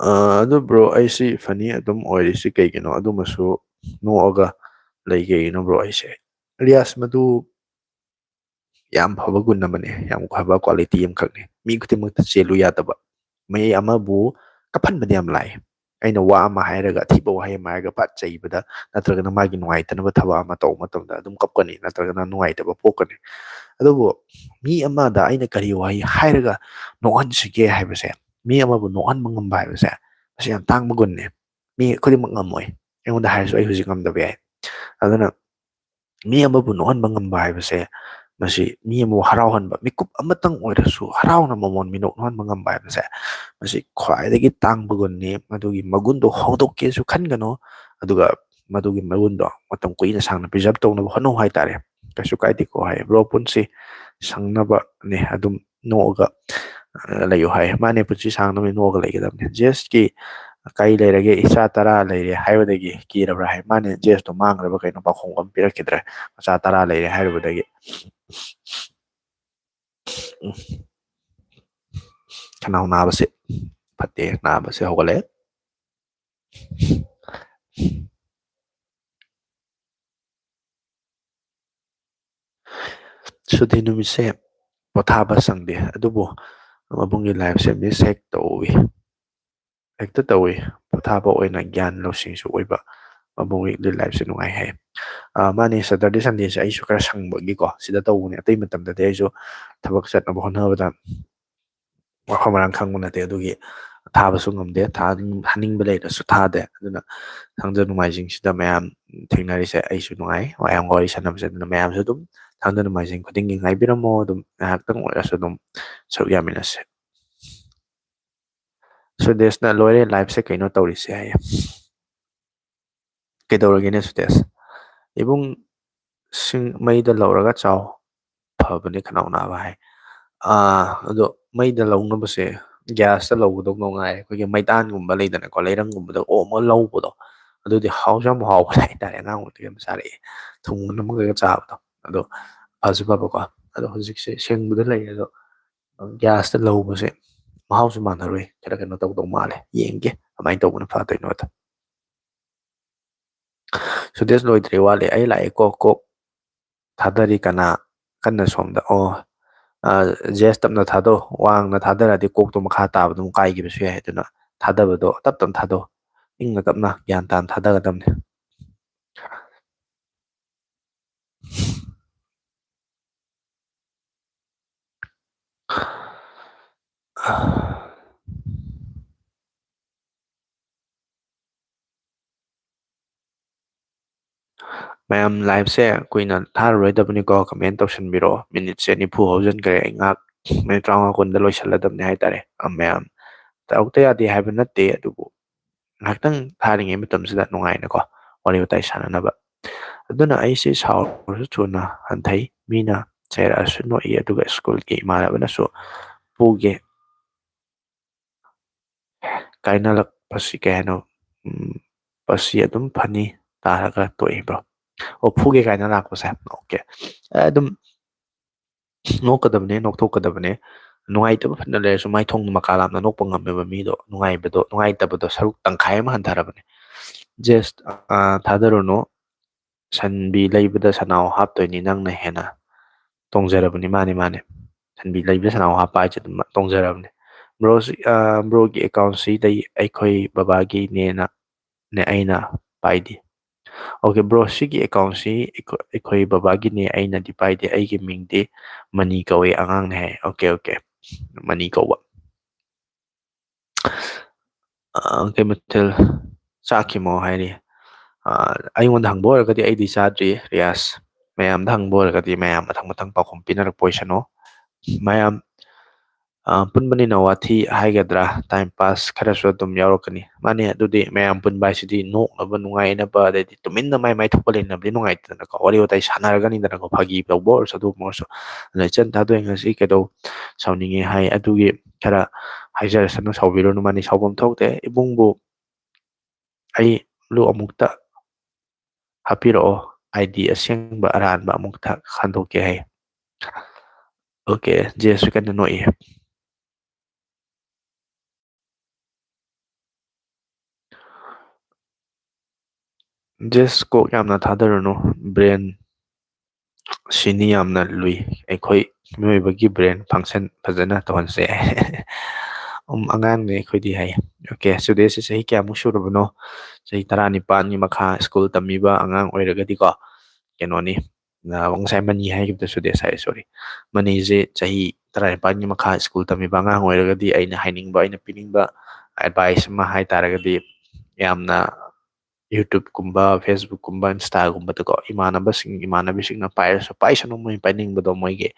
ꯑ, ꯑꯗꯨ ꯕ꯭ꯔꯣ, ꯑꯩꯁꯤ ꯐꯅꯤ ꯑꯗꯨꯝ ꯑꯣꯏꯔꯤꯁꯤ ꯀꯩꯒꯤꯅꯣ? ꯑꯗꯨꯃꯁꯨ ꯅꯣꯛꯑꯒ ꯂꯩ ꯀꯩꯒꯤꯅꯣ ꯕ꯭ꯔꯣ ꯑꯩꯁꯦ? ꯔꯤꯌꯥꯁ, ꯃꯗꯨ ꯌꯥꯝ ꯐꯕ ꯒꯨꯟ ꯑꯃꯅꯤ, ꯌꯥꯝ ꯐꯕ ꯀ꯭ꯋꯥꯂꯤꯇꯤ ꯑꯃꯈꯛꯅꯤ꯫ ꯃꯤ ꯈꯨꯗꯤꯡꯃꯛꯇ ꯆꯦꯜꯂꯨ ꯌꯥꯗꯕ꯫ ꯃꯤ ꯑꯃꯕꯨ ꯀꯞꯍꯟꯕꯗꯤ ꯌꯥꯝ ꯂꯥꯏ, ꯑꯩꯅ ꯋꯥ ꯑꯃ ꯍꯥꯏꯔꯒ, ꯑꯊꯤꯕ ꯋꯥꯍꯩ ꯑꯃ ꯍꯥꯏꯔꯒ ꯐꯠ ꯆꯩꯕꯗ, ꯅꯠꯇ꯭ꯔꯒꯅ ꯃꯥꯒꯤ ꯅꯨꯡꯉꯥꯏꯇꯅꯕ ꯊꯕꯛ ꯑꯃ ꯇꯧꯕ ꯃꯇꯝꯗ ꯑꯗꯨꯝ ꯀꯞꯀꯅꯤ, ꯅꯠꯇ꯭ꯔꯒꯅ ꯅꯨꯡꯉꯥꯏꯇꯕ ꯄꯣꯛꯀꯅꯤ꯫ ꯑꯗꯨꯕꯨ ꯃꯤ ꯑꯃꯗ ꯑꯩꯅ ꯀꯔꯤ ꯋꯥꯍꯩ ꯍꯥꯏꯔꯒ ꯅꯣꯛꯍꯟꯁꯤꯒꯦ ꯍꯥꯏꯕꯁꯦ, ꯃꯤ ꯑꯃꯕꯨ ꯅꯣꯛꯍꯟꯕ ꯉꯝꯕ ꯍꯥꯏꯕꯁꯦ, ꯃꯁꯤ ꯌꯥꯝ ꯇꯥꯡꯕ ꯒꯨꯟꯅꯦ꯫ ꯃꯤ ꯈꯨꯗꯤꯡꯃꯛ ꯉꯝꯃꯣꯏ꯫ ꯑꯩꯉꯣꯟꯗ ꯍꯥꯏꯔꯁꯨ ꯑꯩ ꯍꯧꯖꯤꯛ ꯉꯝꯗꯕ ꯌꯥꯏ꯫ ꯑꯗꯨꯅ ꯃꯤ ꯑꯃꯕꯨ ꯅꯣꯛꯍꯟꯕ ꯉꯝꯕ ꯍꯥꯏꯕꯁꯦ, ꯃꯁꯤ ꯃꯤ ꯑꯃꯕꯨ ꯍꯔꯥꯎꯍꯟꯕ, ꯃꯤꯀꯨꯞ ꯑꯃꯇꯪ ꯑꯣꯏꯔꯁꯨ ꯍꯔꯥꯎꯅ ꯃꯃꯣꯟ ꯃꯤꯅꯣꯛ ꯅꯣꯛꯍꯟꯕ ꯉꯝꯕ ꯍꯥꯏꯕꯁꯦ, ꯃꯁꯤ ꯈ꯭ꯋꯥꯏꯗꯒꯤ ꯇꯥꯡꯕ ꯒꯨꯟꯅꯤ꯫ ꯃꯗꯨꯒꯤ ꯃꯒꯨꯟꯗꯣ ꯍꯧꯗꯣꯛꯀꯦꯁꯨ ꯈꯟꯒꯅꯨ, ꯑꯗꯨꯒ ꯃꯗꯨꯒꯤ ꯃꯒꯨꯟꯗꯣ ꯃꯇꯝ ꯀꯨꯏꯅ ꯁꯥꯡꯅ preserve ꯇꯧꯅꯕ ꯍꯣꯠꯅꯧ ꯍꯥꯏꯇꯥꯔꯦ꯫ ꯀꯩꯁꯨ ꯀꯥꯏꯗꯦꯀꯣ ꯍꯥꯏ, bro, ꯄꯨꯟꯁꯤ ꯁꯪꯅꯕꯅꯦ, ꯑꯗꯨꯝ ꯅꯣꯛꯑꯒ, ꯑ, ꯂꯩꯌꯨ ꯍꯥꯏ꯫ ꯃꯥꯅꯦ, ꯄꯨꯟꯁꯤ ꯁꯥꯡꯅꯕꯅꯤ, ꯅꯣꯛꯑꯒ ꯂꯩꯒꯗꯕꯅꯤ꯫ ꯖꯦꯁꯀꯤ ꯀꯩ ꯂꯩꯔꯒꯦ, ꯏꯆꯥ ꯇꯔꯥ ꯂꯩꯔꯦ ꯍꯥꯏꯕꯗꯒꯤ ꯀꯤꯔꯕ꯭ꯔꯥ ꯍꯥꯏ꯫ ꯃꯥꯅꯦ, ꯖꯦꯁꯇꯣ ꯃꯥꯡꯈ꯭ꯔꯕ ꯀꯩꯅꯣ, ꯄꯥꯎꯈꯣꯡ ꯑꯃ ꯄꯤꯔꯛꯈꯤꯗ꯭ꯔꯦ, ꯃꯆꯥ ꯇꯔꯥ ꯂꯩꯔꯦ ꯍꯥꯏꯔꯨꯕꯗꯒꯤ꯫ ꯎꯝ꯫ ꯈꯅꯥꯎ ꯅꯥꯕꯁꯦ ꯐꯠꯇꯦ, ꯅꯥꯕꯁꯦ ꯍꯧꯒꯠꯂꯛꯑꯦ꯫ ꯁꯨꯇꯤ ꯅꯨꯃꯤꯠꯁꯦ ꯄꯣꯊꯥꯕ ꯁꯪꯗꯦ, ꯑꯗꯨꯕꯨ ꯃꯕꯨꯡꯒꯤ life ꯁꯦ miss ꯍꯦꯛ ꯇꯧꯏ, ꯍꯦꯛꯇ ꯇꯧꯏ꯫ ꯄꯣꯊꯥꯕ ꯑꯣꯏꯅ ꯒ꯭ꯌꯥꯟ ꯂꯧꯁꯤꯡꯁꯨ ꯑꯣꯏꯕ, ꯃꯕꯨꯡꯒꯤ life ꯁꯦ ꯅꯨꯡꯉꯥꯏ ꯍꯥꯏ꯫ ꯑꯥ, ꯃꯥꯅꯦ, Saturday Sunday ꯁꯦ ꯑꯩꯁꯨ ꯈꯔ ꯁꯪꯕꯒꯤꯀꯣ ꯁꯤꯗ ꯇꯧꯕꯅꯦ, ꯑꯇꯩ ꯃꯇꯝꯗꯗꯤ ꯑꯩꯁꯨ ꯊꯕꯛ ꯆꯠꯅꯕ ꯍꯣꯠꯅꯕꯗ ꯃꯐꯝ ꯃꯔꯥꯡ ꯈꯪꯕ ꯅꯠꯇꯦ, ꯑꯗꯨꯒꯤ ꯊꯥꯕꯁꯨ ꯉꯝꯗꯦ꯫ ꯊꯥꯅꯤꯡ-, ꯊꯥꯅꯤꯡꯕ ꯂꯩꯔꯁꯨ ꯊꯥꯗꯦ꯫ ꯑꯗꯨꯅ ꯊꯥꯡꯖ ꯅꯣꯡꯃꯥꯏꯖꯤꯡꯁꯤꯗ ꯃꯌꯥꯝ ꯊꯦꯡꯅꯔꯤꯁꯦ ꯑꯩꯁꯨ ꯅꯨꯡꯉꯥꯏ, ꯃꯌꯥꯝ ꯋꯥꯔꯤ ꯁꯥꯟꯅꯕꯁꯦ꯫ ꯑꯗꯨꯅ ꯃꯌꯥꯝꯁꯨ ꯑꯗꯨꯝ ꯊꯥꯡꯖ ꯅꯣꯡꯃꯥꯏꯖꯤꯡ ꯈꯨꯗꯤꯡꯒꯤ ꯉꯥꯏꯕꯤꯔꯝꯃꯣ, ꯑꯗꯨꯝ ꯉꯥꯏꯍꯥꯛꯇꯪ ꯑꯣꯏꯔꯁꯨ ꯑꯗꯨꯝ ꯁꯔꯨꯛ ꯌꯥꯃꯤꯟꯅꯁꯦ꯫ ꯁꯨꯗꯦꯁꯅ, "ꯂꯣꯏꯔꯦ life ꯁꯦ ꯀꯩꯅꯣ ꯇꯧꯔꯤꯁꯦ?" ꯍꯥꯏꯌꯦ꯫ "ꯀꯩꯗꯧꯔꯒꯦꯅꯦ ꯁꯨꯗꯦꯁ?" "ꯏꯕꯨꯡ, ꯁꯤꯡ ꯃꯩꯗ ꯂꯧꯔꯒ ꯆꯥꯎ, ꯐꯕꯅꯦ ꯈꯅꯥꯎ ꯅꯥꯕ" ꯍꯥꯏ꯫ ꯑꯥ, ꯑꯗꯣ ꯃꯩꯗ ꯂꯧꯅꯕꯁꯦ gas ꯇ ꯂꯧꯒꯗꯧꯗꯣ ꯉꯥꯏꯔꯦ꯫ ꯑꯩꯈꯣꯏꯒꯤ ꯃꯩꯇꯥꯟꯒꯨꯝꯕ ꯂꯩꯗꯅꯀꯣ, ꯂꯩꯔꯪꯒꯨꯝꯕꯗ ꯑꯣꯝꯃꯒ ꯂꯧꯕꯗꯣ, ꯑꯗꯨꯗꯤ ꯍꯥꯎꯁꯨ ꯌꯥꯝ ꯍꯥꯎꯕꯅꯦ ꯍꯥꯏꯇꯥꯔꯦ꯫ ꯑꯉꯥꯡ ꯑꯣꯏꯔꯤꯉꯩꯗ ꯌꯥꯝ ꯆꯥꯔꯛꯑꯦ, ꯊꯨꯝꯒ ꯅꯝꯃꯒ ꯆꯥꯕꯗꯣ꯫ ꯑꯗꯣ ꯐꯁꯨ ꯐꯕꯀꯣ꯫ ꯑꯗꯣ ꯍꯧꯖꯤꯛꯁꯦ ꯁꯦꯡꯕꯗ ꯂꯩꯔꯦ, ꯑꯗꯣ gas ꯇ ꯂꯧꯕꯁꯦ ꯃꯍꯥꯎꯁꯨ ꯃꯥꯟꯅꯔꯣꯏ, ꯈꯔ ꯀꯩꯅꯣ ꯇꯧꯗꯧ ꯃꯥꯜꯂꯦ꯫ ꯌꯦꯡꯒꯦ ꯀꯃꯥꯏꯅ ꯇꯧꯕꯅ ꯐꯗꯣꯏꯅꯣꯗ꯫ ꯁꯨꯗꯦꯁ, ꯂꯣꯏꯗ꯭ꯔꯤ, ꯋꯥꯠꯂꯤ, ꯑꯩ ꯂꯥꯛꯑꯦ, ꯀꯣꯛ ꯀꯣꯛ ꯊꯥꯗꯔꯤ꯫ ꯀꯅꯥ ꯀꯟꯅ ꯁꯣꯝꯗ? ꯑꯣ, ꯑ, ꯖꯦꯁ, ꯇꯞꯅ ꯊꯥꯗꯧ, ꯋꯥꯡꯅ ꯊꯥꯗꯔꯗꯤ ꯀꯣꯛꯇꯣ ꯃꯈꯥ ꯇꯥꯕꯗ ꯑꯃꯨꯛ ꯀꯥꯏꯈꯤꯕꯁꯨ ꯌꯥꯏ, ꯑꯗꯨꯅ ꯊꯥꯗꯕꯗꯣ ꯇꯞ ꯇꯞꯅ ꯊꯥꯗꯧ꯫ ꯏꯪꯅ ꯇꯞꯅ ꯒ꯭ꯌꯥꯟ ꯇꯥꯅ ꯊꯥꯗꯒꯗꯕꯅꯤ꯫ ꯃꯌꯥꯝ, live ꯁꯦ ꯀꯨꯏꯅ ꯊꯥꯔꯔꯣꯏꯗꯕꯅꯤꯀꯣ, comment ꯇꯧꯁꯟꯕꯤꯔꯛꯑꯣ꯫ Minute ꯁꯦ ꯅꯤꯐꯨ ꯍꯧꯖꯤꯟꯈ꯭ꯔꯦ, ꯑꯩ ꯉꯥꯏꯍꯥꯛ minute ꯇꯔꯥꯃꯉꯥ ꯀꯨꯟꯗ ꯂꯣꯏꯁꯜꯂꯗꯕꯅꯤ ꯍꯥꯏꯇꯥꯔꯦ꯫ ꯑ, ꯃꯌꯥꯝ, ꯇꯧꯔꯛꯇ ꯌꯥꯗꯦ ꯍꯥꯏꯕ ꯅꯠꯇꯦ, ꯑꯗꯨꯕꯨ ꯉꯥꯏꯍꯥꯛꯇꯪ ꯊꯥꯔꯤꯉꯩ ꯃꯇꯝꯁꯤꯗ ꯅꯨꯡꯉꯥꯏꯅꯀꯣ ꯋꯥꯔꯤ ꯋꯥꯇꯥꯏ ꯁꯥꯟꯅꯅꯕ꯫ ꯑꯗꯨꯅ ꯑꯩꯁꯦ ꯁꯥꯎꯔꯁꯨ ꯊꯨꯅ ꯍꯟꯊꯩ, ꯃꯤꯅ ꯆꯩꯔꯛꯑꯁꯨ ꯅꯣꯛꯏ, ꯑꯗꯨꯒ ꯁ꯭ꯀꯨꯜꯒꯤ ꯏꯃꯥꯟꯅꯕꯅꯁꯨ ꯄꯨꯒꯦ ꯀꯥꯏꯅꯔꯛꯄꯁꯤ ꯀꯩ ꯍꯥꯏꯅꯣ? ꯎꯝ, ꯄꯁꯤ ꯑꯗꯨꯝ ꯐꯅꯤ ꯇꯥꯔꯒ ꯇꯣꯛꯏ, bro꯫ ꯑꯣ, ꯐꯨꯒꯦ ꯀꯥꯏꯅ ꯂꯥꯛꯄꯁꯦ꯫ Okay꯫ ꯑꯗꯨꯝ ꯅꯣꯛꯀꯗꯕꯅꯦ, ꯅꯣꯛꯊꯣꯛꯀꯗꯕꯅꯦ꯫ ꯅꯨꯡꯉꯥꯏꯇꯕ ꯐꯅ ꯂꯩꯔꯁꯨ ꯃꯥꯏꯊꯣꯡꯗ ꯃꯀꯥ ꯂꯥꯝꯅ ꯅꯣꯛꯄ ꯉꯝꯃꯦꯕ ꯃꯤꯗꯣ꯫ ꯅꯨꯡꯉꯥꯏꯕꯗꯣ, ꯅꯨꯡꯉꯥꯏꯇꯕꯗꯣ ꯁꯔꯨꯛ ꯇꯪꯈꯥꯏ ꯑꯃ ꯍꯟꯊꯔꯕꯅꯦ꯫ Just, ꯑ, ꯊꯥꯗꯔꯨꯅꯨ꯫ ꯁꯟꯕꯤ ꯂꯩꯕꯗ ꯁꯅꯥꯎ ꯍꯥꯞꯇꯣꯏꯅꯤ ꯅꯪꯅ ꯍꯦꯟꯅ꯫ ꯇꯣꯡꯖꯔꯕꯅꯤ, ꯃꯥꯅꯤ, ꯃꯥꯅꯤ꯫ ꯁꯟꯕꯤ ꯂꯩꯕꯗ ꯁꯅꯥꯎ ꯍꯥꯞꯄ ꯍꯥꯏꯁꯦ ꯑꯗꯨꯝ ꯇꯣꯡꯖꯔꯕꯅꯤ꯫ Bro ꯁꯤ, ꯑ, bro ꯒꯤ account ꯁꯤꯗꯩ ꯑꯩꯈꯣꯏ ꯕꯕꯥꯒꯤꯅꯦꯅ ꯅꯦ ꯑꯩꯅ ꯄꯥꯏꯗꯦ꯫ Okay, bro, ꯁꯤꯒꯤ account ꯁꯤ ꯑꯩꯈꯣꯏ, ꯑꯩꯈꯣꯏ ꯕꯕꯥꯒꯤꯅꯦ, ꯑꯩꯅꯗꯤ ꯄꯥꯏꯗꯦ, ꯑꯩꯒꯤ ꯃꯤꯡꯗꯤ ꯃꯅꯤ ꯀꯧꯋꯦ, ꯑꯉꯥꯡꯅꯦ ꯍꯥꯏ꯫ Okay, okay, ꯃꯅꯤ ꯀꯧꯕ꯫ ꯑ, ꯀꯩ ꯃꯊꯦꯜ ꯆꯥꯈꯤꯃꯣ ꯍꯥꯏꯔꯤ? ꯑ, ꯑꯩꯉꯣꯟꯗ ꯍꯪꯕ ꯑꯣꯏꯔꯒꯗꯤ ꯑꯩꯗꯤ ꯆꯥꯗ꯭ꯔꯤ, ꯔꯤꯌꯥꯁ꯫ ꯃꯌꯥꯝꯗ ꯍꯪꯕ ꯑꯣꯏꯔꯒꯗꯤ ꯃꯌꯥꯝ ꯃꯊꯪ ꯃꯊꯪ ꯄꯥꯎꯈꯨꯝ ꯄꯤꯅꯔꯛꯄ ꯑꯣꯏꯁꯅꯨ꯫ ꯃꯌꯥꯝ, ꯑ, ꯄꯨꯟꯕꯅꯤꯅ ꯋꯥꯊꯤ ꯍꯥꯏꯒꯗ꯭ꯔꯥ, time pass ꯈꯔꯁꯨ ꯑꯗꯨꯝ ꯌꯥꯎꯔꯛꯀꯅꯤ꯫ ꯃꯥꯅꯦ, ꯑꯗꯨꯗꯤ ꯃꯌꯥꯝ ꯄꯨꯟꯕ ꯍꯥꯏꯁꯤꯗꯤ ꯅꯣꯛꯅꯕ, ꯅꯨꯡꯉꯥꯏꯅꯕ, ꯑꯗꯩꯗꯤ ꯇꯨꯃꯤꯟꯅ ꯃꯥꯏ ꯃꯥꯏ ꯊꯣꯛꯄ ꯂꯩꯅꯕꯗꯤ ꯅꯨꯡꯉꯥꯏꯇꯦꯗꯅꯀꯣ꯫ ꯋꯥꯔꯤ ꯋꯥꯇꯥꯏ ꯁꯥꯟꯅꯔꯒꯅꯤꯗꯅꯀꯣ, ꯐꯥꯒꯤ ꯇꯧꯕ ꯑꯣꯏꯔꯁꯨ ꯑꯗꯨꯒꯨꯝꯕ ꯑꯣꯏꯔꯁꯨ꯫ ꯑꯗꯣ ꯏꯆꯟ ꯊꯥꯗꯣꯏ ꯉꯁꯤ ꯀꯩꯗꯧ ꯁꯥꯎꯅꯤꯡꯉꯦ ꯍꯥꯏ, ꯑꯗꯨꯒꯤ ꯈꯔ ꯍꯥꯏꯖꯔꯁꯅꯨ, ꯁꯥꯎꯕꯤꯔꯨꯅꯨ, ꯃꯥꯅꯤ ꯁꯥꯎꯐꯝ ꯊꯣꯛꯇꯦ꯫ ꯏꯕꯨꯡꯕꯨ ꯑꯩ ꯂꯨ ꯑꯃꯨꯛꯇ ꯍꯥꯞꯄꯤꯔꯛꯑꯣ, ID ꯑꯁꯦꯡꯕ ꯑꯔꯥꯟꯕ ꯑꯃꯨꯛꯇ ꯈꯟꯗꯣꯛꯀꯦ ꯍꯥꯏ꯫ Okay, ꯖꯦꯁꯁꯨ ꯀꯟꯅ ꯅꯣꯛꯏ꯫ ꯖꯦꯁ, ꯀꯣꯛ ꯌꯥꯝꯅ ꯊꯥꯗꯔꯨꯅꯨ, brain ꯁꯤꯅꯤ ꯌꯥꯝꯅ ꯂꯨꯏ꯫ ꯑꯩꯈꯣꯏ ꯃꯤꯑꯣꯏꯕꯒꯤ brain function ꯐꯖꯅ ꯇꯧꯍꯟꯁꯦ꯫ ꯎꯝ, ꯑꯉꯥꯡꯅꯦ ꯑꯩꯈꯣꯏꯗꯤ ꯍꯥꯏ꯫ ꯑꯣꯀꯦ, ꯁꯨꯗꯦꯁꯁꯦ ꯆꯍꯤ ꯀꯌꯥꯃꯨꯛ ꯁꯨꯔꯕꯅꯣ? ꯆꯍꯤ ꯇꯔꯥꯅꯤꯄꯥꯟꯒꯤ ꯃꯈꯥ ꯁ꯭ꯀꯨꯜ ꯇꯝꯃꯤꯕ ꯑꯉꯥꯡ ꯑꯣꯏꯔꯒꯗꯤꯀꯣ, ꯀꯩꯅꯣꯅꯤ, ꯑ, ꯉꯁꯥꯏ ꯃꯅꯤ ꯍꯥꯏꯈꯤꯕꯗꯣ ꯁꯨꯗꯦꯁ ꯍꯥꯏ, ꯁꯣꯔꯤ, ꯃꯅꯤꯁꯦ ꯆꯍꯤ ꯇꯔꯥꯅꯤꯄꯥꯟꯒꯤ ꯃꯈꯥ ꯁ꯭ꯀꯨꯜ ꯇꯝꯃꯤꯕ ꯑꯉꯥꯡ ꯑꯣꯏꯔꯒꯗꯤ, ꯑꯩꯅ ꯍꯥꯏꯅꯤꯡꯕ, ꯑꯩꯅ ꯄꯤꯅꯤꯡꯕ ꯑꯦꯗꯚꯥꯏꯁ ꯑꯃ ꯍꯥꯏ ꯇꯥꯔꯒꯗꯤ, ꯌꯥꯝꯅ YouTube ꯀꯨꯝꯕ, Facebook ꯀꯨꯝꯕ, Insta ꯒꯨꯝꯕꯗꯀꯣ, ꯏꯃꯥꯟꯅꯕꯁꯤꯡ, ꯏꯃꯥꯟꯅꯕꯤꯁꯤꯡꯅ ꯄꯥꯏꯔꯁꯨ ꯄꯥꯏꯁꯅꯨ, ꯃꯣꯏ ꯄꯥꯏꯅꯤꯡꯕꯗꯣ ꯃꯣꯏꯒꯤ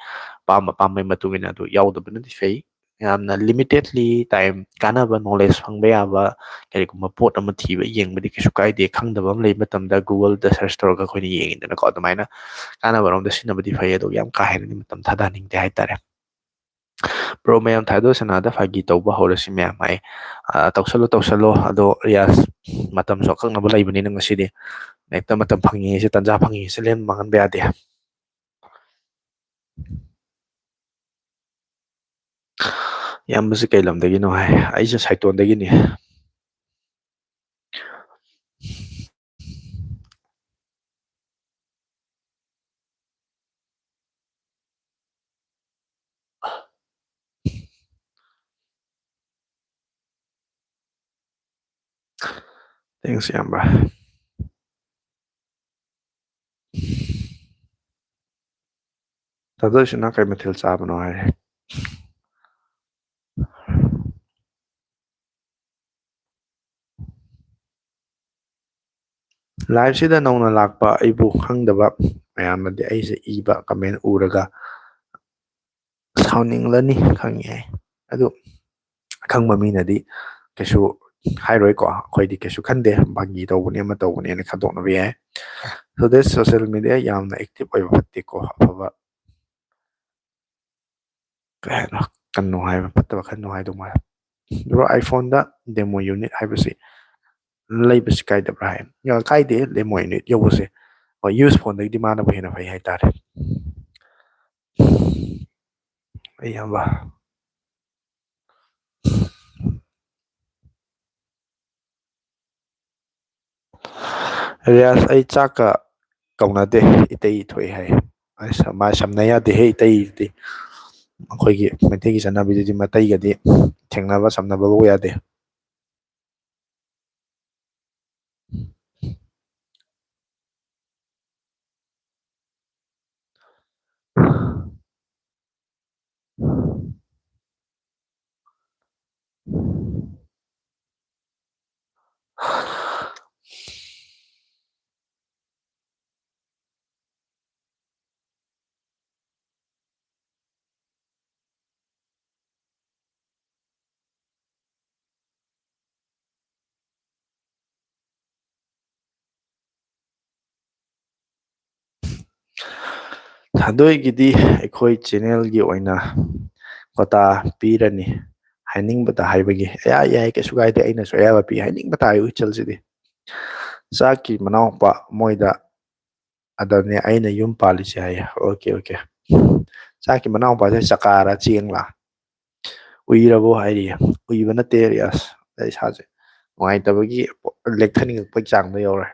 ꯑꯄꯥꯝꯕ, ꯑꯄꯥꯝꯕꯒꯤ ꯃꯇꯨꯡ ꯏꯟꯅ ꯑꯗꯨ ꯌꯥꯎꯗꯕꯅꯗꯤ ꯐꯩ꯫ ꯌꯥꯝꯅ limitedly time ꯀꯥꯟꯅꯕ knowledge ꯐꯪꯕ ꯌꯥꯕ ꯀꯔꯤꯒꯨꯝꯕ ꯄꯣꯠ ꯑꯃ ꯊꯤꯕ, ꯌꯦꯡꯕꯗꯤ ꯀꯩꯁꯨ ꯀꯥꯏꯗꯦ꯫ ꯈꯪꯗꯕ ꯑꯃ ꯂꯩꯕ ꯃꯇꯝꯗ Google ꯗ search ꯇꯧꯔꯒ ꯑꯩꯈꯣꯏꯅ ꯌꯦꯡꯉꯤꯗꯅꯀꯣ, ꯑꯗꯨꯃꯥꯏꯅ ꯀꯥꯟꯅꯕ ꯔꯣꯝꯗ ꯁꯤꯖꯤꯟꯅꯕꯗꯤ ꯐꯩ, ꯑꯗꯣ ꯌꯥꯝ ꯀꯥ ꯍꯦꯟꯅꯗꯤ ꯃꯇꯝ ꯊꯥꯗꯍꯟꯅꯤꯡꯗꯦ ꯍꯥꯏꯇꯥꯔꯦ꯫ Bro, ꯃꯌꯥꯝ ꯊꯥꯏꯗꯣ ꯁꯅꯥꯗ ꯐꯥꯒꯤ ꯇꯧꯕ ꯍꯧꯔꯁꯤ ꯃꯌꯥꯝ ꯍꯥꯏ꯫ ꯑ, ꯇꯧꯁꯜꯂꯣ, ꯇꯧꯁꯜꯂꯣ꯫ ꯑꯗꯣ ꯔꯤꯌꯥꯁ, ꯃꯇꯝꯁꯨ ꯑꯀꯛꯅꯕ ꯂꯩꯕꯅꯤꯅ ꯉꯁꯤꯗꯤ ꯍꯦꯛꯇ ꯃꯇꯝ ꯐꯪꯉꯤꯉꯩꯁꯦ, ꯇꯟꯖꯥ ꯐꯪꯉꯤꯉꯩꯁꯦ ꯂꯦꯝ ꯃꯥꯡꯍꯟꯕ ꯌꯥꯗꯦ꯫ ꯏꯌꯥꯝꯕꯁꯤ ꯀꯩ ꯂꯝꯗꯒꯤꯅꯣ ꯍꯥꯏ꯫ ꯑꯩꯁꯦ ꯁꯥꯏꯇꯣꯟꯗꯒꯤꯅꯤ꯫ Thanks, ꯏꯌꯥꯝꯕ꯫ ꯇꯥꯗꯣꯏꯁꯤꯅ ꯀꯩ ꯃꯊꯦꯜ ꯆꯥꯕꯅꯣ ꯍꯥꯏꯔꯦ꯫ Live ꯁꯤꯗ ꯅꯧꯅ ꯂꯥꯛꯄ ꯑꯩꯕꯨ ꯈꯪꯗꯕ ꯃꯌꯥꯝꯅꯗꯤ ꯑꯩꯁꯦ ꯏꯕ comment ꯎꯔꯒ ꯁꯥꯎꯅꯤꯡꯂꯅꯤ ꯈꯪꯉꯦ꯫ ꯑꯗꯨ ꯑꯈꯪꯕ ꯃꯤꯅꯗꯤ ꯀꯩꯁꯨ ꯍꯥꯏꯔꯣꯏꯀꯣ, ꯑꯩꯈꯣꯏꯗꯤ ꯀꯩꯁꯨ ꯈꯟꯗꯦ, ꯐꯥꯒꯤ ꯇꯧꯕꯅꯦ ꯑꯃ ꯇꯧꯕꯅꯦꯅ ꯈꯟꯗꯣꯛꯅꯕ ꯌꯥꯏ꯫ So this social media ꯌꯥꯝꯅ active ꯑꯣꯏꯕ ꯐꯠꯇꯦꯀꯣ, ꯑꯐꯕ ꯀꯩ ꯍꯥꯏꯅꯣ, ꯀꯟꯅꯣ ꯍꯥꯏꯕ ꯐꯠꯇꯕ ꯈꯟꯅꯣ ꯍꯥꯏꯗꯧ ꯃꯥꯜꯂꯦ꯫ Bro, iPhone ꯗ demo unit ꯍꯥꯏꯕꯁꯤ ꯂꯩꯕꯁꯤ ꯀꯥꯏꯗꯕ꯭ꯔꯥ ꯍꯥꯏ꯫ ꯌꯥ, ꯀꯥꯏꯗꯦ, demo unit ꯌꯧꯕꯁꯦ꯫ ꯍꯣꯏ, use phone ꯗꯒꯤꯗꯤ ꯃꯥꯅꯕꯨ ꯍꯦꯟꯅ ꯐꯩ ꯍꯥꯏꯇꯥꯔꯦ꯫ ꯑꯩ ꯏꯌꯥꯝꯕ꯫ ꯔꯤꯌꯥꯁ, ꯑꯩ ꯆꯥꯛꯀ ꯀꯧꯅꯗꯦ, ꯏꯇꯩ ꯊꯣꯛꯑꯦ ꯍꯥꯏ꯫ ꯑꯁ, ꯃꯥ ꯁꯝꯅ ꯌꯥꯗꯦꯍꯦ, ꯏꯇꯩꯗꯤ꯫ ꯑꯩꯈꯣꯏꯒꯤ ꯃꯩꯇꯩꯒꯤ ꯆꯠꯅꯕꯤꯗꯗꯤ ꯃꯇꯩꯒꯗꯤ ꯊꯦꯡꯅꯕ ꯁꯝꯅꯕꯕꯨ ꯌꯥꯗꯦ꯫ ꯊꯥꯗꯣꯏꯒꯤꯗꯤ ꯑꯩꯈꯣꯏ ꯆꯦꯅꯦꯜꯒꯤ ꯑꯣꯏꯅ ꯀꯣꯇꯥ ꯄꯤꯔꯅꯤ꯫ ꯍꯥꯏꯅꯤꯡꯕꯇ ꯍꯥꯏꯕꯒꯤ ꯑꯌꯥ ꯌꯥꯏ, ꯀꯩꯁꯨ ꯀꯥꯏꯗꯦ, ꯑꯩꯅꯁꯨ ꯑꯌꯥꯕ ꯄꯤ, ꯍꯥꯏꯅꯤꯡꯕꯇ ꯍꯥꯏꯌꯨ ꯏꯆꯜꯁꯤꯗꯤ꯫ ꯆꯥꯛꯀꯤ ꯃꯅꯥꯎꯄꯥ ꯃꯣꯏꯗ ꯑꯗꯅꯦ ꯑꯩꯅ ꯌꯨꯝ ꯄꯥꯜꯂꯤꯁꯦ ꯍꯥꯏꯌꯦ꯫ Okay okay. ꯆꯥꯛꯀꯤ ꯃꯅꯥꯎꯄꯥꯁꯦ ꯆꯀꯥꯔ ꯆꯦꯡꯂꯥ? ꯎꯏꯔꯕꯣ ꯍꯥꯏꯔꯤꯌꯦ꯫ ꯎꯏꯕ ꯅꯠꯇꯦ ꯔꯤꯌꯥꯁ, ꯑꯩ ꯏꯁꯥꯁꯦ ꯅꯨꯡꯉꯥꯏꯇꯕꯒꯤ ꯂꯦꯛꯊꯅꯤꯡꯉꯛꯄꯒꯤ ꯆꯥꯡꯗ ꯌꯧꯔꯦ꯫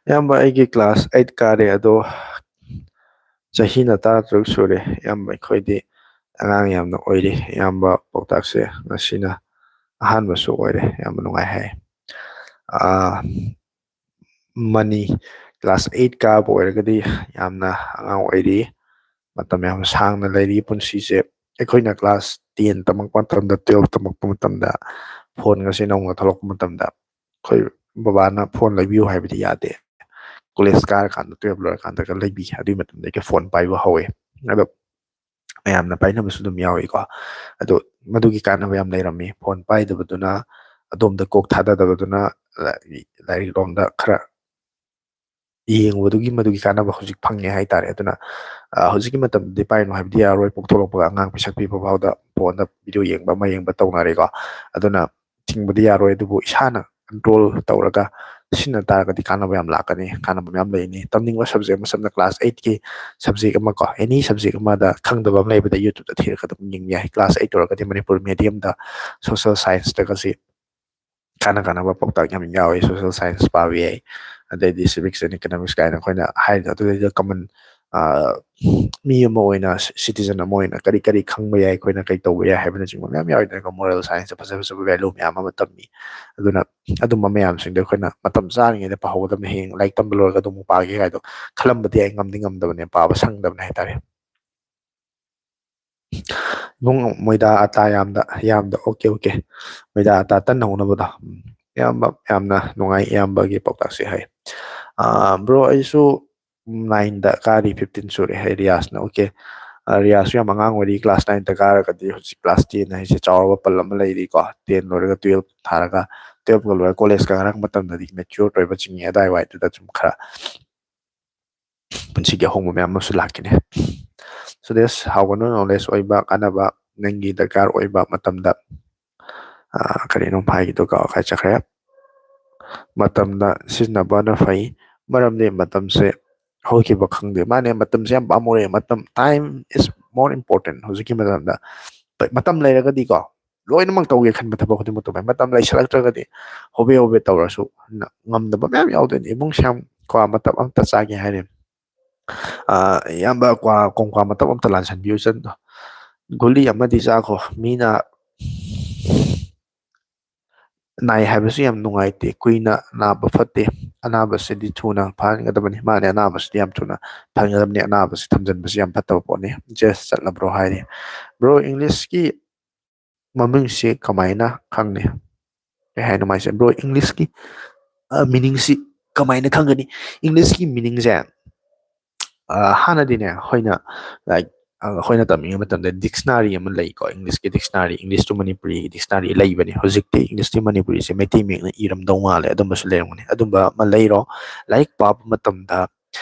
ꯏꯌꯥꯝꯕ, ꯑꯩꯒꯤ ꯀ꯭ꯂꯥꯁ ꯑꯩꯠ ꯀꯥꯔꯦ, ꯑꯗꯣ ꯆꯍꯤꯅ ꯇꯔꯥꯇꯔꯨꯛ ꯁꯨꯔꯦ꯫ ꯏꯌꯥꯝꯕ, ꯑꯩꯈꯣꯏꯗꯤ ꯑꯉꯥꯡ ꯌꯥꯝꯅ ꯑꯣꯏꯔꯤ꯫ ꯏꯌꯥꯝꯕ ꯄꯥꯎꯇꯥꯛꯁꯦ ꯉꯁꯤꯅ ꯑꯍꯥꯟꯕꯁꯨ ꯑꯣꯏꯔꯦ꯫ ꯌꯥꯝꯅ ꯅꯨꯡꯉꯥꯏ ꯍꯥꯏ꯫ ꯑꯥ, ꯃꯅꯤ ꯀ꯭ꯂꯥꯁ ꯑꯩꯠ ꯀꯥꯕ ꯑꯣꯏꯔꯒꯗꯤ ꯌꯥꯝꯅ ꯑꯉꯥꯡ ꯑꯣꯏꯔꯤ, ꯃꯇꯝ ꯌꯥꯝ ꯁꯥꯡꯅ ꯂꯩꯔꯤ꯫ ꯄꯨꯟꯁꯤꯁꯦ ꯑꯩꯈꯣꯏꯅ ꯀ꯭ꯂꯥꯁ ꯇꯦꯟ ꯇꯝꯃꯛꯄ ꯃꯇꯝꯗ, ꯇꯨꯌꯦꯜꯞ ꯇꯝꯃꯛꯄ ꯃꯇꯝꯗ, ꯐꯣꯟ ꯑꯁꯤ ꯅꯧꯅ ꯊꯣꯛꯂꯛꯄ ꯃꯇꯝꯗ ꯑꯩꯈꯣꯏ ꯕꯕꯥꯅ ꯐꯣꯟ ꯂꯩꯕꯤꯌꯨ ꯍꯥꯏꯕꯗꯤ ꯌꯥꯗꯦ꯫ ꯀꯣꯂꯦꯖ ꯀꯥꯔꯀꯥꯟꯗ, ꯇꯨꯌꯦꯜꯞ ꯂꯣꯏꯔꯀꯥꯟꯗꯒ ꯂꯩꯕꯤ꯫ ꯑꯗꯨꯒꯤ ꯃꯇꯝꯗꯒꯤ ꯐꯣꯟ ꯄꯥꯏꯕ ꯍꯧꯋꯦ꯫ ꯑꯗꯣ ꯃꯌꯥꯝꯅ ꯄꯥꯏꯅꯕꯁꯨ ꯑꯗꯨꯝ ꯌꯥꯎꯏꯀꯣ꯫ ꯑꯗꯣ ꯃꯗꯨꯒꯤ ꯀꯥꯟꯅꯕ ꯌꯥꯝ ꯂꯩꯔꯝꯃꯤ꯫ ꯐꯣꯟ ꯄꯥꯏꯗꯕꯗꯨꯅ, ꯑꯗꯣꯝꯗ ꯀꯣꯛ ꯊꯥꯗꯗꯕꯗꯨꯅ, ꯂꯥꯏꯔꯤꯛ ꯂꯣꯝꯗ ꯈꯔ ꯌꯦꯡꯕꯗꯨꯒꯤ, ꯃꯗꯨꯒꯤ ꯀꯥꯟꯅꯕ ꯍꯧꯖꯤꯛ ꯐꯪꯉꯦ ꯍꯥꯏꯇꯥꯔꯦ꯫ ꯑꯗꯨꯅ, ꯑ, ꯍꯧꯖꯤꯛꯀꯤ ꯃꯇꯝꯗꯗꯤ ꯄꯥꯏꯅꯨ ꯍꯥꯏꯕꯗꯤ ꯌꯥꯔꯣꯏ꯫ ꯄꯣꯛꯊꯣꯛꯂꯛꯄꯒ ꯑꯉꯥꯡ ꯄꯤꯁꯛ ꯄꯤꯛꯄ ꯐꯥꯎꯗ ꯐꯣꯟꯗ ꯚꯤꯗꯤꯑꯣ ꯌꯦꯡꯕ, ꯑꯃ ꯌꯦꯡꯕ ꯇꯧꯅꯔꯦꯀꯣ꯫ ꯑꯗꯨꯅ ꯊꯤꯡꯕꯗꯤ ꯌꯥꯔꯣꯏ, ꯑꯗꯨꯕꯨ ꯏꯁꯥꯅ ꯀꯟꯇ꯭ꯔꯣꯜ ꯇꯧꯔꯒ ꯁꯤꯖꯤꯟꯅ ꯇꯥꯔꯒꯗꯤ ꯀꯥꯟꯅꯕ ꯌꯥꯝ ꯂꯥꯛꯀꯅꯤ, ꯀꯥꯟꯅꯕ ꯃꯌꯥꯝ ꯂꯩꯅꯤ꯫ ꯇꯝꯅꯤꯡꯕ ꯁꯕꯖꯦꯛ ꯑꯃ, ꯁꯝꯅ ꯀ꯭ꯂꯥꯁ ꯑꯩꯠꯀꯤ ꯁꯕꯖꯦꯛ ꯑꯃ ꯀꯣ, ꯑꯦꯅꯤ ꯁꯕꯖꯦꯛ ꯑꯃꯗ ꯈꯪꯗꯕ ꯑꯃ ꯂꯩꯕꯗ YouTube-ꯇ ꯊꯤꯔꯒ ꯑꯗꯨꯝ ꯌꯦꯡꯕ ꯌꯥꯏ꯫ ꯀ꯭ꯂꯥꯁ ꯑꯩꯠ ꯑꯣꯏꯔꯒꯗꯤ ꯃꯅꯤꯄꯨꯔ ꯃꯦꯗꯤꯌꯝꯗ ꯁꯣꯁꯦꯜ ꯁꯥꯏꯟꯁꯇꯒꯁꯤ ꯀꯥꯟꯅ ꯀꯥꯟꯅꯕ ꯄꯥꯎꯇꯥꯛ ꯌꯥꯝ ꯌꯥꯎꯋꯤ꯫ ꯁꯣꯁꯦꯜ ꯁꯥꯏꯟꯁ ꯄꯥꯕ ꯌꯥꯏ, ꯑꯗꯩꯗꯤ civics and economics ꯀꯥꯏꯅ ꯑꯩꯈꯣꯏꯅ ꯍꯥꯏꯔꯤꯗꯣ꯫ ꯑꯗꯨꯗꯩꯗ ꯀꯃꯟ, ꯑ, ꯃꯤ ꯑꯃ ꯑꯣꯏꯅ, ꯁꯤ-, ꯁꯤꯇꯤꯖꯟ ꯑꯃ ꯑꯣꯏꯅ ꯀꯔꯤ ꯀꯔꯤ ꯈꯪꯕ ꯌꯥꯏ, ꯑꯩꯈꯣꯏꯅ ꯀꯔꯤ ꯇꯧꯕ ꯌꯥꯏ ꯍꯥꯏꯕꯅꯆꯤꯡꯕ ꯃꯌꯥꯝ ꯌꯥꯎꯋꯤꯗꯅꯀꯣ꯫ ꯃꯣꯔꯦꯜ ꯁꯥꯏꯟꯁꯇ ꯐꯖ ꯐꯖꯕ ꯚꯦꯂꯨ ꯃꯌꯥꯝ ꯑꯃ ꯇꯝꯃꯤ꯫ ꯑꯗꯨꯅ ꯑꯗꯨꯝꯕ ꯃꯌꯥꯝꯁꯤꯡꯗꯣ ꯑꯩꯈꯣꯏꯅ ꯃꯇꯝ ꯆꯥꯔꯤꯉꯩꯗ ꯄꯥꯍꯧꯒꯗꯕꯅꯤ꯫ ꯍꯌꯦꯡ ꯂꯥꯏꯔꯤꯛ ꯇꯝꯕ ꯂꯣꯏꯔꯒ ꯑꯗꯨꯝ ꯄꯥꯒꯦ ꯀꯥꯏꯗꯣ ꯈꯜꯂꯝꯕꯗꯤ ꯑꯩ ꯉꯝꯗꯤ ꯉꯝꯗꯕꯅꯦ, ꯄꯥꯕ ꯁꯪꯗꯕꯅꯦ ꯍꯥꯏꯇꯥꯔꯦ꯫ ꯏꯕꯨꯡ, ꯃꯣꯏꯗꯥ ꯑꯇꯥ ꯌꯥꯝꯗ, ꯌꯥꯝꯗ, ꯑꯣꯀꯦ, ꯑꯣꯀꯦ꯫ ꯃꯣꯏꯗꯥ ꯑꯇꯥ ꯇꯟꯅ ꯍꯧꯅꯕꯗꯣ꯫ ꯎꯝ꯫ ꯏꯌꯥꯝꯕ, ꯌꯥꯝꯅ ꯅꯨꯡꯉꯥꯏ ꯏꯌꯥꯝꯕꯒꯤ ꯄꯥꯎꯇꯥꯛꯁꯦ ꯍꯥꯏ꯫ ꯕ꯭ꯔꯣ, ꯑꯩꯁꯨ ꯅꯥꯏꯟꯗ ꯀꯥꯔꯤ, ꯐꯤꯐꯇꯤꯟ ꯁꯨꯔꯦ ꯍꯥꯏ ꯔꯤꯌꯥꯁꯅ꯫ ꯑꯣꯀꯦ, ꯔꯤꯌꯥꯁꯁꯨ ꯌꯥꯝ ꯑꯉꯥꯡ ꯑꯣꯏꯔꯤ, ꯀ꯭ꯂꯥꯁ ꯅꯥꯏꯟꯗ ꯀꯥꯔꯒꯗꯤ ꯍꯧꯖꯤꯛ ꯀ꯭ꯂꯥꯁ ꯇꯦꯟ ꯍꯥꯏꯁꯦ ꯆꯥꯎꯔꯕ ꯄꯜ ꯑꯃ ꯂꯩꯔꯤꯀꯣ꯫ ꯇꯦꯟ ꯂꯣꯏꯔꯒ ꯇꯨꯌꯦꯜꯞ ꯊꯥꯔꯒ, ꯇꯨꯌꯦꯜꯞꯀ ꯂꯣꯏꯔꯒ ꯀꯣꯂꯦꯖ ꯀꯥꯔꯛꯄ ꯃꯇꯝꯗꯗꯤ ꯃꯦꯆ꯭ꯌꯣꯔ ꯑꯣꯏꯕ ꯆꯤꯡꯉꯦ, ꯑꯗꯥꯏꯋꯥꯏꯗꯨꯗ ꯁꯨꯝ ꯈꯔ ꯄꯨꯟꯁꯤꯒꯤ ꯑꯍꯣꯡꯕ ꯃꯌꯥꯝ ꯑꯃꯁꯨ ꯂꯥꯛꯀꯅꯤ꯫ ꯁꯨꯗꯦꯁ, ꯍꯥꯎꯒꯅꯨ, ꯅꯣꯂꯦꯖ ꯑꯣꯏꯕ, ꯀꯥꯟꯅꯕ, ꯅꯪꯒꯤ ꯗꯔꯀꯥꯔ ꯑꯣꯏꯕ ꯃꯇꯝꯗ, ꯑ, ꯀꯔꯤꯅꯣ ꯍꯥꯏꯒꯦꯗꯣ ꯀꯥꯎꯈ꯭ꯔꯦ, ꯆꯠꯈ꯭ꯔꯦ꯫ ꯃꯇꯝꯗ ꯁꯤꯖꯤꯟꯅꯕꯅ ꯐꯩ, ꯃꯔꯝꯗꯤ ꯃꯇꯝꯁꯦ ꯍꯧꯈꯤꯕ ꯈꯪꯗꯦ꯫ ꯃꯥꯅꯦ, ꯃꯇꯝꯁꯦ ꯌꯥꯝ ꯄꯥꯝꯃꯨꯔꯦ꯫ ꯃꯇꯝ, time is more important ꯍꯧꯖꯤꯛꯀꯤ ꯃꯇꯝꯗ꯫ ꯃꯇꯝ ꯂꯩꯔꯒꯗꯤꯀꯣ, ꯂꯣꯏꯅꯃꯛ ꯇꯧꯒꯦ ꯈꯟꯕ ꯊꯕꯛ ꯈꯨꯗꯤꯡꯃꯛ ꯇꯧꯕ ꯌꯥꯏ꯫ ꯃꯇꯝ ꯂꯩꯁꯜꯂꯛꯇ꯭ꯔꯒꯗꯤ ꯍꯣꯕꯦ ꯍꯣꯕꯦ ꯇꯧꯔꯁꯨ ꯉꯝꯗꯕ ꯃꯌꯥꯝ ꯌꯥꯎꯗꯣꯏꯅꯤ꯫ ꯏꯕꯨꯡꯁꯦ ꯌꯥꯝ ꯀ꯭ꯋꯥ ꯃꯇꯞ ꯑꯝꯇ ꯆꯥꯒꯦ ꯍꯥꯏꯔꯦ꯫ ꯑ, ꯏꯌꯥꯝꯕ, ꯀ꯭ꯋꯥ, ꯀꯣꯡꯀ꯭ꯋꯥ ꯃꯇꯞ ꯑꯝꯇ ꯂꯥꯟꯁꯟꯕꯤꯌꯨ ꯆꯟꯗꯣ꯫ ꯒꯨꯂꯤ ꯑꯃꯗꯤ ꯆꯥꯈꯣ꯫ ꯃꯤꯅ ꯅꯥꯏ ꯍꯥꯏꯕꯁꯨ ꯌꯥꯝ ꯅꯨꯡꯉꯥꯏꯇꯦ, ꯀꯨꯏꯅ ꯅꯥꯕ ꯐꯠꯇꯦ꯫ ꯑꯅꯥꯕꯁꯤꯗꯤ ꯊꯨꯅ ꯐꯍꯟꯒꯗꯕꯅꯤ꯫ ꯃꯥꯅꯦ, ꯑꯅꯥꯕꯁꯤꯗꯤ ꯌꯥꯝ ꯊꯨꯅ ꯐꯍꯟꯒꯗꯕꯅꯤ꯫ ꯑꯅꯥꯕꯁꯤ ꯊꯝꯖꯤꯟꯕꯁꯤ ꯌꯥꯝ ꯐꯠꯇꯕ ꯄꯣꯠꯅꯤ꯫ ꯖꯦꯁ ꯆꯠꯂꯕ꯭ꯔꯣ ꯍꯥꯏꯔꯤ꯫ ꯕ꯭ꯔꯣ, ꯏꯪꯂꯤꯁꯀꯤ ꯃꯃꯤꯡꯁꯤ ꯀꯃꯥꯏꯅ ꯈꯪꯅꯤ? ꯀꯩ ꯍꯥꯏꯅꯣ ꯃꯥꯏꯁꯦ? ꯕ꯭ꯔꯣ, ꯏꯪꯂꯤꯁꯀꯤ, ꯑ, ꯃꯤꯅꯤꯡꯁꯤ ꯀꯃꯥꯏꯅ ꯈꯪꯒꯅꯤ? ꯏꯪꯂꯤꯁꯀꯤ ꯃꯤꯅꯤꯡꯁꯦ, ꯑ, ꯍꯥꯟꯅꯗꯤꯅꯦ, ꯑꯩꯈꯣꯏꯅ, like, ꯑ, ꯑꯩꯈꯣꯏꯅ ꯇꯝꯃꯤꯉꯩ ꯃꯇꯝꯗ dictionary ꯑꯃ ꯂꯩꯀꯣ, ꯏꯪꯂꯤꯁꯀꯤ dictionary, English to Manipuri dictionary ꯂꯩꯕꯅꯦ꯫ ꯍꯧꯖꯤꯛꯇꯤ English to ꯃꯅꯤꯄꯨꯔꯤꯁꯦ ꯃꯩꯇꯩ ꯃꯌꯦꯛꯅ ꯏꯔꯝꯗꯧ ꯃꯥꯜꯂꯦ, ꯑꯗꯨꯝꯕꯁꯨ ꯂꯩꯔꯝꯒꯅꯤ꯫ ꯑꯗꯨꯝꯕ ꯑꯃ ꯂꯩꯔꯣ꯫ ꯂꯥꯏꯔꯤꯛ ꯄꯥꯕ ꯃꯇꯝꯗ,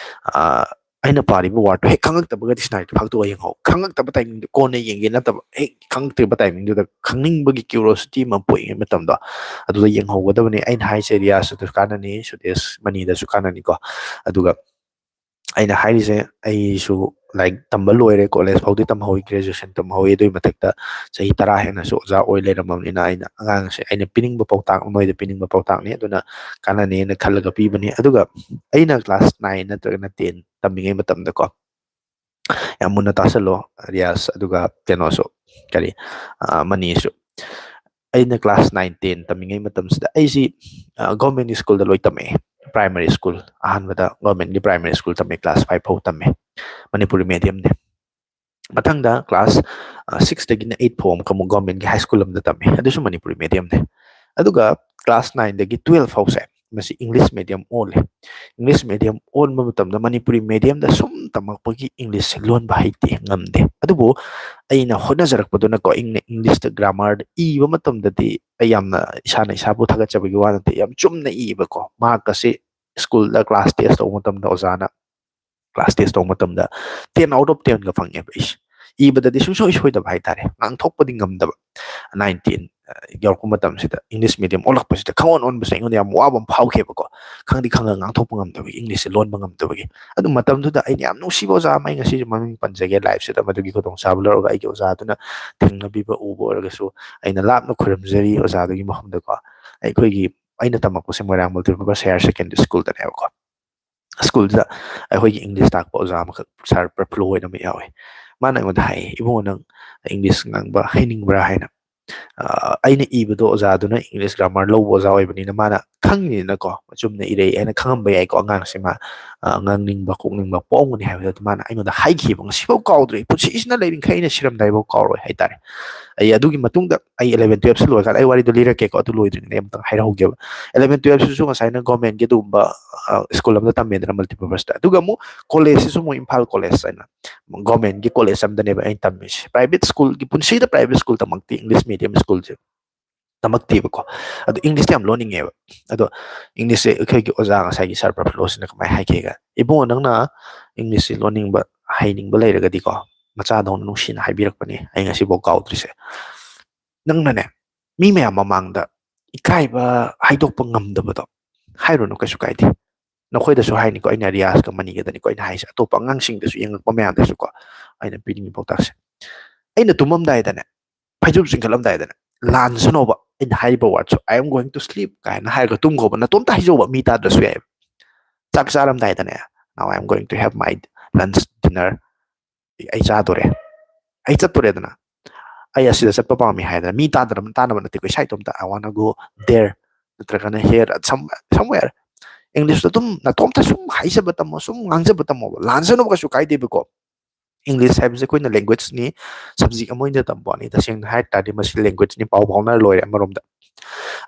ꯑ, ꯑꯩꯅ ꯄꯥꯔꯤꯕ wordꯇꯣ ꯍꯦꯛ ꯈꯪꯉꯛꯇꯕꯒ dictionaryꯗꯣ ꯐꯥꯛꯇꯣꯛꯑ ꯌꯦꯡꯍꯧ꯫ ꯈꯪꯉꯛꯇꯕ timingꯗ ꯀꯣꯟꯅ ꯌꯦꯡꯒꯦ ꯅꯠꯇꯕ, ꯍꯦꯛ ꯈꯪꯉꯛꯇ꯭ꯔꯤꯕ timingꯗꯨꯗ ꯈꯪꯅꯤꯡꯕꯒꯤ curiosity ꯑꯃ ꯄꯣꯛꯏꯉꯩ ꯃꯇꯝꯗꯣ ꯑꯗꯨꯗ ꯌꯦꯡꯍꯧꯒꯗꯕꯅꯤ꯫ ꯑꯩꯅ ꯍꯥꯏꯁꯦ ꯔꯤꯌꯥꯁꯇꯁꯨ ꯀꯥꯟꯅꯅꯤ, ꯁꯨꯗꯦꯁ ꯃꯅꯤꯗꯁꯨ ꯀꯥꯟꯅꯅꯤꯀꯣ꯫ ꯑꯗꯨꯒ ꯑꯩꯅ ꯍꯥꯏꯔꯤꯁꯦ, ꯑꯩꯁꯨ ꯂꯥꯏꯔꯤꯛ ꯇꯝꯕ ꯂꯣꯏꯔꯦ, ꯀꯣꯂꯦꯖ ꯐꯥꯎꯗꯤ ꯇꯝꯍꯧꯏ, graduation ꯇꯝꯍꯧꯏ, ꯑꯗꯨꯒꯤ ꯃꯊꯛꯇ ꯆꯍꯤ ꯇꯔꯥ ꯍꯦꯟꯅꯁꯨ ꯑꯣꯖꯥ ꯑꯣꯏ ꯂꯩꯔꯝꯃꯕꯅꯤꯅ ꯑꯩꯅ ꯑꯉꯥꯡꯁꯦ, ꯑꯩꯅ ꯄꯤꯅꯤꯡꯕ ꯄꯥꯎꯇꯥꯛ, ꯅꯣꯏꯗ ꯄꯤꯅꯤꯡꯕ ꯄꯥꯎꯇꯥꯛꯅꯤ, ꯑꯗꯨꯅ ꯀꯥꯟꯅꯅꯦꯅ ꯈꯜꯂꯒ ꯄꯤꯕꯅꯤ꯫ ꯑꯗꯨꯒ ꯑꯩꯅ class nine ꯅꯠꯇ꯭ꯔꯒꯅ ten ꯇꯝꯃꯤꯉꯩ ꯃꯇꯝꯗꯀꯣ, ꯌꯥꯝ ꯃꯨꯟꯅ ꯇꯥꯁꯜꯂꯣ ꯔꯤꯌꯥꯁ, ꯑꯗꯨꯒ ꯀꯩꯅꯣꯁꯨ, ꯀꯔꯤ, ꯑ, ꯃꯅꯤꯁꯨ꯫ ꯑꯩꯅ class nine ten ꯇꯝꯃꯤꯉꯩ ꯃꯇꯝꯁꯤꯗ ꯑꯩꯁꯤ, ꯑ, government schoolꯗ ꯂꯣꯏ ꯇꯝꯃꯛꯑꯦ꯫ Primary school, ꯑꯍꯥꯟꯕꯗ governmentꯀꯤ primary school ꯇꯝꯃꯦ, class five ꯐꯥꯎ ꯇꯝꯃꯦ, ꯃꯅꯤꯄꯨꯔꯤ mediumꯅꯦ꯫ ꯃꯊꯪꯗ class, ꯑ, sixꯇꯒꯤꯅ eight ꯐꯥꯎ ꯑꯃꯨꯛꯀ ꯑꯃꯨꯛ governmentꯀꯤ high school ꯑꯃꯗ ꯇꯝꯃꯦ, ꯑꯗꯨꯁꯨ ꯃꯅꯤꯄꯨꯔꯤ mediumꯅꯦ꯫ ꯑꯗꯨꯒ class nineꯗꯒꯤ twelve ꯐꯥꯎꯁꯦ ꯃꯁꯤ English medium ꯑꯣꯜꯂꯦ꯫ English medium ꯑꯣꯟꯕ ꯃꯇꯝꯗ ꯃꯅꯤꯄꯨꯔꯤ mediumꯗ ꯁꯨꯝ ꯇꯝꯃꯛꯄꯒꯤ Englishꯁꯦ ꯂꯣꯟꯕ ꯍꯩꯇꯦ, ꯉꯝꯗꯦ꯫ ꯑꯗꯨꯕꯨ ꯑꯩꯅ ꯍꯣꯠꯅꯖꯔꯛꯄꯗꯨꯅꯀꯣ, ꯏꯪꯅ Englishꯇ grammar ꯏꯕ ꯃꯇꯝꯗꯗꯤ ꯑꯩ ꯌꯥꯝꯅ ꯏꯁꯥꯅ ꯏꯁꯥꯕꯨ ꯊꯥꯒꯠꯆꯕꯒꯤ ꯋꯥ ꯅꯠꯇꯦ, ꯌꯥꯝ ꯆꯨꯝꯅ ꯏꯕꯀꯣ꯫ Mark ꯑꯁꯤ schoolꯗ class test ꯇꯧꯕ ꯃꯇꯝꯗ ꯑꯣꯖꯥꯅ class test ꯇꯧꯕ ꯃꯇꯝꯗ ten out of tenꯒ ꯐꯪꯉꯦꯕ ꯑꯩꯁꯦ꯫ ꯏꯕꯗꯗꯤ ꯁꯨꯡꯁꯣꯏ ꯁꯣꯏꯗꯕ ꯍꯥꯏꯇꯥꯔꯦ, ꯉꯥꯡꯊꯣꯛꯄꯗꯤ ꯉꯝꯗꯕ꯫ Nineteen ꯌꯧꯔꯛꯄ ꯃꯇꯝꯁꯤꯗ, English medium ꯑꯣꯜꯂꯛꯄꯁꯤꯗ ꯈꯪꯑꯣꯟ ꯑꯣꯟꯕꯁꯦ ꯑꯩꯉꯣꯟꯗ ꯌꯥꯝ ꯋꯥꯕ ꯑꯃ ꯐꯥꯎꯈꯤꯕꯀꯣ꯫ ꯈꯪꯗꯤ ꯈꯪꯉꯒ ꯉꯥꯡꯊꯣꯛꯄ ꯉꯝꯗꯕꯒꯤ, Englishꯁꯦ ꯂꯣꯟꯕ ꯉꯝꯗꯕꯒꯤ꯫ ꯑꯗꯨ ꯃꯇꯝꯗꯨꯗ ꯑꯩꯅ ꯌꯥꯝ ꯅꯨꯡꯁꯤꯕ ꯑꯣꯖꯥ ꯑꯃ, ꯑꯩ ꯉꯁꯤꯁꯨ ꯃꯃꯤꯡ ꯄꯟꯖꯒꯦ liveꯁꯤꯗ, ꯃꯗꯨꯒꯤ ꯈꯨꯗꯣꯡꯆꯥꯕ ꯂꯧꯔꯒ ꯑꯩꯒꯤ ꯑꯣꯖꯥꯗꯨꯅ ꯊꯦꯡꯅꯕꯤꯕ ꯎꯕ ꯑꯣꯏꯔꯒꯁꯨ, ꯑꯩꯅ ꯂꯥꯞꯅ ꯈꯨꯔꯨꯝꯖꯔꯤ ꯑꯣꯖꯥꯗꯨꯒꯤ ꯃꯐꯝꯗꯀꯣ꯫ ꯑꯩꯈꯣꯏꯒꯤ, ꯑꯩꯅ ꯇꯝꯃꯛꯄꯁꯦ ꯃꯣꯏꯔꯥꯡ Multipurpose Higher Secondary Schoolꯗꯅꯦꯕꯀꯣ꯫ Schoolꯗ ꯑꯩꯈꯣꯏꯒꯤ English ꯇꯥꯛꯄ ꯑꯣꯖꯥ ꯑꯃꯈꯛ, Sir ꯄ꯭ꯔꯐꯨꯜꯂꯣ ꯍꯥꯏꯅ ꯑꯃ ꯌꯥꯎꯋꯦ꯫ ꯃꯥꯅ ꯑꯩꯉꯣꯟꯗ ꯍꯥꯏꯌꯦ, "ꯏꯕꯨꯡꯉꯣ, ꯅꯪ English ꯉꯥꯡꯕ ꯍꯩꯅꯤꯡꯕ꯭ꯔꯥ?" ꯍꯥꯏꯅ꯫ ꯑ, ꯑꯩꯅ ꯏꯕꯗꯣ ꯑꯣꯖꯥꯗꯨꯅ English grammar ꯂꯧꯕ ꯑꯣꯖꯥ ꯑꯣꯏꯕꯅꯤꯅ ꯃꯥꯅ ꯈꯪꯉꯤꯅꯀꯣ, ꯑꯆꯨꯝꯅ ꯏꯔꯛꯏ ꯍꯥꯏꯅ ꯈꯪꯉꯝꯕ ꯌꯥꯏꯀꯣ, ꯑꯉꯥꯡꯁꯤ ꯃꯥ, ꯑ, ꯉꯥꯡꯅꯤꯡꯕ ꯈꯣꯛꯅꯤꯡꯕ ꯄꯣꯛꯑꯝꯒꯅꯤ ꯍꯥꯏꯕꯗꯣ꯫ ꯑꯗꯨ ꯃꯥꯅ ꯑꯩꯉꯣꯟꯗ ꯍꯥꯏꯈꯤꯕ, ꯉꯁꯤꯐꯥꯎ ꯀꯥꯎꯗ꯭ꯔꯤ, ꯄꯨꯟꯁꯤꯁꯤꯅ ꯂꯩꯔꯤꯈꯩ ꯑꯩꯅ ꯁꯤꯔꯝꯗꯥꯏꯐꯥꯎ ꯀꯥꯎꯔꯣꯏ ꯍꯥꯏꯇꯥꯔꯦ꯫ ꯑꯩ ꯑꯗꯨꯒꯤ ꯃꯇꯨꯡꯗ ꯑꯩ eleven twelve ꯁꯨ ꯂꯣꯏꯔꯀꯥꯟꯗ, ꯑꯩ ꯋꯥꯔꯤꯗꯣ ꯂꯤꯔꯛꯀꯦꯀꯣ, ꯑꯗꯨ ꯂꯣꯏꯗ꯭ꯔꯤꯉꯩꯗ ꯑꯩ ꯑꯃꯇꯪ ꯍꯥꯏꯔꯍꯧꯒꯦꯕ꯫ Eleven twelve ꯁꯤꯁꯨ ꯉꯁꯥꯏꯅ government ꯀꯤ ꯑꯗꯨꯒꯨꯝꯕ, ꯑ, school ꯑꯃꯗ ꯇꯝꯃꯦꯗꯅ, Multipurpose ꯇ꯫ ꯑꯗꯨꯒ ꯑꯃꯨꯛ college ꯁꯤꯁꯨ ꯑꯃꯨꯛ ꯏꯝꯐꯥꯜ college ꯍꯥꯏꯅ government ꯀꯤ college ꯑꯃꯗꯅꯦꯕ ꯑꯩꯅ ꯇꯝꯃꯤꯁꯦ꯫ Private school ꯒꯤ ꯄꯨꯟꯁꯤꯗ private school ꯇꯝꯃꯛꯇꯦ, English medium school ꯁꯦ ꯇꯝꯃꯛꯇꯦꯕꯀꯣ꯫ ꯑꯗꯣ English ꯇꯤ ꯌꯥꯝ ꯂꯣꯟꯅꯤꯡꯉꯦꯕ꯫ ꯑꯗꯣ English ꯁꯦ ꯑꯩꯈꯣꯏꯒꯤ ꯑꯣꯖꯥ, ꯉꯁꯥꯏꯒꯤ Sir ꯄ꯭ꯔꯐꯨꯜꯂꯣꯁꯤꯅ ꯀꯃꯥꯏꯅ ꯍꯥꯏꯒꯦꯒ, "ꯏꯕꯨꯡꯉꯣ, ꯅꯪꯅ English ꯁꯦ ꯂꯣꯟꯅꯤꯡꯕ, ꯍꯩꯅꯤꯡꯕ ꯂꯩꯔꯒꯗꯤꯀꯣ", ꯃꯆꯥꯗꯧꯅ ꯅꯨꯡꯁꯤꯅ ꯍꯥꯏꯕꯤꯔꯛꯄꯅꯦ, ꯑꯩ ꯉꯁꯤꯐꯥꯎ ꯀꯥꯎꯗ꯭ꯔꯤꯁꯦ꯫ "ꯅꯪꯅꯅꯦ, ꯃꯤ ꯃꯌꯥꯝ ꯃꯃꯥꯡꯗ ꯏꯀꯥꯏꯕ ꯍꯥꯏꯗꯣꯛꯄ ꯉꯝꯗꯕꯗꯣ ꯍꯥꯏꯔꯨꯅꯨ, ꯀꯩꯁꯨ ꯀꯥꯏꯗꯦ꯫ ꯅꯈꯣꯏꯗꯁꯨ ꯍꯥꯏꯅꯤꯀꯣ, ꯑꯩꯅ ꯔꯤꯌꯥꯖꯀ ꯃꯅꯤꯒꯗꯅꯤꯀꯣ ꯑꯩꯅ ꯍꯥꯏꯁꯦ, ꯑꯇꯣꯞꯄ ꯑꯉꯥꯡꯁꯤꯡꯗꯁꯨ, ꯌꯦꯡꯉꯛꯄ ꯃꯌꯥꯝꯗꯁꯨꯀꯣ ꯑꯩꯅ ꯄꯤꯅꯤꯡꯉꯤ ꯄꯥꯎꯇꯥꯛꯁꯦ꯫ ꯑꯩꯅ ꯇꯨꯝꯃꯝꯗꯥꯏꯗꯅꯦ, ꯐꯩꯖꯨꯞ ꯆꯤꯡꯈꯠꯂꯝꯗꯥꯏꯗꯅꯦ, ꯂꯥꯟꯁꯅꯣꯕ ꯑꯩꯅ ꯍꯥꯏꯔꯤꯕ word ꯁꯨ, "I am going to sleep" ꯀꯥꯏꯅ ꯍꯥꯏꯔꯒ ꯇꯨꯝꯈꯣꯕ꯫ ꯅꯇꯣꯝꯇ ꯍꯥꯏꯖꯧꯕ, ꯃꯤ ꯇꯥꯗ꯭ꯔꯁꯨ ꯌꯥꯏꯑꯕ꯫ ꯆꯥꯛ ꯆꯥꯔꯝꯗꯥꯏꯗꯅꯦ, "Now I am going to have my lunch, dinner", ꯑꯩ ꯆꯥꯗꯣꯔꯦ, ꯑꯩ ꯆꯠꯇꯣꯔꯦꯗꯅ, ꯑꯩ ꯑꯁꯤꯗ ꯆꯠꯄ ꯄꯥꯝꯃꯤ ꯍꯥꯏꯗꯅ, ꯃꯤ ꯇꯥꯗꯅꯕ, ꯇꯥꯅꯕ ꯅꯠꯇꯦꯀꯣ, ꯏꯁꯥ ꯏꯇꯣꯝꯇ, "I wanna go there", ꯅꯠꯇ꯭ꯔꯒꯅ "here", some, somewhere꯫ English ꯇ ꯑꯗꯨꯝ ꯅꯇꯣꯝꯇ ꯁꯨꯝ ꯍꯥꯏꯖꯕ ꯇꯝꯃꯣ, ꯁꯨꯝ ꯉꯥꯡꯖꯕ ꯇꯝꯃꯣꯕ, ꯂꯥꯟꯖꯅꯕ ꯀꯩꯁꯨ ꯀꯥꯏꯗꯦꯕꯀꯣ꯫ English ꯍꯥꯏꯕꯁꯦ ꯑꯩꯈꯣꯏꯅ language ꯅꯤ, subject ꯑꯃ ꯑꯣꯏꯅ ꯇꯝꯕ ꯋꯥꯅꯤ꯫ ꯇꯁꯦꯡꯅ ꯍꯥꯏ ꯇꯥꯔꯗꯤ ꯃꯁꯤ language ꯅꯤ, ꯄꯥꯎ ꯐꯥꯎꯅꯔ ꯂꯣꯏꯔꯦ ꯑꯃꯔꯣꯝꯗ꯫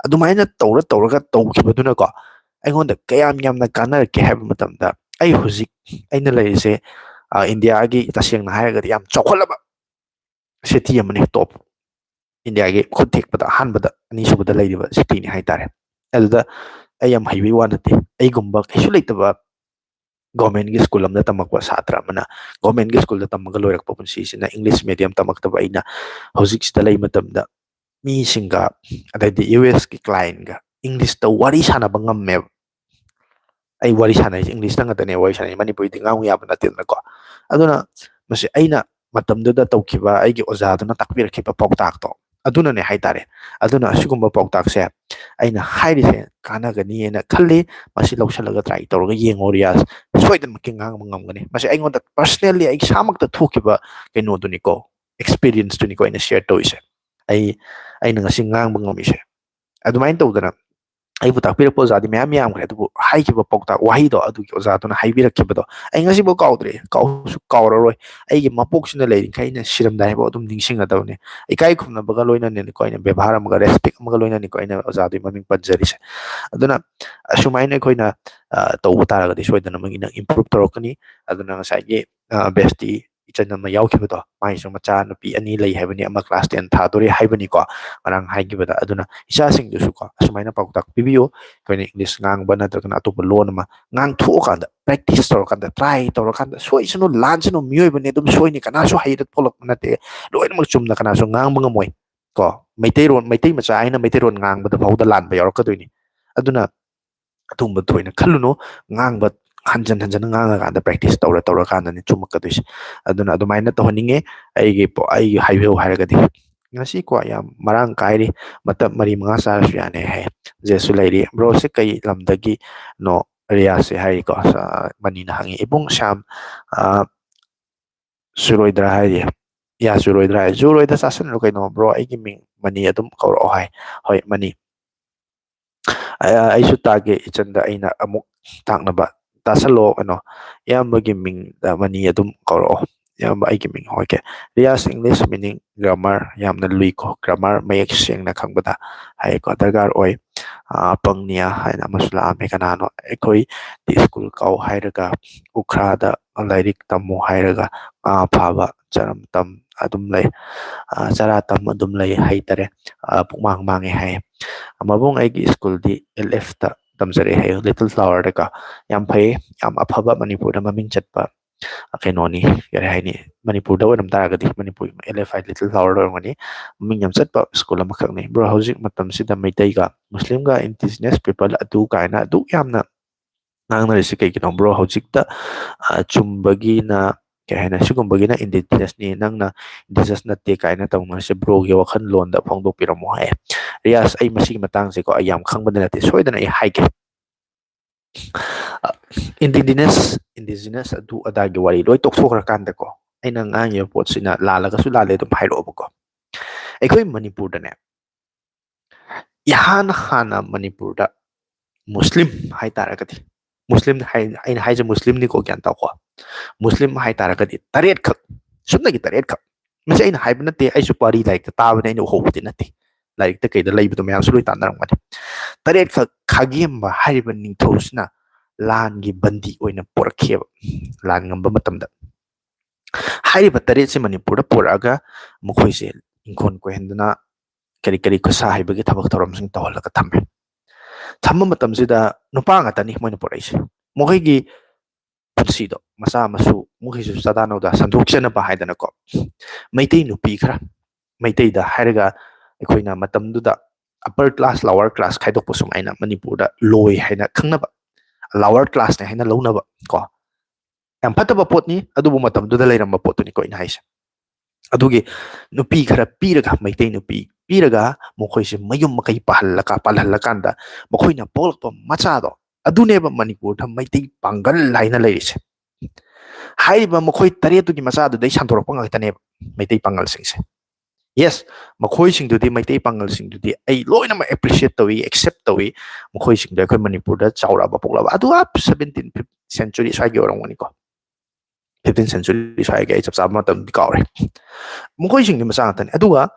ꯑꯗꯨꯃꯥꯏꯅ ꯇꯧꯔ ꯇꯧꯔꯒ ꯇꯧꯈꯤꯕꯗꯨꯅꯀꯣ, ꯑꯩꯉꯣꯟꯗ ꯀꯌꯥꯝ ꯌꯥꯝꯅ ꯀꯥꯟꯅꯔꯛꯀꯦ ꯍꯥꯏꯕ ꯃꯇꯝꯗ, ꯑꯩ ꯍꯧꯖꯤꯛ ꯑꯩꯅ ꯂꯩꯔꯤꯁꯦ, ꯑ, ꯏꯟꯗꯤꯌꯥꯒꯤ, ꯇꯁꯦꯡꯅ ꯍꯥꯏꯔꯒꯗꯤ, ꯌꯥꯝ ꯆꯥꯎꯈꯠꯂꯕ ꯁꯤꯇꯤ ꯑꯃꯅꯤ, ꯇꯣꯞ ꯏꯟꯗꯤꯌꯥꯒꯤ ꯈꯨꯠ ꯊꯦꯛꯄꯗ ꯑꯍꯥꯟꯕꯗ, ꯑꯅꯤꯁꯨꯕꯗ ꯂꯩꯔꯤꯕ ꯁꯤꯇꯤꯅꯤ ꯍꯥꯏꯇꯥꯔꯦ꯫ ꯑꯗꯨꯗ ꯑꯩ ꯌꯥꯝ ꯍꯩꯕꯒꯤ ꯋꯥ ꯅꯠꯇꯦ, ꯑꯩꯒꯨꯝꯕ ꯀꯩꯁꯨ ꯂꯩꯇꯕ ꯒꯣꯔꯃꯦꯟꯒꯤ ꯁ꯭ꯀꯨꯜ ꯑꯃꯗ ꯇꯝꯃꯛꯄ ꯁꯥꯇ꯭ꯔ ꯑꯃꯅ ꯒꯣꯔꯃꯦꯟꯒꯤ ꯁ꯭ꯀꯨꯜꯗ ꯇꯝꯃꯒ ꯂꯣꯏꯔꯛꯄ ꯄꯨꯟꯁꯤꯁꯤꯅ, ꯏꯪꯂꯤꯁ ꯃꯦꯗꯤꯌꯝ ꯇꯝꯃꯛꯇꯕ ꯑꯩꯅ ꯍꯧꯖꯤꯛꯁꯤꯗ ꯂꯩ ꯃꯇꯝꯗ, ꯃꯤꯁꯤꯡꯒ, ꯑꯗꯩꯗꯤ ꯌꯨ ꯑꯦꯁꯀꯤ ꯀ꯭ꯂꯥꯏꯟꯒ ꯏꯪꯂꯤꯁꯇ ꯋꯥꯔꯤ ꯁꯥꯟꯅꯕ ꯉꯝꯃꯦꯕ꯫ ꯑꯩ ꯋꯥꯔꯤ ꯁꯥꯟꯅꯔꯤꯁꯦ ꯏꯪꯂꯤꯁꯇ ꯉꯥꯛꯇꯅꯦ ꯋꯥꯔꯤ ꯁꯥꯟꯅꯩ, ꯃꯅꯤꯄꯨꯔꯤꯗꯤ ꯉꯥꯡꯕ ꯌꯥꯕ ꯅꯠꯇꯦꯗꯅꯀꯣ꯫ ꯑꯗꯨꯅ ꯃꯁꯤ ꯑꯩꯅ ꯃꯇꯝꯗꯨꯗ ꯇꯧꯈꯤꯕ, ꯑꯩꯒꯤ ꯑꯣꯖꯥꯗꯨꯅ ꯇꯥꯛꯄꯤꯔꯛꯈꯤꯕ ꯄꯥꯎꯇꯥꯛꯇꯣ ꯑꯗꯨꯅꯅꯦ ꯍꯥꯏꯇꯥꯔꯦ꯫ ꯑꯗꯨꯅ ꯑꯁꯤꯒꯨꯝꯕ ꯄꯥꯎꯇꯥꯛꯁꯦ ꯑꯩꯅ ꯍꯥꯏꯔꯤꯁꯦ ꯀꯥꯟꯅꯒꯅꯤꯅ ꯈꯜꯂꯤ꯫ ꯃꯁꯤ ꯂꯧꯁꯤꯜꯂꯒ ꯇ꯭ꯔꯥꯏ ꯇꯧꯔꯒ ꯌꯦꯡꯉꯣ ꯔꯤꯌꯥꯁ, ꯁꯣꯏꯗꯅꯃꯛꯀꯤ ꯉꯥꯡꯕ ꯉꯝꯒꯅꯤ꯫ ꯃꯁꯤ ꯑꯩꯉꯣꯟꯗ ꯄꯔꯁꯅꯦꯜꯂꯤ ꯑꯩ ꯏꯁꯥꯃꯛꯇ ꯊꯣꯛꯈꯤꯕ ꯀꯩꯅꯣꯗꯨꯅꯤꯀꯣ, ꯑꯦꯛꯁꯄꯤꯔꯤꯌꯦꯟꯁꯇꯨꯅꯤꯀꯣ ꯑꯩꯅ ꯁꯤꯌꯔ ꯇꯧꯔꯤꯁꯦ꯫ ꯑꯩ, ꯑꯩꯅ ꯉꯁꯤ ꯉꯥꯡꯕ ꯉꯝꯃꯤꯁꯦ ꯑꯗꯨꯃꯥꯏꯅ ꯇꯧꯗꯅ꯫ ꯑꯩꯕꯨ ꯇꯥꯛꯄꯤꯔꯛꯄ ꯑꯣꯖꯥꯗꯤ ꯃꯌꯥꯝ ꯌꯥꯝꯈ꯭ꯔꯦ, ꯑꯗꯨꯕꯨ ꯍꯥꯏꯈꯤꯕ ꯄꯥꯎꯇꯥꯛ ꯋꯥꯍꯩꯗꯣ, ꯑꯗꯨꯒꯤ ꯑꯣꯖꯥꯗꯨꯅ ꯍꯥꯏꯕꯤꯔꯛꯈꯤꯕꯗꯣ ꯑꯩ ꯉꯁꯤꯐꯥꯎ ꯀꯥꯎꯗ꯭ꯔꯤ, ꯀꯥꯎꯁꯨ ꯀꯥꯎꯔꯔꯣꯏ꯫ ꯑꯩꯒꯤ ꯃꯄꯣꯛꯁꯤꯅ ꯂꯩꯔꯤꯈꯩ ꯑꯩꯅ ꯁꯤꯔꯝꯗꯥꯏꯐꯥꯎ ꯑꯗꯨꯝ ꯅꯤꯡꯁꯤꯡꯒꯗꯕꯅꯤ꯫ ꯏꯀꯥꯏ ꯈꯨꯝꯅꯕꯒ ꯂꯣꯏꯅꯅꯤꯀꯣ ꯑꯩꯅ, ꯕꯦꯕꯥꯔ ꯑꯃꯒ, ꯔꯦꯁꯄꯦꯛ ꯑꯃꯒ ꯂꯣꯏꯅꯅꯤꯀꯣ ꯑꯩꯅ ꯑꯣꯖꯥꯗꯨꯒꯤ ꯃꯃꯤꯡ ꯄꯟꯖꯔꯤꯁꯦ꯫ ꯑꯗꯨꯅ ꯑꯁꯨꯃꯥꯏꯅ ꯑꯩꯈꯣꯏꯅ, ꯑ, ꯇꯧꯕ ꯇꯥꯔꯒꯗꯤ ꯁꯣꯏꯗꯅꯃꯛꯀꯤ ꯅꯪ ꯏꯝꯄ꯭ꯔꯨꯞ ꯇꯧꯔꯛꯀꯅꯤ꯫ ꯑꯗꯨꯅ ꯉꯁꯥꯏꯒꯤ, ꯑ, ꯕꯦꯁꯇꯤ ꯏꯆꯟ ꯑꯃ ꯌꯥꯎꯈꯤꯕꯗꯣ, ꯃꯥꯒꯤꯁꯨ ꯃꯆꯥ ꯅꯨꯄꯤ ꯑꯅꯤ ꯂꯩ ꯍꯥꯏꯕꯅꯤ, ꯑꯃ ꯀ꯭ꯂꯥꯁ ꯇꯦꯟ ꯊꯥꯗꯣꯔꯦ ꯍꯥꯏꯕꯅꯤꯀꯣ, ꯉꯔꯥꯡ ꯍꯥꯏꯈꯤꯕꯗ꯫ ꯑꯗꯨꯅ ꯏꯆꯥꯁꯤꯡꯗꯨꯁꯨꯀꯣ ꯑꯁꯨꯃꯥꯏꯅ ꯄꯥꯎꯇꯥꯛ ꯄꯤꯕꯤꯌꯨ꯫ ꯑꯩꯈꯣꯏꯅ ꯏꯪꯂꯤꯁ ꯉꯥꯡꯕ ꯅꯠꯇ꯭ꯔꯒꯅ ꯑꯇꯣꯞꯄ ꯂꯣꯟ ꯑꯃ ꯉꯥꯡꯊꯣꯛꯑꯀꯥꯟꯗ, ꯄ꯭ꯔꯦꯛꯇꯤꯁ ꯇꯧꯔꯀꯥꯟꯗ, ꯇ꯭ꯔꯥꯏ ꯇꯧꯔꯀꯥꯟꯗ, ꯁꯣꯏꯁꯅꯨ ꯂꯥꯟꯁꯅꯨ, ꯃꯤꯑꯣꯏꯕꯅꯤ, ꯑꯗꯨꯝ ꯁꯣꯏꯅꯤ, ꯀꯅꯥꯁꯨ ꯍꯩꯔ ꯊꯣꯛꯂꯛꯄ ꯅꯠꯇꯦ, ꯂꯣꯏꯅꯃꯛ ꯆꯨꯝꯅ ꯀꯅꯥꯁꯨ ꯉꯥꯡꯕ ꯉꯝꯃꯣꯏ ꯀꯣ꯫ ꯃꯩꯇꯩꯔꯣꯟ, ꯃꯩꯇꯩ ꯃꯆꯥ ꯑꯩꯅ ꯃꯩꯇꯩꯔꯣꯟ ꯉꯥꯡꯕꯗ ꯐꯥꯎꯗ ꯂꯥꯟꯕ ꯌꯥꯎꯔꯛꯀꯗꯣꯏꯅꯤ꯫ ꯑꯗꯨꯅ ꯑꯗꯨꯒꯨꯝꯕ ꯊꯣꯏꯅ ꯈꯜꯂꯨꯅꯨ꯫ ꯉꯥꯡꯕ ꯍꯟꯖꯟ ꯍꯟꯖꯟꯅ ꯉꯥꯡꯉꯀꯥꯟꯗ, ꯄ꯭ꯔꯦꯛꯇꯤꯁ ꯇꯧꯔ ꯇꯧꯔꯀꯥꯟꯗꯅꯦ ꯆꯨꯝꯃꯛꯀꯗꯣꯏꯁꯦ꯫ ꯑꯗꯨꯅ ꯑꯗꯨꯃꯥꯏꯅ ꯇꯧꯍꯟꯅꯤꯡꯉꯦ꯫ ꯑꯩꯒꯤ ꯄꯣ-, ꯑꯩꯒꯤ ꯍꯥꯏꯕꯤꯌꯨ ꯍꯥꯏꯔꯒꯗꯤ, ꯉꯁꯤꯀꯣ ꯌꯥꯝ ꯃꯔꯥꯡ ꯀꯥꯏꯔꯤ, ꯃꯇꯝ ꯃꯔꯤ ꯃꯉꯥ ꯆꯥꯔꯁꯨ ꯌꯥꯅꯤ ꯍꯥꯏ꯫ ꯖꯦꯁꯨ ꯂꯩꯔꯤ꯫ ꯕ꯭ꯔꯣꯁꯦ ꯀꯩ ꯂꯝꯗꯒꯤꯅꯣ? ꯔꯤꯌꯥꯁꯁꯦ ꯍꯥꯏꯔꯤꯀꯣ꯫ ꯑ, ꯃꯅꯤꯅ ꯍꯪꯉꯤ, "ꯏꯕꯨꯡ ꯁ꯭ꯌꯥꯝ, ꯑ, ꯁꯨꯔꯣꯏꯗ꯭ꯔꯥ?" ꯍꯥꯏꯔꯤ꯫ "ꯌꯥ ꯆꯨꯔꯣꯏꯗ꯭ꯔꯥ?" ꯍꯥꯏ꯫ "ꯆꯨꯔꯣꯏꯗ, ꯆꯥꯁꯤꯜꯂꯨ ꯀꯩꯅꯣ ꯕ꯭ꯔꯣ, ꯑꯩꯒꯤ ꯃꯤꯡ ꯃꯅꯤ ꯑꯗꯨꯝ ꯀꯧꯔꯛꯑꯣ" ꯍꯥꯏ꯫ "ꯍꯣꯏ ꯃꯅꯤ꯫ ꯑ, ꯑꯩꯁꯨ ꯇꯥꯒꯦ ꯏꯆꯟꯗ ꯑꯩꯅ ꯑꯃꯨꯛ ꯇꯥꯛꯅꯕ꯫ ꯇꯥꯁꯜꯂꯣ ꯀꯩꯅꯣ, ꯏꯌꯥꯝꯕꯒꯤ ꯃꯤꯡ, ꯑ, ꯃꯅꯤ ꯑꯗꯨꯝ ꯀꯧꯔꯛꯑꯣ꯫ ꯑꯌꯥꯝꯕ ꯑꯩꯒꯤ ꯃꯤꯡ ꯍꯣꯏꯒꯦ꯫ ꯔꯤꯌꯥꯁ, English meaning grammar ꯌꯥꯝꯅ ꯂꯨꯏꯀꯣ, grammar ꯃꯌꯦꯛ ꯁꯦꯡꯅ ꯈꯪꯕꯗ ꯍꯥꯏꯀꯣ ꯗꯔꯀꯥꯔ ꯑꯣꯏ꯫ ꯑ, ꯄꯪꯅꯤꯌꯥ ꯍꯥꯏꯅ ꯑꯃꯁꯨ ꯂꯥꯛꯑꯝꯃꯦ꯫ ꯀꯅꯥꯅꯣ? ꯑꯩꯈꯣꯏ ꯁ꯭ꯀꯨꯜ ꯀꯥꯎ ꯍꯥꯏꯔꯒ, ꯎꯈ꯭ꯔꯥꯗ ꯂꯥꯏꯔꯤꯛ ꯇꯝꯃꯨ ꯍꯥꯏꯔꯒ, ꯉꯥ ꯐꯥꯕ ꯆꯔꯝ ꯇꯝ ꯑꯗꯨꯝ ꯂꯩ, ꯑ, ꯆꯔꯥ ꯇꯝ ꯑꯗꯨꯝ ꯂꯩ ꯍꯥꯏꯇꯥꯔꯦ꯫ ꯑ, ꯄꯨꯛꯃꯥꯡ ꯃꯥꯡꯉꯦ ꯍꯥꯏ꯫ ꯃꯕꯨꯡ, ꯑꯩꯒꯤ ꯁ꯭ꯀꯨꯜꯗꯤ ꯑꯦꯜ ꯑꯦꯐꯇ ꯇꯝꯖꯔꯛꯑꯦ ꯍꯥꯏ, Little Flowerꯗꯀꯣ꯫ ꯌꯥꯝ ꯐꯩ, ꯌꯥꯝ ꯑꯐꯕ, ꯃꯅꯤꯄꯨꯔꯗ ꯃꯃꯤꯡ ꯆꯠꯄ, ꯑ, ꯀꯩꯅꯣꯅꯤ, ꯀꯔꯤ ꯍꯥꯏꯅꯤ, ꯃꯅꯤꯄꯨꯔꯗ ꯑꯣꯏꯔꯝ ꯇꯥꯔꯒꯗꯤ, ꯃꯅꯤꯄꯨꯔꯒꯤ ꯑꯦꯜ ꯑꯦꯐ ꯍꯥꯏ, Little Flowerꯗ ꯑꯣꯏꯔꯝꯒꯅꯤ, ꯃꯃꯤꯡ ꯌꯥꯝ ꯆꯠꯄ ꯁ꯭ꯀꯨꯜ ꯑꯃꯈꯛꯅꯤ꯫ ꯕ꯭ꯔꯣ, ꯍꯧꯖꯤꯛ ꯃꯇꯝꯁꯤꯗ ꯃꯩꯇꯩꯒ ꯃꯨꯁꯂꯤꯝꯒ indigenous people ꯑꯗꯨ ꯀꯥꯏꯅ ꯑꯗꯨꯛ ꯌꯥꯝꯅ ꯉꯥꯡꯅꯔꯤꯁꯤ ꯀꯩꯒꯤꯅꯣ? ꯕ꯭ꯔꯣ, ꯍꯧꯖꯤꯛꯇ, ꯑ, ꯆꯨꯝꯕꯒꯤꯅ, ꯀꯩ ꯍꯥꯏꯅꯤ, ꯁꯤꯒꯨꯝꯕꯒꯤꯅ indigenousꯅꯤ, ꯅꯪꯅ indigenous ꯅꯠꯇꯦ ꯀꯥꯏꯅ ꯇꯧꯅꯔꯤꯁꯦ, ꯕ꯭ꯔꯣꯒꯤ ꯋꯥꯈꯜꯂꯣꯟꯗ ꯐꯣꯡꯗꯣꯛꯄꯤꯔꯝꯃꯣ ꯍꯥꯏ꯫ ꯔꯤꯌꯥꯁ, ꯑꯩ ꯃꯁꯤꯒꯤ ꯃꯇꯥꯡꯁꯦꯀꯣ, ꯑꯩ ꯌꯥꯝ ꯈꯪꯕꯗꯤ ꯅꯠꯇꯦ, ꯁꯣꯏꯗꯅ ꯑꯩ ꯍꯥꯏꯒꯦ꯫ ꯑ, indigenous, indigenous ꯑꯗꯨ ꯑꯗꯥꯒꯤ ꯋꯥꯔꯤ ꯂꯣꯏ ꯇꯣꯛꯊꯣꯛꯈ꯭ꯔꯀꯥꯟꯗꯀꯣ, ꯑꯩꯅ ꯉꯥꯡꯉꯤꯕ ꯄꯣꯠꯁꯤꯅ ꯂꯥꯜꯂꯒꯁꯨ ꯂꯥꯜꯂꯦ ꯑꯗꯨꯝ ꯍꯥꯏꯔꯛꯑꯣꯕꯀꯣ꯫ ꯑꯩꯈꯣꯏ ꯃꯅꯤꯄꯨꯔꯗꯅꯦ, ꯏꯍꯥꯟ ꯍꯥꯟꯅ ꯃꯅꯤꯄꯨꯔꯗ ꯃꯨꯁꯂꯤꯝ ꯍꯥꯏꯇꯥꯔꯒꯗꯤ, ꯃꯨꯁꯂꯤꯝ ꯍꯥꯏ-, ꯑꯩꯅ ꯍꯥꯏꯁꯦ ꯃꯨꯁꯂꯤꯝꯅꯤꯀꯣ, ꯒ꯭ꯌꯥꯟ ꯇꯥꯎꯀꯣ꯫ ꯃꯨꯁꯂꯤꯝ ꯍꯥꯏꯇꯥꯔꯒꯗꯤ ꯇꯔꯦꯠꯈꯛ, ꯁꯨꯞꯅꯒꯤ ꯇꯔꯦꯠꯈꯛ꯫ ꯃꯁꯤ ꯑꯩꯅ ꯍꯥꯏꯕ ꯅꯠꯇꯦ, ꯑꯩꯁꯨ ꯄꯥꯔꯤ ꯂꯥꯏꯔꯤꯛꯇ ꯇꯥꯕꯅꯦ, ꯑꯩꯅ ꯎꯍꯧꯕꯗꯤ ꯅꯠꯇꯦ, ꯂꯥꯏꯔꯤꯛꯇ ꯀꯩꯗ ꯂꯩꯕꯗꯣ ꯃꯌꯥꯝꯁꯨ ꯂꯣꯏ ꯇꯥꯟꯅꯔꯝꯒꯅꯤ꯫ ꯇꯔꯦꯠꯈꯛ ꯈꯥꯒꯦꯝꯕ ꯍꯥꯏꯔꯤꯕ ꯅꯤꯡꯊꯧꯁꯤꯅ ꯂꯥꯟꯒꯤ ꯕꯟꯗꯤ ꯑꯣꯏꯅ ꯄꯨꯔꯛꯈꯤꯑꯕ, ꯂꯥꯟ ꯉꯝꯕ ꯃꯇꯝꯗ꯫ ꯍꯥꯏꯔꯤꯕ ꯇꯔꯦꯠꯁꯦ ꯃꯅꯤꯄꯨꯔꯗ ꯄꯨꯔꯛꯑꯒ ꯃꯈꯣꯏꯁꯦ ꯏꯪꯈꯣꯜ ꯀꯣꯏꯍꯟꯗꯅ ꯀꯔꯤ ꯀꯔꯤ ꯈꯨꯠꯁꯥ ꯍꯩꯕꯒꯤ ꯊꯕꯛ ꯊꯧꯔꯝꯁꯤꯡ ꯇꯧꯍꯜꯂꯒ ꯊꯝꯃꯦ꯫ ꯊꯝꯕ ꯃꯇꯝꯁꯤꯗ ꯅꯨꯄꯥ ꯉꯥꯛꯇꯅꯤ ꯃꯣꯏꯅ ꯄꯨꯔꯛꯏꯁꯦ꯫ ꯃꯈꯣꯏꯒꯤ ꯄꯨꯟꯁꯤꯗꯣ, ꯃꯆꯥ ꯃꯁꯨ ꯃꯈꯣꯏꯁꯨ ꯆꯥꯗꯥ ꯅꯧꯗꯥ ꯁꯟꯗꯣꯛꯆꯅꯕ ꯍꯥꯏꯗꯅꯀꯣ, ꯃꯩꯇꯩ ꯅꯨꯄꯤ ꯈꯔ, ꯃꯩꯇꯩꯗ ꯍꯥꯏꯔꯒ ꯑꯩꯈꯣꯏꯅ ꯃꯇꯝꯗꯨꯗ upper class, lower class ꯈꯥꯏꯗꯣꯛꯄ ꯁꯨꯃꯥꯏꯅ ꯃꯅꯤꯄꯨꯔꯗ ꯂꯣꯏ ꯍꯥꯏꯅ ꯈꯪꯅꯕ, lower classꯅꯦ ꯍꯥꯏꯅ ꯂꯧꯅꯕ ꯀꯣ, ꯌꯥꯝ ꯐꯠꯇꯕ ꯄꯣꯠꯅꯤ, ꯑꯗꯨꯕꯨ ꯃꯇꯝꯗꯨꯗ ꯂꯩꯔꯝꯕ ꯄꯣꯠꯇꯨꯅꯤꯀꯣ ꯑꯩꯅ ꯍꯥꯏꯁꯦ꯫ ꯑꯗꯨꯒꯤ ꯅꯨꯄꯤ ꯈꯔ ꯄꯤꯔꯒ, ꯃꯩꯇꯩ ꯅꯨꯄꯤ ꯄꯤꯔꯒ, ꯃꯈꯣꯏꯁꯦ ꯃꯌꯨꯝ ꯃꯀꯩ ꯄꯥꯜꯍꯜꯂꯀ-, ꯄꯥꯜꯍꯜꯂꯀꯥꯟꯗ ꯃꯈꯣꯏꯅ ꯄꯣꯛꯂꯛꯄ ꯃꯆꯥꯗꯣ, ꯑꯗꯨꯅꯦꯕ ꯃꯅꯤꯄꯨꯔꯗ ꯃꯩꯇꯩ ꯄꯥꯡꯒꯜ ꯍꯥꯏꯅ ꯂꯩꯔꯤꯁꯦ꯫ ꯍꯥꯏꯔꯤꯕ ꯃꯈꯣꯏ ꯇꯔꯦꯠꯇꯨꯒꯤ ꯃꯆꯥꯗꯨꯗꯩ ꯁꯟꯗꯣꯔꯛꯄ ꯉꯥꯛꯇꯅꯦꯕ ꯃꯩꯇꯩ ꯄꯥꯡꯒꯜꯁꯤꯡꯁꯦ꯫ Yes, ꯃꯈꯣꯏꯁꯤꯡꯗꯨꯗꯤ, ꯃꯩꯇꯩ ꯄꯥꯡꯒꯜꯁꯤꯡꯗꯨꯗꯤ ꯑꯩ ꯂꯣꯏꯅꯃꯛ appreciate ꯇꯧꯏ, accept ꯇꯧꯏ꯫ ꯃꯈꯣꯏꯁꯤꯡꯗꯣ ꯑꯩꯈꯣꯏ ꯃꯅꯤꯄꯨꯔꯗ ꯆꯥꯎꯔꯛꯑꯕ, ꯄꯣꯛꯂꯛꯑꯕ, ꯑꯗꯨ ꯑꯞ seventeen century ꯁ꯭ꯋꯥꯏꯒꯤ ꯑꯣꯏꯔꯝꯒꯅꯤꯀꯣ, ꯐꯤꯐꯇꯤꯟ ꯁꯦꯟꯆꯨꯔꯤ ꯁ꯭ꯋꯥꯏꯒꯤ, ꯑꯩ ꯆꯞ ꯆꯥꯕ ꯃꯇꯝꯗꯤ ꯀꯥꯎꯔꯦ꯫ ꯃꯈꯣꯏꯁꯤꯡꯗꯤ ꯃꯆꯥ ꯉꯥꯛꯇꯅꯤ꯫ ꯑꯗꯨꯒ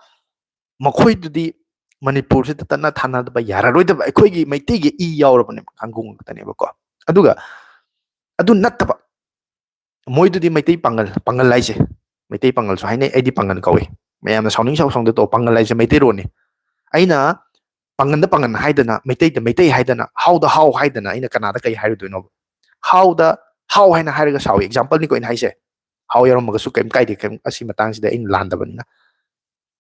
ꯃꯈꯣꯏꯗꯨꯗꯤ ꯃꯅꯤꯄꯨꯔꯁꯤꯗ ꯇꯠꯅ ꯊꯥꯅꯗꯕ ꯌꯥꯔꯔꯣꯏꯗꯕ, ꯑꯩꯈꯣꯏꯒꯤ ꯃꯩꯇꯩꯒꯤ ꯏ ꯌꯥꯎꯔꯕꯅꯦꯕ, ꯀꯥꯡꯕꯨ ꯉꯥꯛꯇꯅꯦꯕꯀꯣ꯫ ꯑꯗꯨꯒ ꯑꯗꯨ ꯅꯠꯇꯕ, ꯃꯣꯏꯗꯨꯗꯤ ꯃꯩꯇꯩ ꯄꯥꯉꯜ, ꯄꯥꯉꯜ ꯍꯥꯏꯁꯦ, ꯃꯩꯇꯩ ꯄꯥꯉꯜꯁꯨ ꯍꯥꯏꯅꯩ, ꯑꯩꯗꯤ ꯄꯥꯉꯜ ꯀꯧꯏ꯫ ꯃꯌꯥꯝꯅ ꯁꯥꯎꯅꯤꯡ ꯁꯥꯎ ꯁꯥꯎꯅꯤꯡꯗ ꯇꯧ, ꯄꯥꯉꯜ ꯍꯥꯏꯁꯦ ꯃꯩꯇꯩꯔꯣꯟꯅꯤ꯫ ꯑꯩꯅ ꯄꯥꯉꯟꯗ ꯄꯥꯉꯟ ꯍꯥꯏꯗꯅ, ꯃꯩꯇꯩꯗ ꯃꯩꯇꯩ ꯍꯥꯏꯗꯅ, ꯍꯥꯎꯗ ꯍꯥꯎ ꯍꯥꯏꯗꯅ ꯑꯩꯅ ꯀꯅꯥꯗ ꯀꯩ ꯍꯥꯏꯔꯨꯗꯣꯏꯅꯣꯕ? ꯍꯥꯎꯗ ꯍꯥꯎ ꯍꯥꯏꯅ ꯍꯥꯏꯔꯒ ꯁꯥꯎꯏ, ꯑꯦꯛꯖꯥꯝꯄꯜꯅꯤꯀꯣ ꯑꯩꯅ ꯍꯥꯏꯁꯦ꯫ ꯍꯥꯎ ꯌꯥꯎꯔꯝꯃꯒꯁꯨ ꯀꯩꯝ ꯀꯥꯏꯗꯦ, ꯀꯩꯝ, ꯑꯁꯤ ꯃꯇꯥꯡꯁꯤꯗ ꯑꯩꯅ ꯂꯥꯟꯗꯕꯅꯤꯅ꯫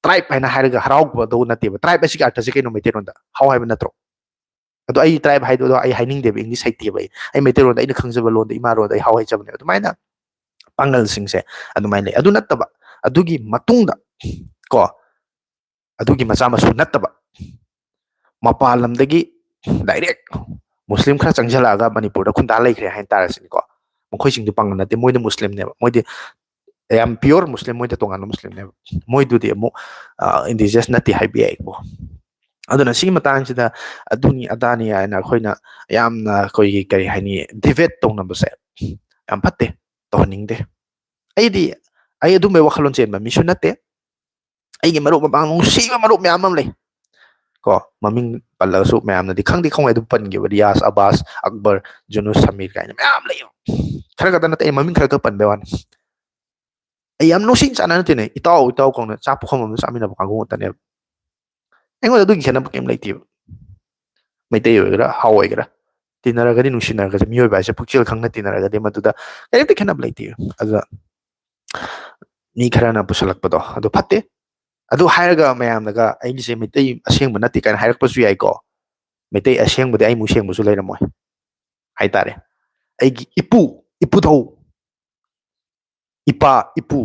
ꯇ꯭ꯔꯥꯏꯕ ꯍꯥꯏꯅ ꯍꯥꯏꯔꯒ ꯍꯔꯥꯎꯕꯗꯣ ꯅꯠꯇꯦꯕ꯫ ꯇ꯭ꯔꯥꯏꯕ ꯑꯁꯤꯒꯤ ꯑꯔꯊꯁꯦ ꯀꯩꯅꯣ ꯃꯩꯇꯩꯔꯣꯟꯗ? ꯍꯥꯎ ꯍꯥꯏꯕ ꯅꯠꯇ꯭ꯔꯣ? ꯑꯗꯣ ꯑꯩ ꯇ꯭ꯔꯥꯏꯕ ꯍꯥꯏꯗꯣ ꯑꯩ ꯍꯥꯏꯅꯤꯡꯗꯦꯕ, ꯏꯪꯂꯤꯁ ꯍꯩꯇꯦꯕ ꯑꯩ꯫ ꯑꯩ ꯃꯩꯇꯩꯔꯣꯟꯗ, ꯑꯩꯅ ꯈꯪꯖꯕ ꯂꯣꯟꯗ, ꯏꯃꯥ ꯂꯣꯟꯗ ꯑꯩ ꯍꯥꯎ ꯍꯥꯏꯖꯕꯅꯦ꯫ ꯑꯗꯨꯃꯥꯏꯅ ꯄꯥꯉꯜꯁꯤꯡꯁꯦ ꯑꯗꯨꯃꯥꯏꯅ ꯂꯩ꯫ ꯑꯗꯨ ꯅꯠꯇꯕ, ꯑꯗꯨꯒꯤ ꯃꯇꯨꯡꯗ ꯀꯣ, ꯑꯗꯨꯒꯤ ꯃꯆꯥ ꯃꯁꯨ ꯅꯠꯇꯕ, ꯃꯄꯥꯟ ꯂꯝꯗꯒꯤ ꯗꯥꯏꯔꯦꯛ ꯃꯨꯁꯂꯤꯝ ꯈꯔ ꯆꯪꯁꯤꯜꯂꯛꯑꯒ ꯃꯅꯤꯄꯨꯔꯗ ꯈꯨꯟꯗꯥ ꯂꯩꯈ꯭ꯔꯦ ꯍꯥꯏꯅ ꯇꯥꯔꯁꯤꯅꯦꯀꯣ꯫ ꯃꯈꯣꯏꯁꯤꯡꯗꯨ ꯄꯥꯉꯜ ꯅꯠꯇꯦ, ꯃꯣꯏꯅ ꯃꯨꯁꯂꯤꯝꯅꯦꯕ, ꯃꯣꯏꯗꯤ ꯌꯥꯝ ꯄꯤꯌꯣꯔ ꯃꯨꯁꯂꯤꯝ, ꯃꯣꯏꯗꯤ ꯇꯣꯉꯥꯟꯕ ꯃꯨꯁꯂꯤꯝꯅꯦꯕ꯫ ꯃꯣꯏꯗꯨꯗꯤ ꯑꯃꯨꯛ ꯏꯟꯗꯤꯖꯤꯅꯁ ꯅꯠꯇꯦ ꯍꯥꯏꯕ ꯌꯥꯏꯀꯣ꯫ ꯑꯗꯨꯅ ꯁꯤꯒꯤ ꯃꯇꯥꯡꯁꯤꯗ ꯑꯗꯨꯅꯤ ꯑꯗꯥꯅꯤ ꯍꯥꯏꯅ ꯑꯩꯈꯣꯏꯅ ꯌꯥꯝꯅ, ꯑꯩꯈꯣꯏꯒꯤ, ꯀꯔꯤ ꯍꯥꯏꯅꯤ, ꯗꯤꯕꯦꯠ ꯇꯧꯅꯕꯁꯦ ꯌꯥꯝ ꯐꯠꯇꯦ, ꯇꯧꯍꯟꯅꯤꯡꯗꯦ꯫ ꯑꯩꯗꯤ, ꯑꯩ ꯑꯗꯨꯝꯕꯩ ꯋꯥꯈꯜꯂꯣꯟ ꯆꯦꯟꯕ ꯃꯤꯁꯨ ꯅꯠꯇꯦ꯫ ꯑꯩꯒꯤ ꯃꯔꯨꯞ ꯃꯄꯥꯡ, ꯅꯨꯡꯁꯤꯕ ꯃꯔꯨꯞ ꯃꯌꯥꯝ ꯑꯃ ꯂꯩ ꯀꯣ꯫ ꯃꯃꯤꯡ ꯄꯜꯂꯒꯁꯨ ꯃꯌꯥꯝꯅꯗꯤ ꯈꯪꯗꯤ ꯈꯪꯉꯣꯏ, ꯑꯗꯨꯝ ꯄꯟꯈꯤꯕ, ꯔꯤꯌꯥꯁ, ꯑꯕꯥꯁ, ꯑꯛꯕꯔ, ꯖꯨꯅꯨꯁ, ꯁꯃꯤꯔ ꯀꯥꯏꯅ ꯃꯌꯥꯝ ꯂꯩꯌꯦꯕ꯫ ꯈꯔ ꯈꯛꯇ ꯅꯠꯇꯦ, ꯑꯩ ꯃꯃꯤꯡ ꯈꯔ ꯈꯛ ꯄꯟꯕꯩ ꯋꯥꯅꯤ꯫ ꯑꯩ ꯌꯥꯝ ꯅꯨꯡꯁꯤ ꯆꯥꯟꯅꯅ ꯇꯤꯟꯅꯩ, ꯏꯇꯥꯎ ꯏꯇꯥꯎ ꯀꯧꯅ ꯆꯥꯛ ꯄꯨꯈꯝ ꯑꯃꯗ ꯆꯥꯃꯤꯟꯅꯕ ꯀꯥꯡꯕꯨ ꯉꯥꯛꯇꯅꯦꯕ꯫ ꯑꯩꯉꯣꯟꯗ ꯑꯗꯨꯒꯤ ꯈꯦꯠꯅꯕ ꯀꯩꯝ ꯂꯩꯇꯦꯕ꯫ ꯃꯩꯇꯩ ꯑꯣꯏꯒꯦꯔꯥ, ꯍꯥꯎ ꯑꯣꯏꯒꯦꯔꯥ, ꯇꯤꯟꯅꯔꯒꯗꯤ, ꯅꯨꯡꯁꯤꯅꯔꯒꯗꯤ, ꯃꯤꯑꯣꯏꯕ ꯍꯥꯏꯁꯦ ꯄꯨꯛꯆꯦꯜ ꯈꯪꯅ ꯇꯤꯟꯅꯔꯒꯗꯤ ꯃꯗꯨꯗ ꯀꯔꯤꯝꯇ ꯈꯦꯠꯅꯕ ꯂꯩꯇꯦ꯫ ꯑꯗꯨꯗ ꯃꯤ ꯈꯔꯅ ꯄꯨꯁꯜꯂꯛꯄꯗꯣ ꯑꯗꯨ ꯐꯠꯇꯦ꯫ ꯑꯗꯨ ꯍꯥꯏꯔꯒ ꯃꯌꯥꯝꯅꯒ ꯑꯩꯒꯤꯁꯦ ꯃꯩꯇꯩ ꯑꯁꯦꯡꯕ ꯅꯠꯇꯦ ꯀꯥꯏꯅ ꯍꯥꯏꯔꯛꯄꯁꯨ ꯌꯥꯏꯀꯣ꯫ ꯃꯩꯇꯩ ꯑꯁꯦꯡꯕꯗꯤ ꯑꯩꯃꯨꯛ ꯁꯦꯡꯕꯁꯨ ꯂꯩꯔꯝꯃꯣꯏ ꯍꯥꯏꯇꯥꯔꯦ꯫ ꯑꯩꯒꯤ ꯏꯄꯨ, ꯏꯄꯨꯙꯧ, ꯏꯄꯥ ꯏꯄꯨ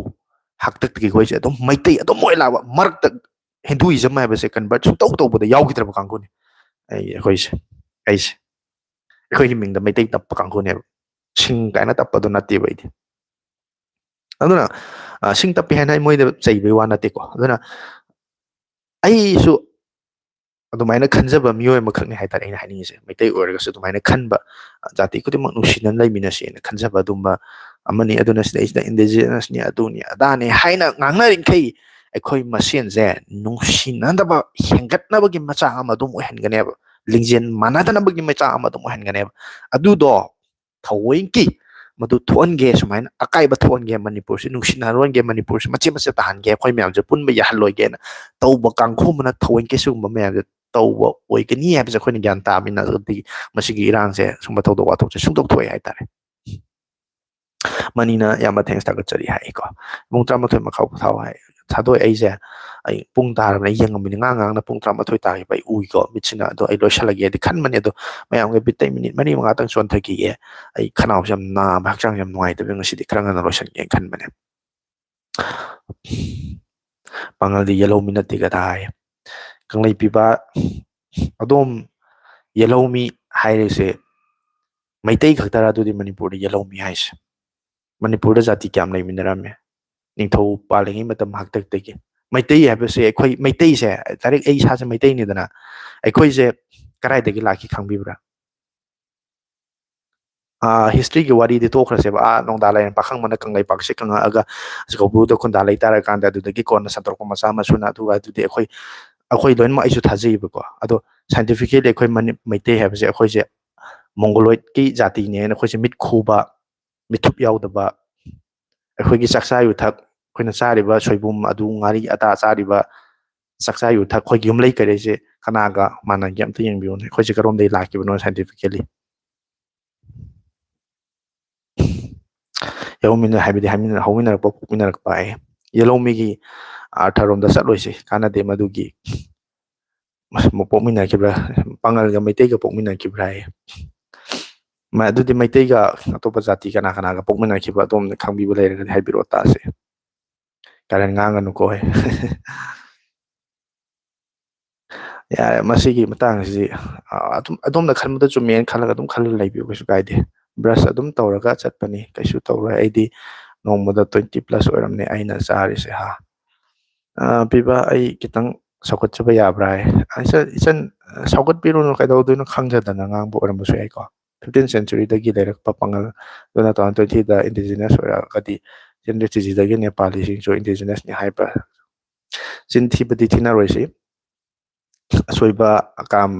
ꯍꯥꯛꯇꯛꯇꯒꯤ ꯑꯩꯈꯣꯏꯁꯦ ꯑꯗꯨꯝ ꯃꯩꯇꯩ ꯑꯗꯨꯝ ꯑꯣꯏ ꯂꯥꯛꯑꯕ, ꯃꯔꯛꯇ ꯍꯤꯟꯗꯨꯏꯖꯝ ꯍꯥꯏꯕꯁꯦ ꯀꯟꯚꯔꯠ ꯁꯨꯡꯇꯧ ꯇꯧꯕꯗ ꯌꯥꯎꯈꯤꯗ꯭ꯔꯕ ꯀꯥꯡꯕꯨꯅꯤ꯫ ꯑꯩ, ꯑꯩꯈꯣꯏꯁꯦ, ꯑꯩꯁꯦ, ꯑꯩꯈꯣꯏꯒꯤ ꯃꯤꯡꯗ ꯃꯩꯇꯩ ꯇꯞꯄ ꯀꯥꯡꯕꯨꯅꯦꯕ꯫ ꯁꯤꯡ ꯀꯥꯏꯅ ꯇꯞꯄꯗꯣ ꯅꯠꯇꯦꯕ ꯑꯩꯗꯤ꯫ ꯑꯗꯨꯅ, ꯑ, ꯁꯤꯡ ꯇꯞꯄꯤ ꯍꯥꯏꯅ ꯑꯩ ꯃꯣꯏꯗ ꯆꯩꯕꯩ ꯋꯥ ꯅꯠꯇꯦꯀꯣ꯫ ꯑꯗꯨꯅ ꯑꯩꯁꯨ ꯑꯗꯨꯃꯥꯏꯅ ꯈꯟꯖꯕ ꯃꯤꯑꯣꯏ ꯑꯃꯈꯛꯅꯤ ꯍꯥꯏꯇꯥꯔꯦ ꯑꯩꯅ ꯍꯥꯏꯅꯤꯡꯉꯤꯁꯦ꯫ ꯃꯩꯇꯩ ꯑꯣꯏꯔꯒꯁꯨ ꯑꯗꯨꯃꯥꯏꯅ ꯈꯟꯕ, ꯑ, ꯖꯥꯇꯤ ꯈꯨꯗꯤꯡꯃꯛ ꯅꯨꯡꯁꯤꯅꯅ ꯂꯩꯃꯤꯟꯅꯁꯦꯅ ꯈꯟꯖꯕ ꯑꯗꯨꯝꯕ, ꯑꯃꯅꯤ, ꯑꯗꯨꯅ ꯁꯤꯗꯩꯁꯤꯗ ꯏꯟꯗꯤꯖꯤꯅꯁꯅꯤ, ꯑꯗꯨꯅꯤ ꯑꯗꯥꯅꯤ ꯍꯥꯏꯅ ꯉꯥꯡꯅꯔꯤꯈꯩ ꯑꯩꯈꯣꯏ ꯃꯁꯦꯟꯁꯦ ꯅꯨꯡꯁꯤꯅꯗꯕ ꯍꯦꯟꯒꯠꯅꯕꯒꯤ ꯃꯆꯥꯛ ꯑꯃ ꯑꯗꯨꯝ ꯑꯣꯏꯍꯟꯒꯅꯦꯕ, ꯂꯤꯡꯖꯦꯜ ꯃꯥꯟꯅꯗꯅꯕꯒꯤ ꯃꯆꯥꯛ ꯑꯃ ꯑꯗꯨꯝ ꯑꯣꯏꯍꯟꯒꯅꯦꯕ꯫ ꯑꯗꯨꯗꯣ ꯊꯑꯣꯏꯀꯤ ꯃꯗꯨ ꯊꯣꯛꯍꯟꯒꯦ, ꯁꯨꯃꯥꯏꯅ ꯑꯀꯥꯏꯕ ꯊꯣꯛꯍꯟꯒꯦ, ꯃꯅꯤꯄꯨꯔꯁꯤ ꯅꯨꯡꯁꯤꯅꯍꯜꯂꯣꯏꯒꯦ, ꯃꯅꯤꯄꯨꯔꯁꯤ ꯃꯆꯦꯠ ꯃꯆꯦꯠ ꯇꯥꯍꯟꯒꯦ, ꯑꯩꯈꯣꯏ ꯃꯌꯥꯝꯁꯦ ꯄꯨꯟꯕ ꯌꯥꯍꯜꯂꯣꯏꯒꯦꯅ ꯇꯧꯕ ꯀꯥꯡꯈꯨꯝꯕꯅ ꯊꯑꯣꯏꯀꯤ ꯁꯤꯒꯨꯝꯕ ꯃꯌꯥꯝꯁꯦ ꯇꯧꯕ ꯑꯣꯏꯒꯅꯤ ꯍꯥꯏꯕꯁꯦ ꯑꯩꯈꯣꯏꯅ ꯒ꯭ꯌꯥꯟ ꯇꯥꯃꯤꯟꯅꯔꯒꯗꯤ ꯃꯁꯤꯒꯤ ꯏꯔꯥꯡꯁꯦ, ꯁꯨꯝꯕ ꯊꯧꯗꯣꯛ ꯋꯥꯊꯣꯛꯁꯦ ꯁꯨꯡꯊꯣꯛ ꯊꯣꯛꯑꯦ ꯍꯥꯏꯇꯥꯔꯦ꯫ ꯃꯅꯤꯅ ꯌꯥꯝꯅ ꯊꯦꯡꯁ ꯊꯥꯒꯠꯆꯔꯤ ꯍꯥꯏꯀꯣ꯫ ꯄꯨꯡ ꯇꯔꯥꯃꯥꯊꯣꯏ ꯃꯈꯥ ꯊꯥꯎ ꯍꯥꯏ꯫ ꯊꯥꯗꯣꯛꯑꯦ ꯑꯩꯁꯦ꯫ ꯑꯩ ꯄꯨꯡ ꯇꯥꯔꯕꯅ ꯌꯦꯡꯉꯝꯃꯤꯅꯦ, ꯉꯥꯡ ꯉꯥꯡꯅ ꯄꯨꯡ ꯇꯔꯥꯃꯥꯊꯣꯏ ꯇꯥꯈꯤꯕ ꯑꯩ ꯎꯏꯀꯣ ꯃꯤꯠꯁꯤꯅ꯫ ꯑꯗꯣ ꯑꯩ ꯂꯣꯏꯁꯤꯜꯂꯒꯦꯗꯤ ꯈꯟꯕꯅꯦ, ꯑꯗꯣ ꯃꯌꯥꯝꯒꯤ ꯕꯤꯠꯇ ꯑꯩ ꯃꯤꯅꯤꯠ ꯃꯔꯤ ꯃꯉꯥꯇꯪ ꯆꯣꯟꯊꯈꯤꯒꯦ꯫ ꯑꯩ ꯈꯅꯥꯎꯁꯦ ꯌꯥꯝ ꯅꯥꯕ, ꯍꯛꯆꯥꯡꯁꯦ ꯌꯥꯝ ꯅꯨꯡꯉꯥꯏꯇꯕ, ꯉꯁꯤꯗꯤ ꯈꯔ ꯉꯟꯅ ꯂꯣꯏꯁꯤꯟꯒꯦꯅ ꯈꯟꯕꯅꯦ꯫ ꯄꯥꯉꯜꯗꯤ ꯌꯦꯜꯍꯧꯃꯤ ꯅꯠꯇꯦ ꯒꯗꯥ ꯍꯥꯏ꯫ ꯀꯪꯂꯩ ꯄꯤꯕ ꯑꯗꯣꯝ, ꯌꯦꯜꯍꯧꯃꯤ ꯍꯥꯏꯔꯤꯁꯦ ꯃꯩꯇꯩ ꯈꯛꯇꯔ ꯑꯗꯨꯗꯤ ꯃꯅꯤꯄꯨꯔꯗ ꯌꯦꯜꯍꯧꯃꯤ ꯍꯥꯏꯁꯦ? ꯃꯅꯤꯄꯨꯔꯗ ꯖꯥꯇꯤ ꯀꯌꯥꯝ ꯂꯩꯃꯤꯟꯅꯔꯝꯃꯦ ꯅꯤꯡꯊꯧ ꯄꯥꯜꯂꯤꯉꯩ ꯃꯇꯝ ꯍꯥꯛꯇꯛꯇꯒꯤ? ꯃꯩꯇꯩ ꯍꯥꯏꯕꯁꯦ, ꯑꯩꯈꯣꯏ ꯃꯩꯇꯩꯁꯦ, ꯗꯥꯏꯔꯦꯛ ꯑꯩ ꯏꯁꯥꯁꯦ ꯃꯩꯇꯩꯅꯤꯗꯅ, ꯑꯩꯈꯣꯏꯁꯦ ꯀꯗꯥꯏꯗꯒꯤ ꯂꯥꯛꯈꯤ ꯈꯪꯕꯤꯕ꯭ꯔꯥ? ꯍꯤꯁꯇ꯭ꯔꯤꯒꯤ ꯋꯥꯔꯤꯗꯤ ꯇꯣꯛꯈ꯭ꯔꯁꯦꯕ, ꯑꯥ ꯅꯣꯡꯗꯥ ꯂꯥꯏꯔꯦꯟ ꯄꯥꯈꯪꯕꯅ ꯀꯪꯂꯩꯄꯥꯛꯁꯦ ꯀꯪꯉꯛꯑꯒ ꯀꯧꯕ꯭ꯔꯨꯗ ꯈꯨꯟꯗꯥ ꯂꯩꯇꯥꯔꯀꯥꯟꯗ ꯑꯗꯨꯗꯒꯤ ꯀꯣꯟꯅ ꯁꯟꯗꯣꯔꯛꯄ ꯃꯆꯥ ꯃꯁꯨꯅ, ꯑꯗꯨꯒ ꯑꯗꯨꯗꯤ ꯑꯩꯈꯣꯏ ꯑꯩꯈꯣꯏ ꯂꯣꯏꯅꯃꯛ ꯑꯩꯁꯨ ꯊꯥꯖꯩꯕꯀꯣ꯫ ꯑꯗꯣ ꯁꯥꯏꯟꯇꯤꯐꯤꯀꯦꯜꯂꯤ ꯑꯩꯈꯣꯏ ꯃꯅꯤ-, ꯃꯩꯇꯩ ꯍꯥꯏꯕꯁꯦ ꯑꯩꯈꯣꯏꯁꯦ ꯃꯣꯡꯒꯣꯂꯣꯏꯗꯀꯤ ꯖꯥꯇꯤꯅꯦꯅ ꯑꯩꯈꯣꯏꯁꯦ ꯃꯤꯠ ꯈꯨꯕ, ꯃꯤꯠꯊꯨꯞ ꯌꯥꯎꯗꯕ, ꯑꯩꯈꯣꯏꯒꯤ ꯆꯥꯛꯆꯥ ꯌꯨꯊꯛ, ꯑꯩꯈꯣꯏꯅ ꯆꯥꯔꯤꯕ ꯁꯣꯏꯕꯨꯝ, ꯑꯗꯨ, ꯉꯥꯔꯤ, ꯑꯇꯥ ꯆꯥꯔꯤꯕ, ꯆꯥꯛꯆꯥ ꯌꯨꯊꯛ, ꯑꯩꯈꯣꯏꯒꯤ ꯌꯨꯝꯂꯩ ꯀꯩꯔꯩꯁꯦ ꯀꯅꯥꯒ ꯃꯥꯟꯅꯒꯦ ꯑꯝꯇ ꯌꯦꯡꯕꯤꯌꯨꯅꯦ꯫ ꯑꯩꯈꯣꯏꯁꯦ ꯀꯔꯣꯝꯗꯒꯤ ꯂꯥꯛꯈꯤꯕꯅꯣ ꯁꯥꯏꯟꯇꯤꯐꯤꯀꯦꯜꯂꯤ? ꯌꯦꯜꯍꯧꯃꯤꯅ ꯍꯥꯏꯕꯗꯤ ꯍꯥꯏꯃꯤꯟꯅ-, ꯍꯧꯃꯤꯟꯅꯔꯛꯄ, ꯄꯣꯛꯃꯤꯟꯅꯔꯛꯄ ꯍꯥꯏ꯫ ꯌꯦꯜꯍꯧꯃꯤꯒꯤ ꯑꯥꯔꯊꯔꯣꯝꯗ ꯆꯠꯂꯣꯏꯁꯦ, ꯀꯥꯟꯅꯗꯦ ꯃꯗꯨꯒꯤ꯫ ꯃꯁ-, ꯄꯣꯛꯃꯤꯟꯅꯈꯤꯕ꯭ꯔꯥ, ꯄꯥꯉꯜꯒ ꯃꯩꯇꯩꯒ ꯄꯣꯛꯃꯤꯟꯅꯈꯤꯕ꯭ꯔꯥ ꯍꯥꯏꯌꯦ꯫ ꯃ-, ꯑꯗꯨꯗꯤ ꯃꯩꯇꯩꯒ ꯑꯇꯣꯞꯄ ꯖꯥꯇꯤ ꯀꯅꯥ ꯀꯅꯥꯒ ꯄꯣꯛꯃꯤꯟꯅꯈꯤꯕ, ꯑꯗꯣꯝꯅ ꯈꯪꯕꯤꯕ ꯂꯩꯔꯒꯗꯤ ꯍꯥꯏꯕꯤꯔꯛꯑꯣ ꯇꯥꯁꯦ꯫ ꯀꯥꯔꯟ ꯉꯥꯡꯒꯅꯨꯀꯣ ꯍꯦ꯫ ꯌꯥꯔꯦ, ꯃꯁꯤꯒꯤ ꯃꯇꯥꯡꯁꯤꯗꯤ, ꯑ, ꯑꯗꯨꯝ ꯑꯗꯣꯝꯅ ꯈꯟꯕꯗ ꯆꯨꯝꯃꯦꯅ ꯈꯜꯂꯒ ꯑꯗꯨꯝ ꯈꯜꯂ ꯂꯩꯕꯤꯌꯨ, ꯀꯩꯁꯨ ꯀꯥꯏꯗꯦ꯫ ꯕ꯭ꯔꯁ ꯑꯗꯨꯝ ꯇꯧꯔꯒ ꯆꯠꯄꯅꯤ, ꯀꯩꯁꯨ ꯇꯧꯔꯣꯏ꯫ ꯑꯩꯗꯤ ꯅꯣꯡꯃꯗ twenty plus ꯑꯣꯏꯔꯝꯅꯦ ꯑꯩꯅ ꯆꯥꯔꯤꯁꯦ, ꯍꯥ꯫ ꯑ, ꯄꯤꯕ, ꯑꯩ ꯈꯤꯇꯪ ꯁꯧꯒꯠꯆꯕ ꯌꯥꯕ꯭ꯔꯥ ꯍꯥꯏ꯫ ꯏꯆꯟ, ꯏꯆꯟ, ꯁꯧꯒꯠꯄꯤꯔꯨꯅꯨ, ꯀꯩꯗꯧꯗꯣꯏꯅꯣ, ꯈꯪꯖꯗꯅ ꯉꯥꯡꯕ ꯑꯣꯏꯔꯝꯕꯁꯨ ꯌꯥꯏꯀꯣ꯫ ꯐꯤꯐꯇꯤꯟ ꯁꯦꯟꯆꯨꯔꯤꯗꯒꯤ ꯂꯩꯔꯛꯄ ꯄꯥꯉꯜ ꯑꯗꯨꯅ ꯇꯨ ꯊꯥꯎꯖꯟ ꯇ꯭ꯋꯦꯟꯇꯤꯗ ꯏꯟꯗꯤꯖꯤꯅꯁ ꯑꯣꯏꯔꯛꯑꯒꯗꯤ ꯆꯤꯟꯗ ꯊꯤꯖꯤꯗꯒꯤ ꯅꯦꯄꯥꯂꯤꯁꯤꯡꯁꯨ ꯏꯟꯗꯤꯖꯤꯅꯁꯅꯤ ꯍꯥꯏꯕ ꯆꯤꯟ ꯊꯤꯕꯗꯤ ꯊꯤꯅꯔꯣꯏꯁꯤ꯫ ꯑꯁꯣꯏꯕ ꯑꯀꯥꯝ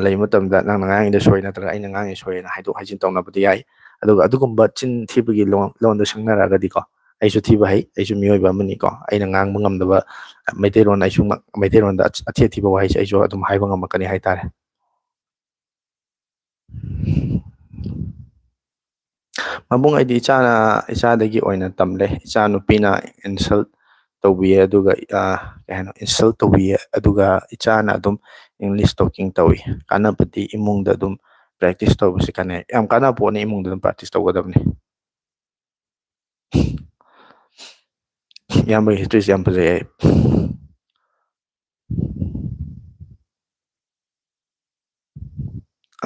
ꯂꯩꯕ ꯃꯇꯝꯗ ꯅꯪꯅ ꯉꯥꯡꯉꯤꯗꯣ ꯁꯣꯏ ꯅꯠꯇ꯭ꯔꯒ ꯑꯩꯅ ꯉꯥꯡꯉꯤ ꯁꯣꯏꯅ ꯍꯥꯏꯗꯣꯛ ꯍꯥꯏꯖꯤꯟ ꯇꯧꯅꯕꯗꯤ ꯌꯥꯏ꯫ ꯑꯗꯨꯒ ꯑꯗꯨꯒꯨꯝꯕ ꯆꯤꯟ ꯊꯤꯕꯒꯤ ꯂꯣꯟꯗꯣ ꯁꯪꯅꯔꯛꯑꯒꯗꯤꯀꯣ, ꯑꯩꯁꯨ ꯊꯤꯕ ꯍꯩ, ꯑꯩꯁꯨ ꯃꯤꯑꯣꯏꯕ ꯑꯃꯅꯤꯀꯣ꯫ ꯑꯩꯅ ꯉꯥꯡꯕ ꯉꯝꯗꯕ ꯃꯩꯇꯩꯂꯣꯟ, ꯑꯩꯁꯨ ꯃꯩꯇꯩꯂꯣꯟꯗ ꯑꯊꯤ ꯑꯊꯤꯕ ꯋꯥꯍꯩꯁꯦ ꯑꯩꯁꯨ ꯑꯗꯨꯝ ꯍꯥꯏꯕ ꯉꯝꯃꯛꯀꯅꯤ ꯍꯥꯏꯇꯥꯔꯦ꯫ ꯃꯕꯨꯡ, ꯑꯩꯗꯤ ꯏꯆꯥꯅ, ꯏꯆꯥꯗꯒꯤ ꯑꯣꯏꯅ ꯇꯝꯂꯦ꯫ ꯏꯆꯥ ꯅꯨꯄꯤꯅ insult ꯇꯧꯕꯤꯌꯦ, ꯑꯗꯨꯒ, ꯑ, ꯀꯩ ꯍꯥꯏꯅꯣ, insult ꯇꯧꯕꯤꯌꯦ, ꯑꯗꯨꯒ ꯏꯆꯥꯅ ꯑꯗꯨꯝ English talking ꯇꯧꯏ꯫ ꯀꯥꯟꯅꯕꯗꯤ ꯏꯃꯨꯡꯗ ꯑꯗꯨꯝ practice ꯇꯧꯕꯁꯤ ꯀꯥꯟꯅꯩ꯫ ꯌꯥꯝ ꯀꯥꯟꯅꯕ ꯄꯣꯠꯅꯤ, ꯏꯃꯨꯡꯗ ꯑꯗꯨꯝ practice ꯇꯧꯒꯗꯕꯅꯤ꯫ ꯏꯌꯥꯝꯕꯒꯤ historyꯁꯤ ꯌꯥꯝ ꯐꯖꯩ꯫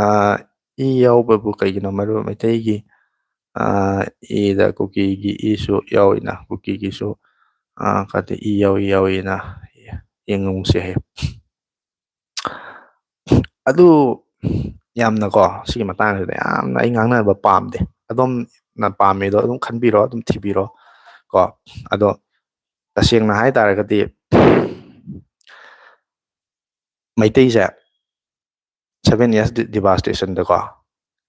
ꯑꯩ ꯏ ꯌꯥꯎꯕꯕꯨ ꯀꯩꯒꯤꯅꯣ ꯃꯔꯨꯞ? ꯃꯩꯇꯩꯒꯤ ꯏꯗ ꯀꯨꯀꯤꯒꯤ ꯏꯁꯨ ꯌꯥꯎꯏꯅ, ꯀꯨꯀꯤꯒꯤꯁꯨ ꯀꯗꯤ ꯏ ꯌꯥꯎꯏ ꯌꯥꯎꯏꯅ ꯌꯦꯡꯉꯨꯁꯦ ꯍꯥꯏ꯫ ꯑꯗꯨ ꯌꯥꯝꯅꯀꯣ, ꯁꯤꯒꯤ ꯃꯇꯥꯡꯁꯤꯗ ꯌꯥꯝꯅ ꯑꯩ ꯉꯥꯡꯅꯕ ꯄꯥꯝꯗꯦ꯫ ꯑꯗꯣꯝꯅ ꯄꯥꯝꯃꯤꯗꯣ ꯑꯗꯨꯝ ꯈꯟꯕꯤꯔꯣ, ꯑꯗꯨꯝ ꯊꯤꯕꯤꯔꯣ ꯀꯣ꯫ ꯑꯗꯣ ꯇꯁꯦꯡꯅ ꯍꯥꯏ ꯇꯥꯔꯒꯗꯤ ꯃꯩꯇꯩꯁꯦ seven years devastationꯗꯀꯣ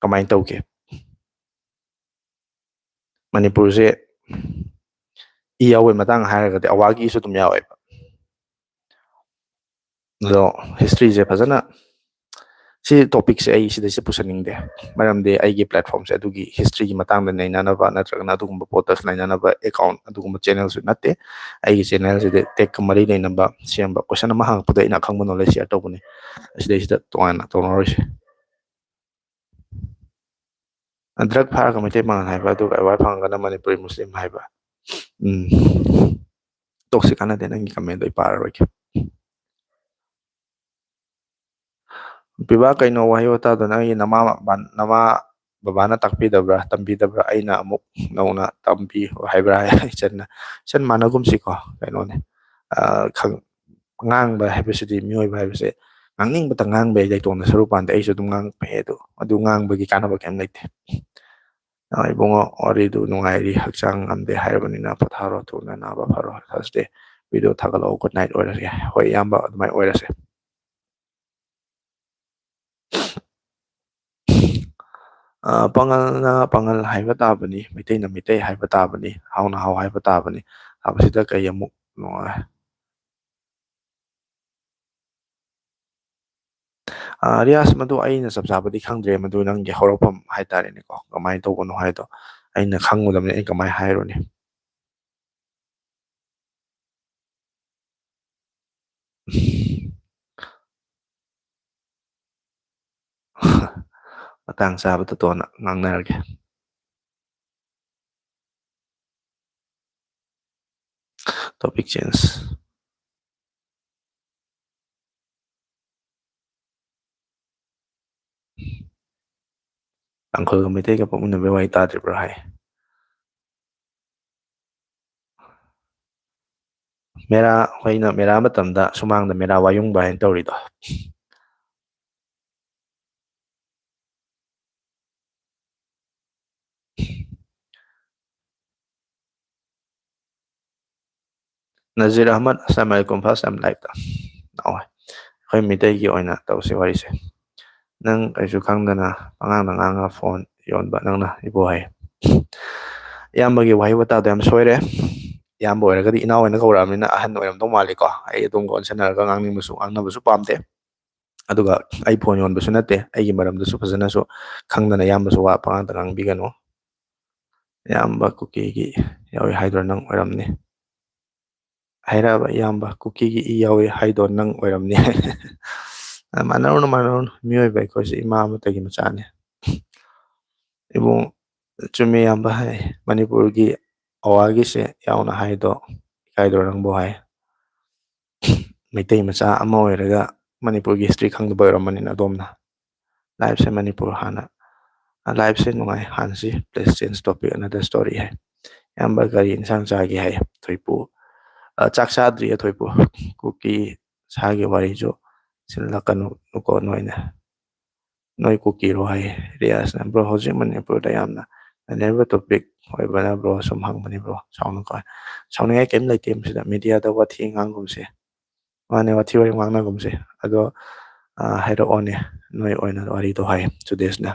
ꯀꯃꯥꯏꯅ ꯇꯧꯒꯦ? ꯃꯅꯤꯄꯨꯔꯁꯦ ꯏ ꯌꯥꯎꯕꯒꯤ ꯃꯇꯥꯡ ꯍꯥꯏꯔꯒꯗꯤ ꯑꯋꯥꯒꯤꯁꯨ ꯑꯗꯨꯝ ꯌꯥꯎꯋꯦꯕ꯫ ꯑꯗꯣ historyꯁꯦ ꯐꯖꯅ, ꯁꯤ topicꯁꯦ ꯑꯩ ꯁꯤꯗꯩꯁꯤꯗ ꯄꯨꯁꯟꯅꯤꯡꯗꯦ, ꯃꯔꯝꯗꯤ ꯑꯩꯒꯤ platformꯁꯦ ꯑꯗꯨꯒꯤ historyꯒꯤ ꯃꯇꯥꯡꯗ ꯅꯩꯅꯅꯕ ꯅꯠꯇ꯭ꯔꯒꯅ ꯑꯗꯨꯒꯨꯝꯕ ꯄꯣꯠꯇ ꯅꯩꯅꯅꯕ account, ꯑꯗꯨꯒꯨꯝꯕ channelꯁꯨ ꯅꯠꯇꯦ꯫ ꯑꯩꯒꯤ channelꯁꯤꯗꯤ techꯀ ꯃꯔꯤ ꯂꯩꯅꯕ ꯁꯦꯝꯕ, question ꯑꯃ ꯍꯪꯉꯛꯄꯗ ꯑꯩꯅ ꯑꯈꯪꯕ knowledge share ꯇꯧꯕꯅꯤ꯫ ꯑꯁꯤꯗꯩꯁꯤꯗ ꯇꯣꯉꯥꯟꯅ ꯇꯧꯅꯔꯣꯏꯁꯦ꯫ Drug ꯐꯥꯔꯒ ꯃꯩꯇꯩ ꯄꯥꯉꯜ ꯍꯥꯏꯕ, ꯑꯗꯨꯒ award ꯐꯪꯉꯒꯅ ꯃꯅꯤꯄꯨꯔꯤ ꯃꯨꯁꯂꯤꯝ ꯍꯥꯏꯕ꯫ ꯎꯝ, ꯇꯣꯛꯁꯤ, ꯀꯥꯟꯅꯗꯦ, ꯅꯪꯒꯤ commentꯗꯣ ꯑꯩ ꯄꯥꯔꯔꯣꯏꯒꯦ꯫ ꯄꯤꯕꯥ, ꯀꯩꯅꯣ ꯋꯥꯍꯩ ꯋꯥꯇꯥꯗꯣ ꯅꯪꯒꯤ ꯅꯃꯥ ꯃꯄꯥꯟ-, ꯅꯃꯥ ꯕꯕꯥꯅ ꯇꯥꯛꯄꯤꯗꯕ꯭ꯔꯥ, ꯇꯝꯕꯤꯗꯕ꯭ꯔꯥ? ꯑꯩꯅ ꯑꯃꯨꯛ ꯅꯧꯅ ꯇꯝꯕꯤꯌꯨ ꯍꯥꯏꯕ꯭ꯔꯥ? ꯏꯆꯟꯅ, ꯏꯆꯟ, ꯃꯥꯟꯅꯒꯨꯝꯁꯤꯀꯣ, ꯀꯩꯅꯣꯅꯦ, ꯑ, ꯈꯪ-, ꯉꯥꯡꯕ ꯍꯥꯏꯕꯁꯤꯗꯤ, ꯃꯤꯑꯣꯏꯕ ꯍꯥꯏꯕꯁꯦ ꯉꯥꯡꯅꯤꯡꯕꯇ ꯉꯥꯡꯕ ꯌꯥꯏ, ꯂꯩꯇꯣꯟꯗ ꯁꯔꯨ ꯄꯥꯟꯗꯦ, ꯑꯩꯁꯨ ꯑꯗꯨꯝ ꯉꯥꯡꯉꯛꯄ ꯌꯥꯏ, ꯑꯗꯨ ꯑꯗꯨ ꯉꯥꯡꯕꯒꯤ ꯀꯥꯟꯅꯕ ꯀꯩꯝ ꯂꯩꯇꯦ꯫ ꯑ, ꯏꯕꯨꯡꯉꯣ, ꯋꯥꯔꯤꯗꯨ ꯅꯨꯡꯉꯥꯏꯔꯤ, ꯍꯛꯆꯥꯡ ꯉꯝꯗꯦ ꯍꯥꯏꯔꯕꯅꯤꯅ ꯄꯣꯊꯥꯔꯣ, ꯊꯨꯅ ꯅꯥꯕ ꯐꯔꯣ꯫ Thursday video ꯊꯥꯒꯠꯂꯛꯑꯣ꯫ Good night ꯑꯣꯏꯔꯁꯦ꯫ ꯍꯣꯏ, ꯏꯌꯥꯝꯕ, ꯑꯗꯨꯃꯥꯏꯅ ꯑꯣꯏꯔꯁꯦ꯫ ꯑ, ꯄꯥꯉꯜꯅ ꯄꯥꯉꯜ ꯍꯥꯏꯕ ꯇꯥꯕꯅꯤ, ꯃꯩꯇꯩꯅ ꯃꯩꯇꯩ ꯍꯥꯏꯕ ꯇꯥꯕꯅꯤ, ꯍꯥꯎꯅ ꯍꯥꯎ ꯍꯥꯏꯕ ꯇꯥꯕꯅꯤ꯫ ꯍꯥꯏꯕꯁꯤꯗ ꯀꯩ ꯑꯃꯨꯛ ꯅꯨꯡꯉꯥꯏ? ꯑ, ꯔꯤꯌꯥꯁ, ꯃꯗꯨ ꯑꯩꯅ ꯆꯞ ꯆꯥꯕꯗꯤ ꯈꯪꯗ꯭ꯔꯦ, ꯃꯗꯨ ꯅꯪꯒꯤ ꯍꯧꯔꯛꯐꯝ ꯍꯥꯏꯇꯥꯔꯦꯅꯦꯀꯣ, ꯀꯃꯥꯏꯅ ꯇꯧꯕꯅꯣ ꯍꯥꯏꯗꯣ ꯑꯩꯅ ꯈꯪꯉꯨꯗꯕꯅꯤ, ꯑꯩ ꯀꯃꯥꯏꯅ ꯍꯥꯏꯔꯨꯅꯤ? ꯃꯇꯥꯡ ꯆꯥꯕꯗ ꯇꯣꯟꯅ ꯉꯥꯡꯅꯔꯒꯦ꯫ Topic change. ꯇꯥꯡꯈꯨꯜꯒ ꯃꯩꯇꯩꯒ ꯄꯣꯛꯃꯤꯟꯅꯕꯒꯤ ꯋꯥꯔꯤ ꯇꯥꯗ꯭ꯔꯤꯕ꯭ꯔꯥ ꯍꯥꯏ꯫ ꯃꯦꯔꯥ, ꯑꯩꯈꯣꯏꯅ ꯃꯦꯔꯥ ꯃꯇꯝꯗ ꯁꯨꯃꯥꯡꯗ ꯃꯦꯔꯥ ꯋꯥꯌꯨꯡꯕ ꯍꯥꯏꯅ ꯇꯧꯔꯤꯗꯣ꯫ Nazir Ahmad, ꯑꯁꯂꯥꯃꯨ ꯑꯂꯥꯏꯀꯨꯝ, first time live ꯇ꯫ ꯂꯥꯛꯑꯣ꯫ ꯑꯩꯈꯣꯏ ꯃꯤꯇꯩꯒꯤ ꯑꯣꯏꯅ ꯇꯧꯁꯤ ꯋꯥꯔꯤꯁꯦ꯫ ꯅꯪ ꯀꯩꯁꯨ ꯈꯪꯗꯅ ꯄꯉꯥꯡꯗ ꯉꯥꯡꯉ ꯐꯣꯟ ꯌꯣꯟꯕ ꯅꯪꯅ ꯏꯕꯣ ꯍꯥꯏ꯫ ꯏꯌꯥꯝꯕꯒꯤ ꯋꯥꯍꯩ ꯋꯥꯇꯥꯗꯣ ꯌꯥꯝ ꯁꯣꯏꯔꯦ꯫ ꯏꯌꯥꯝꯕ ꯑꯣꯏꯔꯒꯗꯤ ꯏꯅꯥꯎ ꯑꯣꯏꯅ ꯀꯧꯔꯛꯑꯕꯅꯤꯅ ꯑꯍꯟ ꯑꯣꯏꯔꯝꯗꯧ ꯃꯥꯜꯂꯤꯀꯣ꯫ ꯑꯩ ꯑꯗꯣꯝꯒ ꯑꯣꯟꯁꯤꯟꯅꯔꯒ ꯉꯥꯡꯅꯤꯡꯕꯁꯨ ꯉꯥꯡꯅꯕꯁꯨ ꯄꯥꯝꯗꯦ꯫ ꯑꯗꯨꯒ ꯑꯩ ꯐꯣꯟ ꯌꯣꯟꯕꯁꯨ ꯅꯠꯇꯦ, ꯑꯩꯒꯤ ꯃꯔꯝꯗꯁꯨ ꯐꯖꯅꯁꯨ ꯈꯪꯗꯅ ꯏꯌꯥꯝꯕꯁꯨ ꯋꯥ ꯄꯉꯥꯡꯗ ꯉꯥꯡꯕꯤꯒꯅꯨ꯫ ꯏꯌꯥꯝꯕ ꯀꯨꯀꯤꯒꯤ ꯌꯥꯎꯏ ꯍꯥꯏꯗꯣ ꯅꯪ ꯑꯣꯏꯔꯝꯅꯤ꯫ ꯍꯥꯏꯔꯛꯑꯕ ꯏꯌꯥꯝꯕ ꯀꯨꯀꯤꯒꯤ ꯏ ꯌꯥꯎꯏ ꯍꯥꯏꯗꯣ ꯅꯪ ꯑꯣꯏꯔꯝꯅꯤ꯫ ꯃꯥꯟꯅꯔꯨꯅꯨ, ꯃꯥꯟꯅꯔꯨꯅꯨ, ꯃꯤꯑꯣꯏꯕ ꯑꯩꯈꯣꯏꯁꯦ ꯏꯃꯥ ꯑꯃꯠꯇꯒꯤ ꯃꯆꯥꯅꯤ꯫ ꯏꯕꯨꯡ, ꯆꯨꯝꯃꯤ ꯏꯌꯥꯝꯕ ꯍꯥꯏ, ꯃꯅꯤꯄꯨꯔꯒꯤ ꯑꯋꯥꯒꯤꯁꯦ ꯌꯥꯎꯅ ꯍꯥꯏꯗꯣ ꯏꯀꯥꯏꯗ꯭ꯔꯣ ꯅꯪꯕꯨ ꯍꯥꯏ꯫ ꯃꯩꯇꯩ ꯃꯆꯥ ꯑꯃ ꯑꯣꯏꯔꯒ ꯃꯅꯤꯄꯨꯔꯒꯤ history ꯈꯪꯗꯕ ꯑꯣꯏꯔꯝꯕꯅꯤꯅ ꯑꯗꯣꯝꯅ꯫ Live ꯁꯦ ꯃꯅꯤꯄꯨꯔ ꯍꯥꯟꯅ, live ꯁꯦ ꯅꯨꯡꯉꯥꯏ, ꯍꯥꯟꯅꯁꯤ, please change topic, another story ꯍꯥꯏ꯫ ꯏꯌꯥꯝꯕ ꯀꯔꯤ ꯏꯟꯁꯥꯡ ꯆꯥꯒꯦ ꯍꯥꯏ ꯊꯣꯏꯄꯨ꯫ ꯑ, ꯆꯥꯛ ꯆꯥꯗ꯭ꯔꯤꯌꯦ ꯊꯣꯏꯄꯨ꯫ ꯀꯨꯀꯤ ꯁꯥꯒꯤ ꯋꯥꯔꯤꯁꯨ ꯁꯤꯜꯂꯛꯀꯅꯨꯀꯣ ꯅꯣꯏꯅ꯫ ꯅꯣꯏ ꯀꯨꯀꯤꯔꯣ ꯍꯥꯏꯌꯦ ꯔꯤꯌꯥꯁꯅ꯫ ꯕ꯭ꯔꯣ, ꯍꯧꯖꯤꯛ ꯃꯅꯤꯄꯨꯔꯗ ꯌꯥꯝꯅ ꯅꯩꯅꯔꯤꯕ ꯇꯣꯄꯤꯛ ꯑꯣꯏꯕꯅ ꯕ꯭ꯔꯣ ꯁꯨꯝ ꯍꯪꯕꯅꯤ ꯕ꯭ꯔꯣ꯫ ꯁꯥꯎꯅꯨꯀꯣ꯫ ꯁꯥꯎꯅꯤꯡꯉꯥꯏ ꯀꯩꯝ ꯂꯩꯇꯦ ꯃꯁꯤꯗ꯫ ꯃꯦꯗꯤꯌꯥꯗ ꯋꯥꯊꯤ ꯉꯥꯡꯒꯨꯝꯁꯦ꯫ ꯃꯥꯅꯦ, ꯋꯥꯊꯤ ꯋꯥꯔꯦꯝ ꯉꯥꯡꯅꯒꯨꯝꯁꯦ꯫ ꯑꯗꯣ, ꯑ, ꯍꯥꯏꯔꯛꯑꯣꯅꯦ ꯅꯣꯏ ꯑꯣꯏꯅ ꯋꯥꯔꯤꯗꯣ ꯍꯥꯏꯌꯦ ꯁꯨꯗꯦꯁꯅ꯫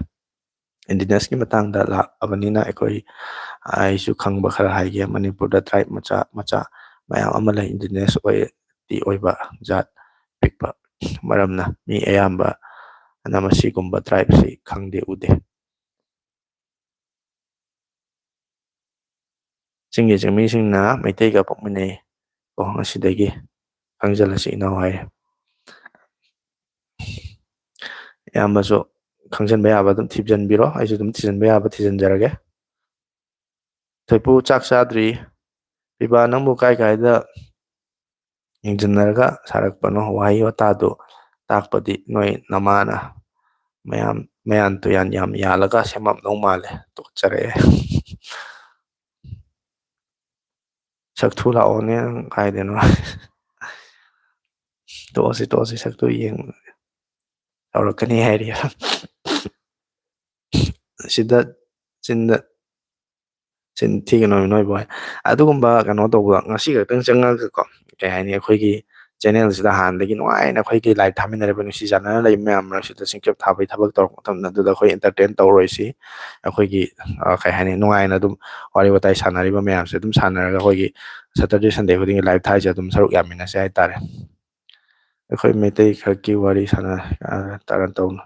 ꯏꯟꯗꯤꯖꯤꯅꯁꯀꯤ ꯃꯇꯥꯡꯗ ꯂꯥꯛꯑꯕꯅꯤꯅ ꯑꯩꯈꯣꯏ, ꯑꯩꯁꯨ ꯈꯪꯕ ꯈꯔ ꯍꯥꯏꯒꯦ꯫ ꯃꯅꯤꯄꯨꯔꯗ ꯇ꯭ꯔꯥꯏꯕ ꯃꯆꯥ ꯃꯆꯥ ꯃꯌꯥꯝ ꯑꯃ ꯂꯩ, ꯏꯟꯗꯤꯖꯤꯅꯁ ꯑꯣꯏ-, ꯇꯤ ꯑꯣꯏꯕ ꯖꯥꯠ ꯄꯤꯛꯄ꯫ ꯃꯔꯝꯅ ꯃꯤ ꯑꯌꯥꯝꯕꯅ ꯃꯁꯤꯒꯨꯝꯕ ꯇ꯭ꯔꯥꯏꯕꯁꯤ ꯈꯪꯗꯦ ꯎꯗꯦ꯫ ꯆꯤꯡꯒꯤ ꯆꯤꯡꯃꯤꯁꯤꯡꯅ ꯃꯩꯇꯩꯒ ꯄꯣꯛꯃꯤꯟꯅꯩ꯫ ꯀꯣ, ꯉꯁꯤꯗꯒꯤ ꯈꯪꯖꯤꯜꯂꯁꯤ ꯏꯅꯥꯎ ꯍꯥꯏꯔꯦ꯫ ꯏꯌꯥꯝꯕꯁꯨ ꯈꯪꯖꯤꯟꯕ ꯌꯥꯕ ꯑꯗꯨꯝ ꯊꯤꯖꯤꯟꯕꯤꯔꯣ, ꯑꯩꯁꯨ ꯑꯗꯨꯝ ꯊꯤꯖꯤꯟꯕ ꯌꯥꯕ ꯊꯤꯖꯤꯟꯖꯔꯒꯦ꯫ ꯊꯣꯏꯄꯨ ꯆꯥꯛ ꯆꯥꯗ꯭ꯔꯤ꯫ ꯄꯤꯕꯥ ꯅꯪꯕꯨ ꯀꯥꯏ ꯀꯥꯏꯗ ꯌꯦꯡꯁꯤꯟꯅꯔꯒ ꯁꯥꯔꯛꯄꯅꯣ? ꯋꯥꯍꯩ ꯋꯥꯇꯥꯗꯨ ꯇꯥꯛꯄꯗꯤ ꯅꯣꯏ ꯅꯃꯥꯅ ꯃꯌꯥꯝ, ꯃꯌꯥꯟ ꯇꯨꯌꯥꯟ ꯌꯥꯝ ꯌꯥꯜꯂꯒ ꯁꯦꯝꯃꯝꯗꯧ ꯃꯥꯜꯂꯦ꯫ ꯇꯣꯛꯆꯔꯛꯑꯦ꯫ ꯁꯛꯊꯨ ꯂꯥꯛꯑꯣꯅꯦ ꯅꯪ ꯀꯥꯏꯗꯅꯣ꯫ ꯇꯣꯛꯑꯁꯤ, ꯇꯣꯛꯑꯁꯤ, ꯁꯛꯇꯨ ꯌꯦꯡ ꯇꯧꯔꯛꯀꯅꯤ ꯍꯥꯏꯔꯤ꯫ ꯁꯤꯗ ꯆꯤꯟꯗ ꯆꯤꯟ ꯊꯤꯒꯅꯣ ꯅꯣꯏꯕꯨ ꯍꯥꯏ꯫ ꯑꯗꯨꯒꯨꯝꯕ ꯀꯩꯅꯣ ꯇꯧꯕ ꯉꯁꯤ ꯈꯛꯇꯪ ꯆꯪꯉꯒꯀꯣ, ꯀꯩ ꯍꯥꯏꯅꯤ, ꯑꯩꯈꯣꯏꯒꯤ ꯆꯦꯅꯦꯜꯁꯤꯗ ꯍꯥꯟꯅꯗꯒꯤ ꯅꯨꯡꯉꯥꯏꯅ ꯑꯩꯈꯣꯏꯒꯤ ꯂꯥꯏꯞ ꯊꯥꯃꯤꯟꯅꯔꯤꯕ ꯅꯨꯡꯁꯤ ꯆꯥꯟꯅꯅ ꯂꯩꯕ ꯃꯌꯥꯝ ꯃꯔꯛꯁꯤꯗ ꯆꯤꯡꯆꯞ ꯊꯥꯕꯒꯤ ꯊꯕꯛ ꯇꯧꯔꯛꯄ ꯃꯇꯝꯗ ꯑꯗꯨꯗ ꯑꯩꯈꯣꯏ ꯑꯦꯟꯇꯔꯇꯦꯟ ꯇꯧꯔꯣꯏꯁꯤ꯫ ꯑꯩꯈꯣꯏꯒꯤ, ꯑ, ꯀꯩ ꯍꯥꯏꯅꯤ, ꯅꯨꯡꯉꯥꯏꯅ ꯑꯗꯨꯝ ꯋꯥꯔꯤ ꯋꯥꯇꯥꯏ ꯁꯥꯟꯅꯔꯤꯕ ꯃꯌꯥꯝꯁꯦ ꯑꯗꯨꯝ ꯁꯥꯟꯅꯔꯒ ꯑꯩꯈꯣꯏꯒꯤ ꯁꯇꯔꯗꯦ ꯁꯟꯗꯦ ꯈꯨꯗꯤꯡꯒꯤ ꯂꯥꯏꯞ ꯊꯥꯏꯁꯦ ꯑꯗꯨꯝ ꯁꯔꯨꯛ ꯌꯥꯃꯤꯟꯅꯁꯦ ꯍꯥꯏꯇꯥꯔꯦ꯫ ꯑꯩꯈꯣꯏ ꯃꯩꯇꯩ ꯈꯛꯀꯤ ꯋꯥꯔꯤ ꯁꯥꯟꯅ, ꯑ, ꯇꯥꯔꯟ ꯇꯧꯅ꯫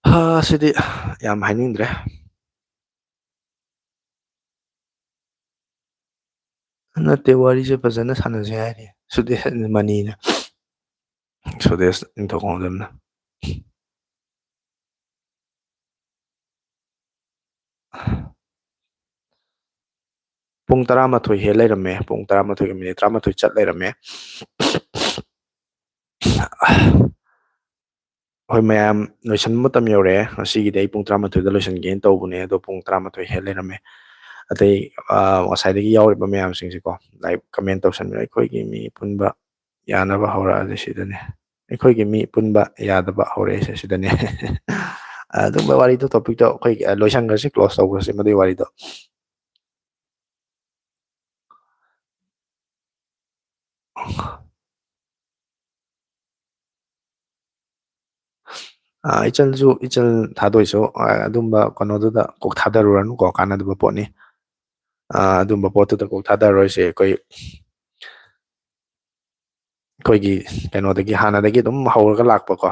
ꯍꯥ, ꯁꯤꯗꯤ ꯌꯥꯝ ꯍꯥꯏꯅꯤꯡꯗ꯭ꯔꯦ꯫ ꯅꯠꯇꯦ, ꯋꯥꯔꯤꯁꯦ ꯐꯖꯅ ꯁꯥꯟꯅꯁꯦ ꯍꯥꯏꯔꯤ ꯁꯨꯗꯦꯁ ꯃꯅꯤꯅ, ꯁꯨꯗꯦꯁ ꯅꯤꯡꯊꯧꯈꯣꯡꯖꯝꯅ꯫ ꯄꯨꯡ ꯇꯔꯥꯃꯥꯊꯣꯏ ꯍꯦꯜ ꯂꯩꯔꯝꯃꯦ꯫ ꯄꯨꯡ ꯇꯔꯥꯃꯥꯊꯣꯏꯒ ꯃꯤꯅꯤꯠ ꯇꯔꯥꯃꯥꯊꯣꯏ ꯆꯠ ꯂꯩꯔꯝꯃꯦ꯫ ꯍꯣꯏ, ꯃꯌꯥꯝ ꯂꯣꯏꯁꯤꯟꯕ ꯃꯇꯝ ꯌꯧꯔꯛꯑꯦ꯫ ꯉꯁꯤꯒꯤꯗꯤ ꯑꯩ ꯄꯨꯡ ꯇꯔꯥꯃꯥꯊꯣꯏꯗ ꯂꯣꯏꯁꯤꯟꯒꯦꯅ ꯇꯧꯕꯅꯦ, ꯑꯗꯣ ꯄꯨꯡ ꯇꯔꯥꯃꯥꯊꯣꯏ ꯍꯦꯜ ꯂꯩꯔꯝꯃꯦ꯫ ꯑꯇꯩ, ꯑ, ꯉꯁꯥꯏꯗꯒꯤ ꯌꯥꯎꯔꯤꯕ ꯃꯌꯥꯝꯁꯤꯡꯁꯦꯀꯣ, ꯂꯥꯏꯛ, ꯀꯃꯦꯟ ꯇꯧꯁꯟꯕꯤꯔꯣ꯫ "ꯑꯩꯈꯣꯏꯒꯤ ꯃꯤ ꯄꯨꯟꯕ ꯌꯥꯅꯕ ꯍꯧꯔꯛꯑꯁꯦ ꯁꯤꯗꯅꯦ꯫ ꯑꯩꯈꯣꯏꯒꯤ ꯃꯤ ꯄꯨꯟꯕ ꯌꯥꯗꯕ ꯍꯧꯔꯛꯑꯁꯦ ꯁꯤꯗꯅꯦ꯫" ꯑꯗꯨꯝꯕ ꯋꯥꯔꯤꯗꯣ, ꯇꯣꯄꯤꯛꯇꯣ ꯑꯩꯈꯣꯏ, ꯑ, ꯂꯣꯏꯁꯟꯈ꯭ꯔꯁꯤ, ꯀ꯭ꯂꯣꯖ ꯇꯧꯈ꯭ꯔꯁꯤ ꯃꯗꯨꯒꯤ ꯋꯥꯔꯤꯗꯣ꯫ ꯑ, ꯏꯆꯜꯁꯨ, ꯏꯆꯜ ꯊꯥꯗꯣꯏꯁꯨ, ꯑ, ꯑꯗꯨꯝꯕ ꯀꯩꯅꯣꯗꯨꯗ ꯀꯣꯛ ꯊꯥꯗꯔꯨꯔꯅꯨꯀꯣ, ꯀꯥꯟꯅꯗꯕ ꯄꯣꯠꯅꯤ꯫ ꯑ, ꯑꯗꯨꯝꯕ ꯄꯣꯠꯇꯨꯗ ꯀꯣꯛ ꯊꯥꯗꯔꯔꯣꯏꯁꯦ꯫ ꯑꯩꯈꯣꯏ, ꯑꯩꯈꯣꯏꯒꯤ ꯀꯩꯅꯣꯗꯒꯤ, ꯍꯥꯟꯅꯗꯒꯤ ꯑꯗꯨꯝ ꯍꯧꯔꯒ ꯂꯥꯛꯄꯀꯣ,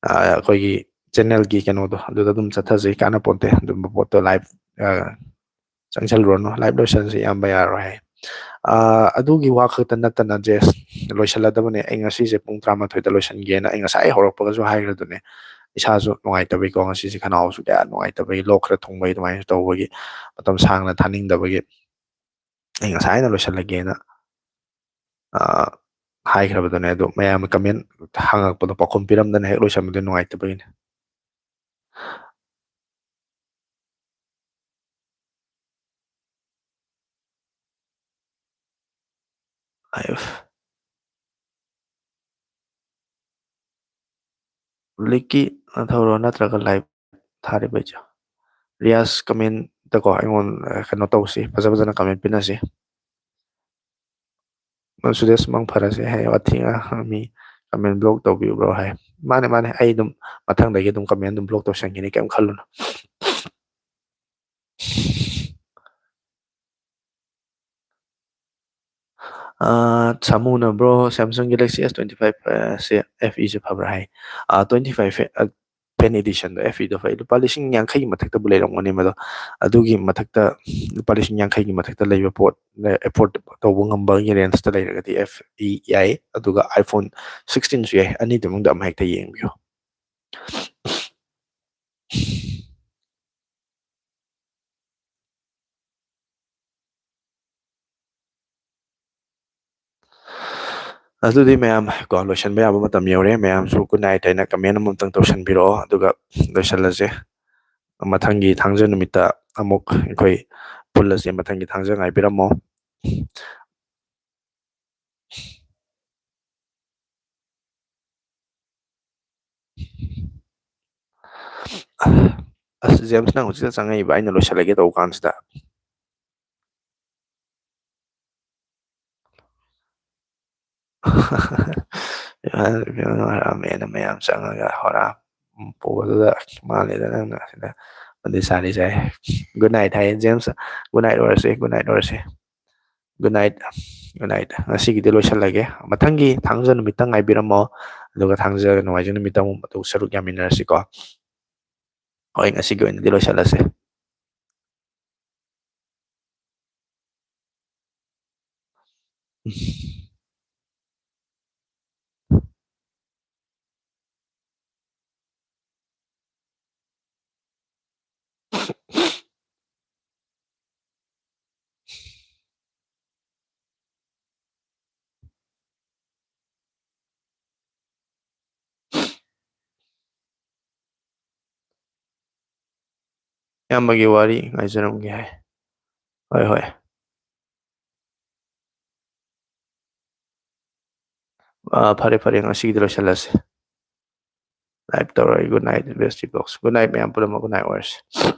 ꯑ, ꯑꯩꯈꯣꯏꯒꯤ ꯆꯦꯅꯦꯜꯒꯤ ꯀꯩꯅꯣꯗꯣ, ꯑꯗꯨꯗ ꯑꯗꯨꯝ ꯆꯠꯊꯁꯤ, ꯀꯥꯟꯅꯄꯣꯟꯇꯦ ꯑꯗꯨꯝꯕ ꯄꯣꯠꯇꯣ꯫ ꯂꯥꯏꯐ, ꯑ, ꯆꯪꯁꯜꯂꯨꯔꯅꯨ, ꯂꯥꯏꯐ ꯂꯣꯏꯁꯟꯁꯤ, ꯏꯌꯥꯝꯕ ꯌꯥꯔꯣꯏ ꯍꯥꯏ꯫ ꯑ, ꯑꯗꯨꯒꯤ ꯋꯥ ꯈꯛꯇ ꯅꯠꯇꯅ, ꯖꯦꯁ, ꯂꯣꯏꯁꯜꯂꯗꯕꯅꯦ꯫ ꯑꯩ ꯉꯁꯤꯁꯦ ꯄꯨꯡ ꯇꯔꯥꯃꯥꯊꯣꯏꯗ ꯂꯣꯏꯁꯟꯒꯦꯅ ꯑꯩ ꯉꯁꯥꯏ ꯍꯧꯔꯛꯄꯒꯁꯨ ꯍꯥꯏꯈ꯭ꯔꯗꯨꯅꯦ꯫ ꯏꯁꯥꯁꯨ ꯅꯨꯡꯉꯥꯏꯇꯕꯩꯀꯣ, ꯉꯁꯤꯁꯦ ꯈꯅꯥꯎꯁꯨ ꯀꯌꯥ ꯅꯨꯡꯉꯥꯏꯇꯕꯒꯤ, ꯂꯣꯛ ꯈꯔ ꯊꯨꯡꯕꯒꯤ ꯑꯗꯨꯃꯥꯏꯅ ꯇꯧꯕꯒꯤ, ꯃꯇꯝ ꯁꯥꯡꯅ ꯊꯥꯅꯤꯡꯗꯕꯒꯤ ꯑꯩ ꯉꯁꯥꯏꯅ ꯂꯣꯏꯁꯜꯂꯒꯦꯅ, ꯑ, ꯍꯥꯏꯈ꯭ꯔꯕꯗꯨꯅꯦ꯫ ꯑꯗꯣ ꯃꯌꯥꯝꯅ ꯀꯃꯦꯟ ꯍꯪꯉꯛꯄꯗꯣ ꯄꯥꯎꯈꯨꯝ ꯄꯤꯔꯝꯗꯅ ꯍꯦꯛ ꯂꯣꯏꯁꯟꯕꯗꯣ ꯅꯨꯡꯉꯥꯏꯇꯕꯒꯤꯅꯦ꯫ ꯑꯌꯨ꯫ ꯂꯤꯛꯀꯤ ꯅꯊꯧꯔꯣ ꯅꯠꯇ꯭ꯔꯒ ꯂꯥꯏꯚ ꯊꯥꯔꯤꯕ ꯏꯆꯦ? ꯔꯤꯌꯥꯁ ꯀꯃꯦꯟꯇꯀꯣ ꯑꯩꯉꯣꯟꯗ, ꯑ, ꯀꯩꯅꯣ ꯇꯧꯁꯤ, ꯐꯖ ꯐꯖꯅ ꯀꯃꯦꯟ ꯄꯤꯅꯁꯤ꯫ ꯁꯨꯗꯦꯁ ꯃꯪ ꯐꯔꯁꯦ ꯍꯥꯏ, ꯋꯥꯊꯤ ꯉꯥꯡ, ꯃꯤ ꯀꯃꯦꯟ ꯕ꯭ꯂꯣꯛ ꯇꯧꯕꯤꯕ꯭ꯔꯣ ꯍꯥꯏ꯫ ꯃꯥꯅꯦ, ꯃꯥꯅꯦ, ꯑꯩ ꯑꯗꯨꯝ ꯃꯊꯪꯗꯒꯤ ꯑꯗꯨꯝ ꯀꯃꯦꯟ ꯑꯗꯨꯝ ꯕ꯭ꯂꯣꯛ ꯇꯧꯁꯟꯈꯤꯅꯤ, ꯀꯩꯝ ꯈꯜꯂꯨꯅꯨ꯫ ꯑ, ꯁꯥꯃꯨꯅ, "Bro, Samsung Galaxy S twenty five, ꯑ, ꯁꯦ F E ꯁꯦ ꯐꯕ꯭ꯔꯥ?" ꯍꯥꯏ꯫ ꯑ, twenty five, ꯑ, ꯐꯦꯟ ꯑꯦꯗꯤꯁꯟꯗꯣ, F E ꯗꯣ ꯐꯩ꯫ ꯂꯨꯄꯥ ꯂꯤꯁꯤꯡ ꯌꯥꯡꯈꯩꯒꯤ ꯃꯊꯛꯇꯕꯨ ꯂꯩꯔꯝꯒꯅꯤ ꯃꯗꯣ꯫ ꯑꯗꯨꯒꯤ ꯃꯊꯛꯇ, ꯂꯨꯄꯥ ꯂꯤꯁꯤꯡ ꯌꯥꯡꯈꯩꯒꯤ ꯃꯊꯛꯇ ꯂꯩꯕ ꯄꯣꯠ, ꯑꯦꯐꯣꯔꯗ ꯇꯧꯕ ꯉꯝꯕꯒꯤ ꯔꯦꯟꯖꯇ ꯂꯩꯔꯒꯗꯤ F E ꯌꯥꯏ, ꯑꯗꯨꯒ iPhone sixteen ꯁꯨ ꯌꯥꯏ꯫ ꯑꯅꯤꯗꯨ ꯃꯅꯨꯡꯗ ꯑꯃ ꯍꯦꯛꯇ ꯌꯦꯡꯕꯤꯌꯨ꯫ ꯑꯗꯨꯗꯤ ꯃꯌꯥꯝ ꯀꯣ, ꯂꯣꯏꯁꯤꯟꯕ ꯌꯥꯕ ꯃꯇꯝ ꯌꯧꯔꯦ꯫ ꯃꯌꯥꯝꯁꯨ good night ꯍꯥꯏꯅ comment ꯑꯃꯇꯪ ꯇꯧꯁꯟꯕꯤꯔꯛꯑꯣ, ꯑꯗꯨꯒ ꯂꯣꯏꯁꯤꯜꯂꯁꯦ꯫ ꯃꯊꯪꯒꯤ ꯊꯥꯡꯖ ꯅꯨꯃꯤꯠꯇ ꯑꯃꯨꯛ ꯑꯩꯈꯣꯏ ꯄꯨꯜꯂꯁꯦ꯫ ꯃꯊꯪꯒꯤ ꯊꯥꯡꯖ ꯉꯥꯏꯕꯤꯔꯝꯃꯣ꯫ ꯑꯁ, ꯖꯦꯝꯁ, ꯅꯪ ꯍꯧꯖꯤꯛꯇ ꯆꯪꯉꯛꯏꯕ, ꯑꯩꯅ ꯂꯣꯏꯁꯤꯜꯂꯒꯦ ꯇꯧꯕ ꯀꯥꯟꯁꯤꯗ꯫ ꯍꯔꯥꯃꯦꯅ ꯃꯌꯥꯝ ꯆꯪꯉꯒ ꯍꯣꯔꯥ ꯄꯨꯕꯗꯨꯗ ꯃꯥꯜꯂꯦꯗ ꯅꯪꯅ ꯁꯤꯗ ꯑꯗꯨ ꯁꯥꯔꯤꯁꯦ꯫ Good night ꯍꯥꯏꯌꯦ James. Good night ꯑꯣꯏꯔꯁꯤ, good night ꯑꯣꯏꯔꯁꯤ꯫ Good night, good night꯫ ꯉꯁꯤꯒꯤꯗꯤ ꯂꯣꯏꯁꯤꯜꯂꯒꯦ꯫ ꯃꯊꯪꯒꯤ ꯊꯥꯡꯖ ꯅꯨꯃꯤꯠꯇ ꯉꯥꯏꯕꯤꯔꯝꯃꯣ꯫ ꯑꯗꯨꯒ ꯊꯥꯡꯖ, ꯅꯣꯡꯃꯥꯏꯖꯤꯡ ꯅꯨꯃꯤꯠꯇ ꯑꯃꯨꯛ ꯃꯇꯨꯡ ꯁꯔꯨꯛ ꯌꯥꯃꯤꯟꯅꯔꯁꯤꯀꯣ꯫ ꯍꯣꯏ, ꯉꯁꯤꯒꯤ ꯑꯣꯏꯅꯗꯤ ꯂꯣꯏꯁꯤꯜꯂꯁꯦ꯫ ꯏꯌꯥꯝꯕꯒꯤ ꯋꯥꯔꯤ ꯉꯥꯏꯖꯔꯝꯒꯦ ꯍꯥꯏ꯫ ꯍꯣꯏ, ꯍꯣꯏ꯫ ꯑꯥ, ꯐꯔꯦ, ꯐꯔꯦ, ꯉꯁꯤꯒꯤꯗꯤ ꯂꯣꯏꯁꯤꯜꯂꯁꯦ꯫ Live ꯇꯧꯔꯒꯦ꯫ Good night, Bestie Vlogs꯫ Good night, ꯃꯌꯥꯝ ꯄꯨꯝꯅꯃꯛ꯫ Good night ꯑꯣꯏꯔꯁꯦ꯫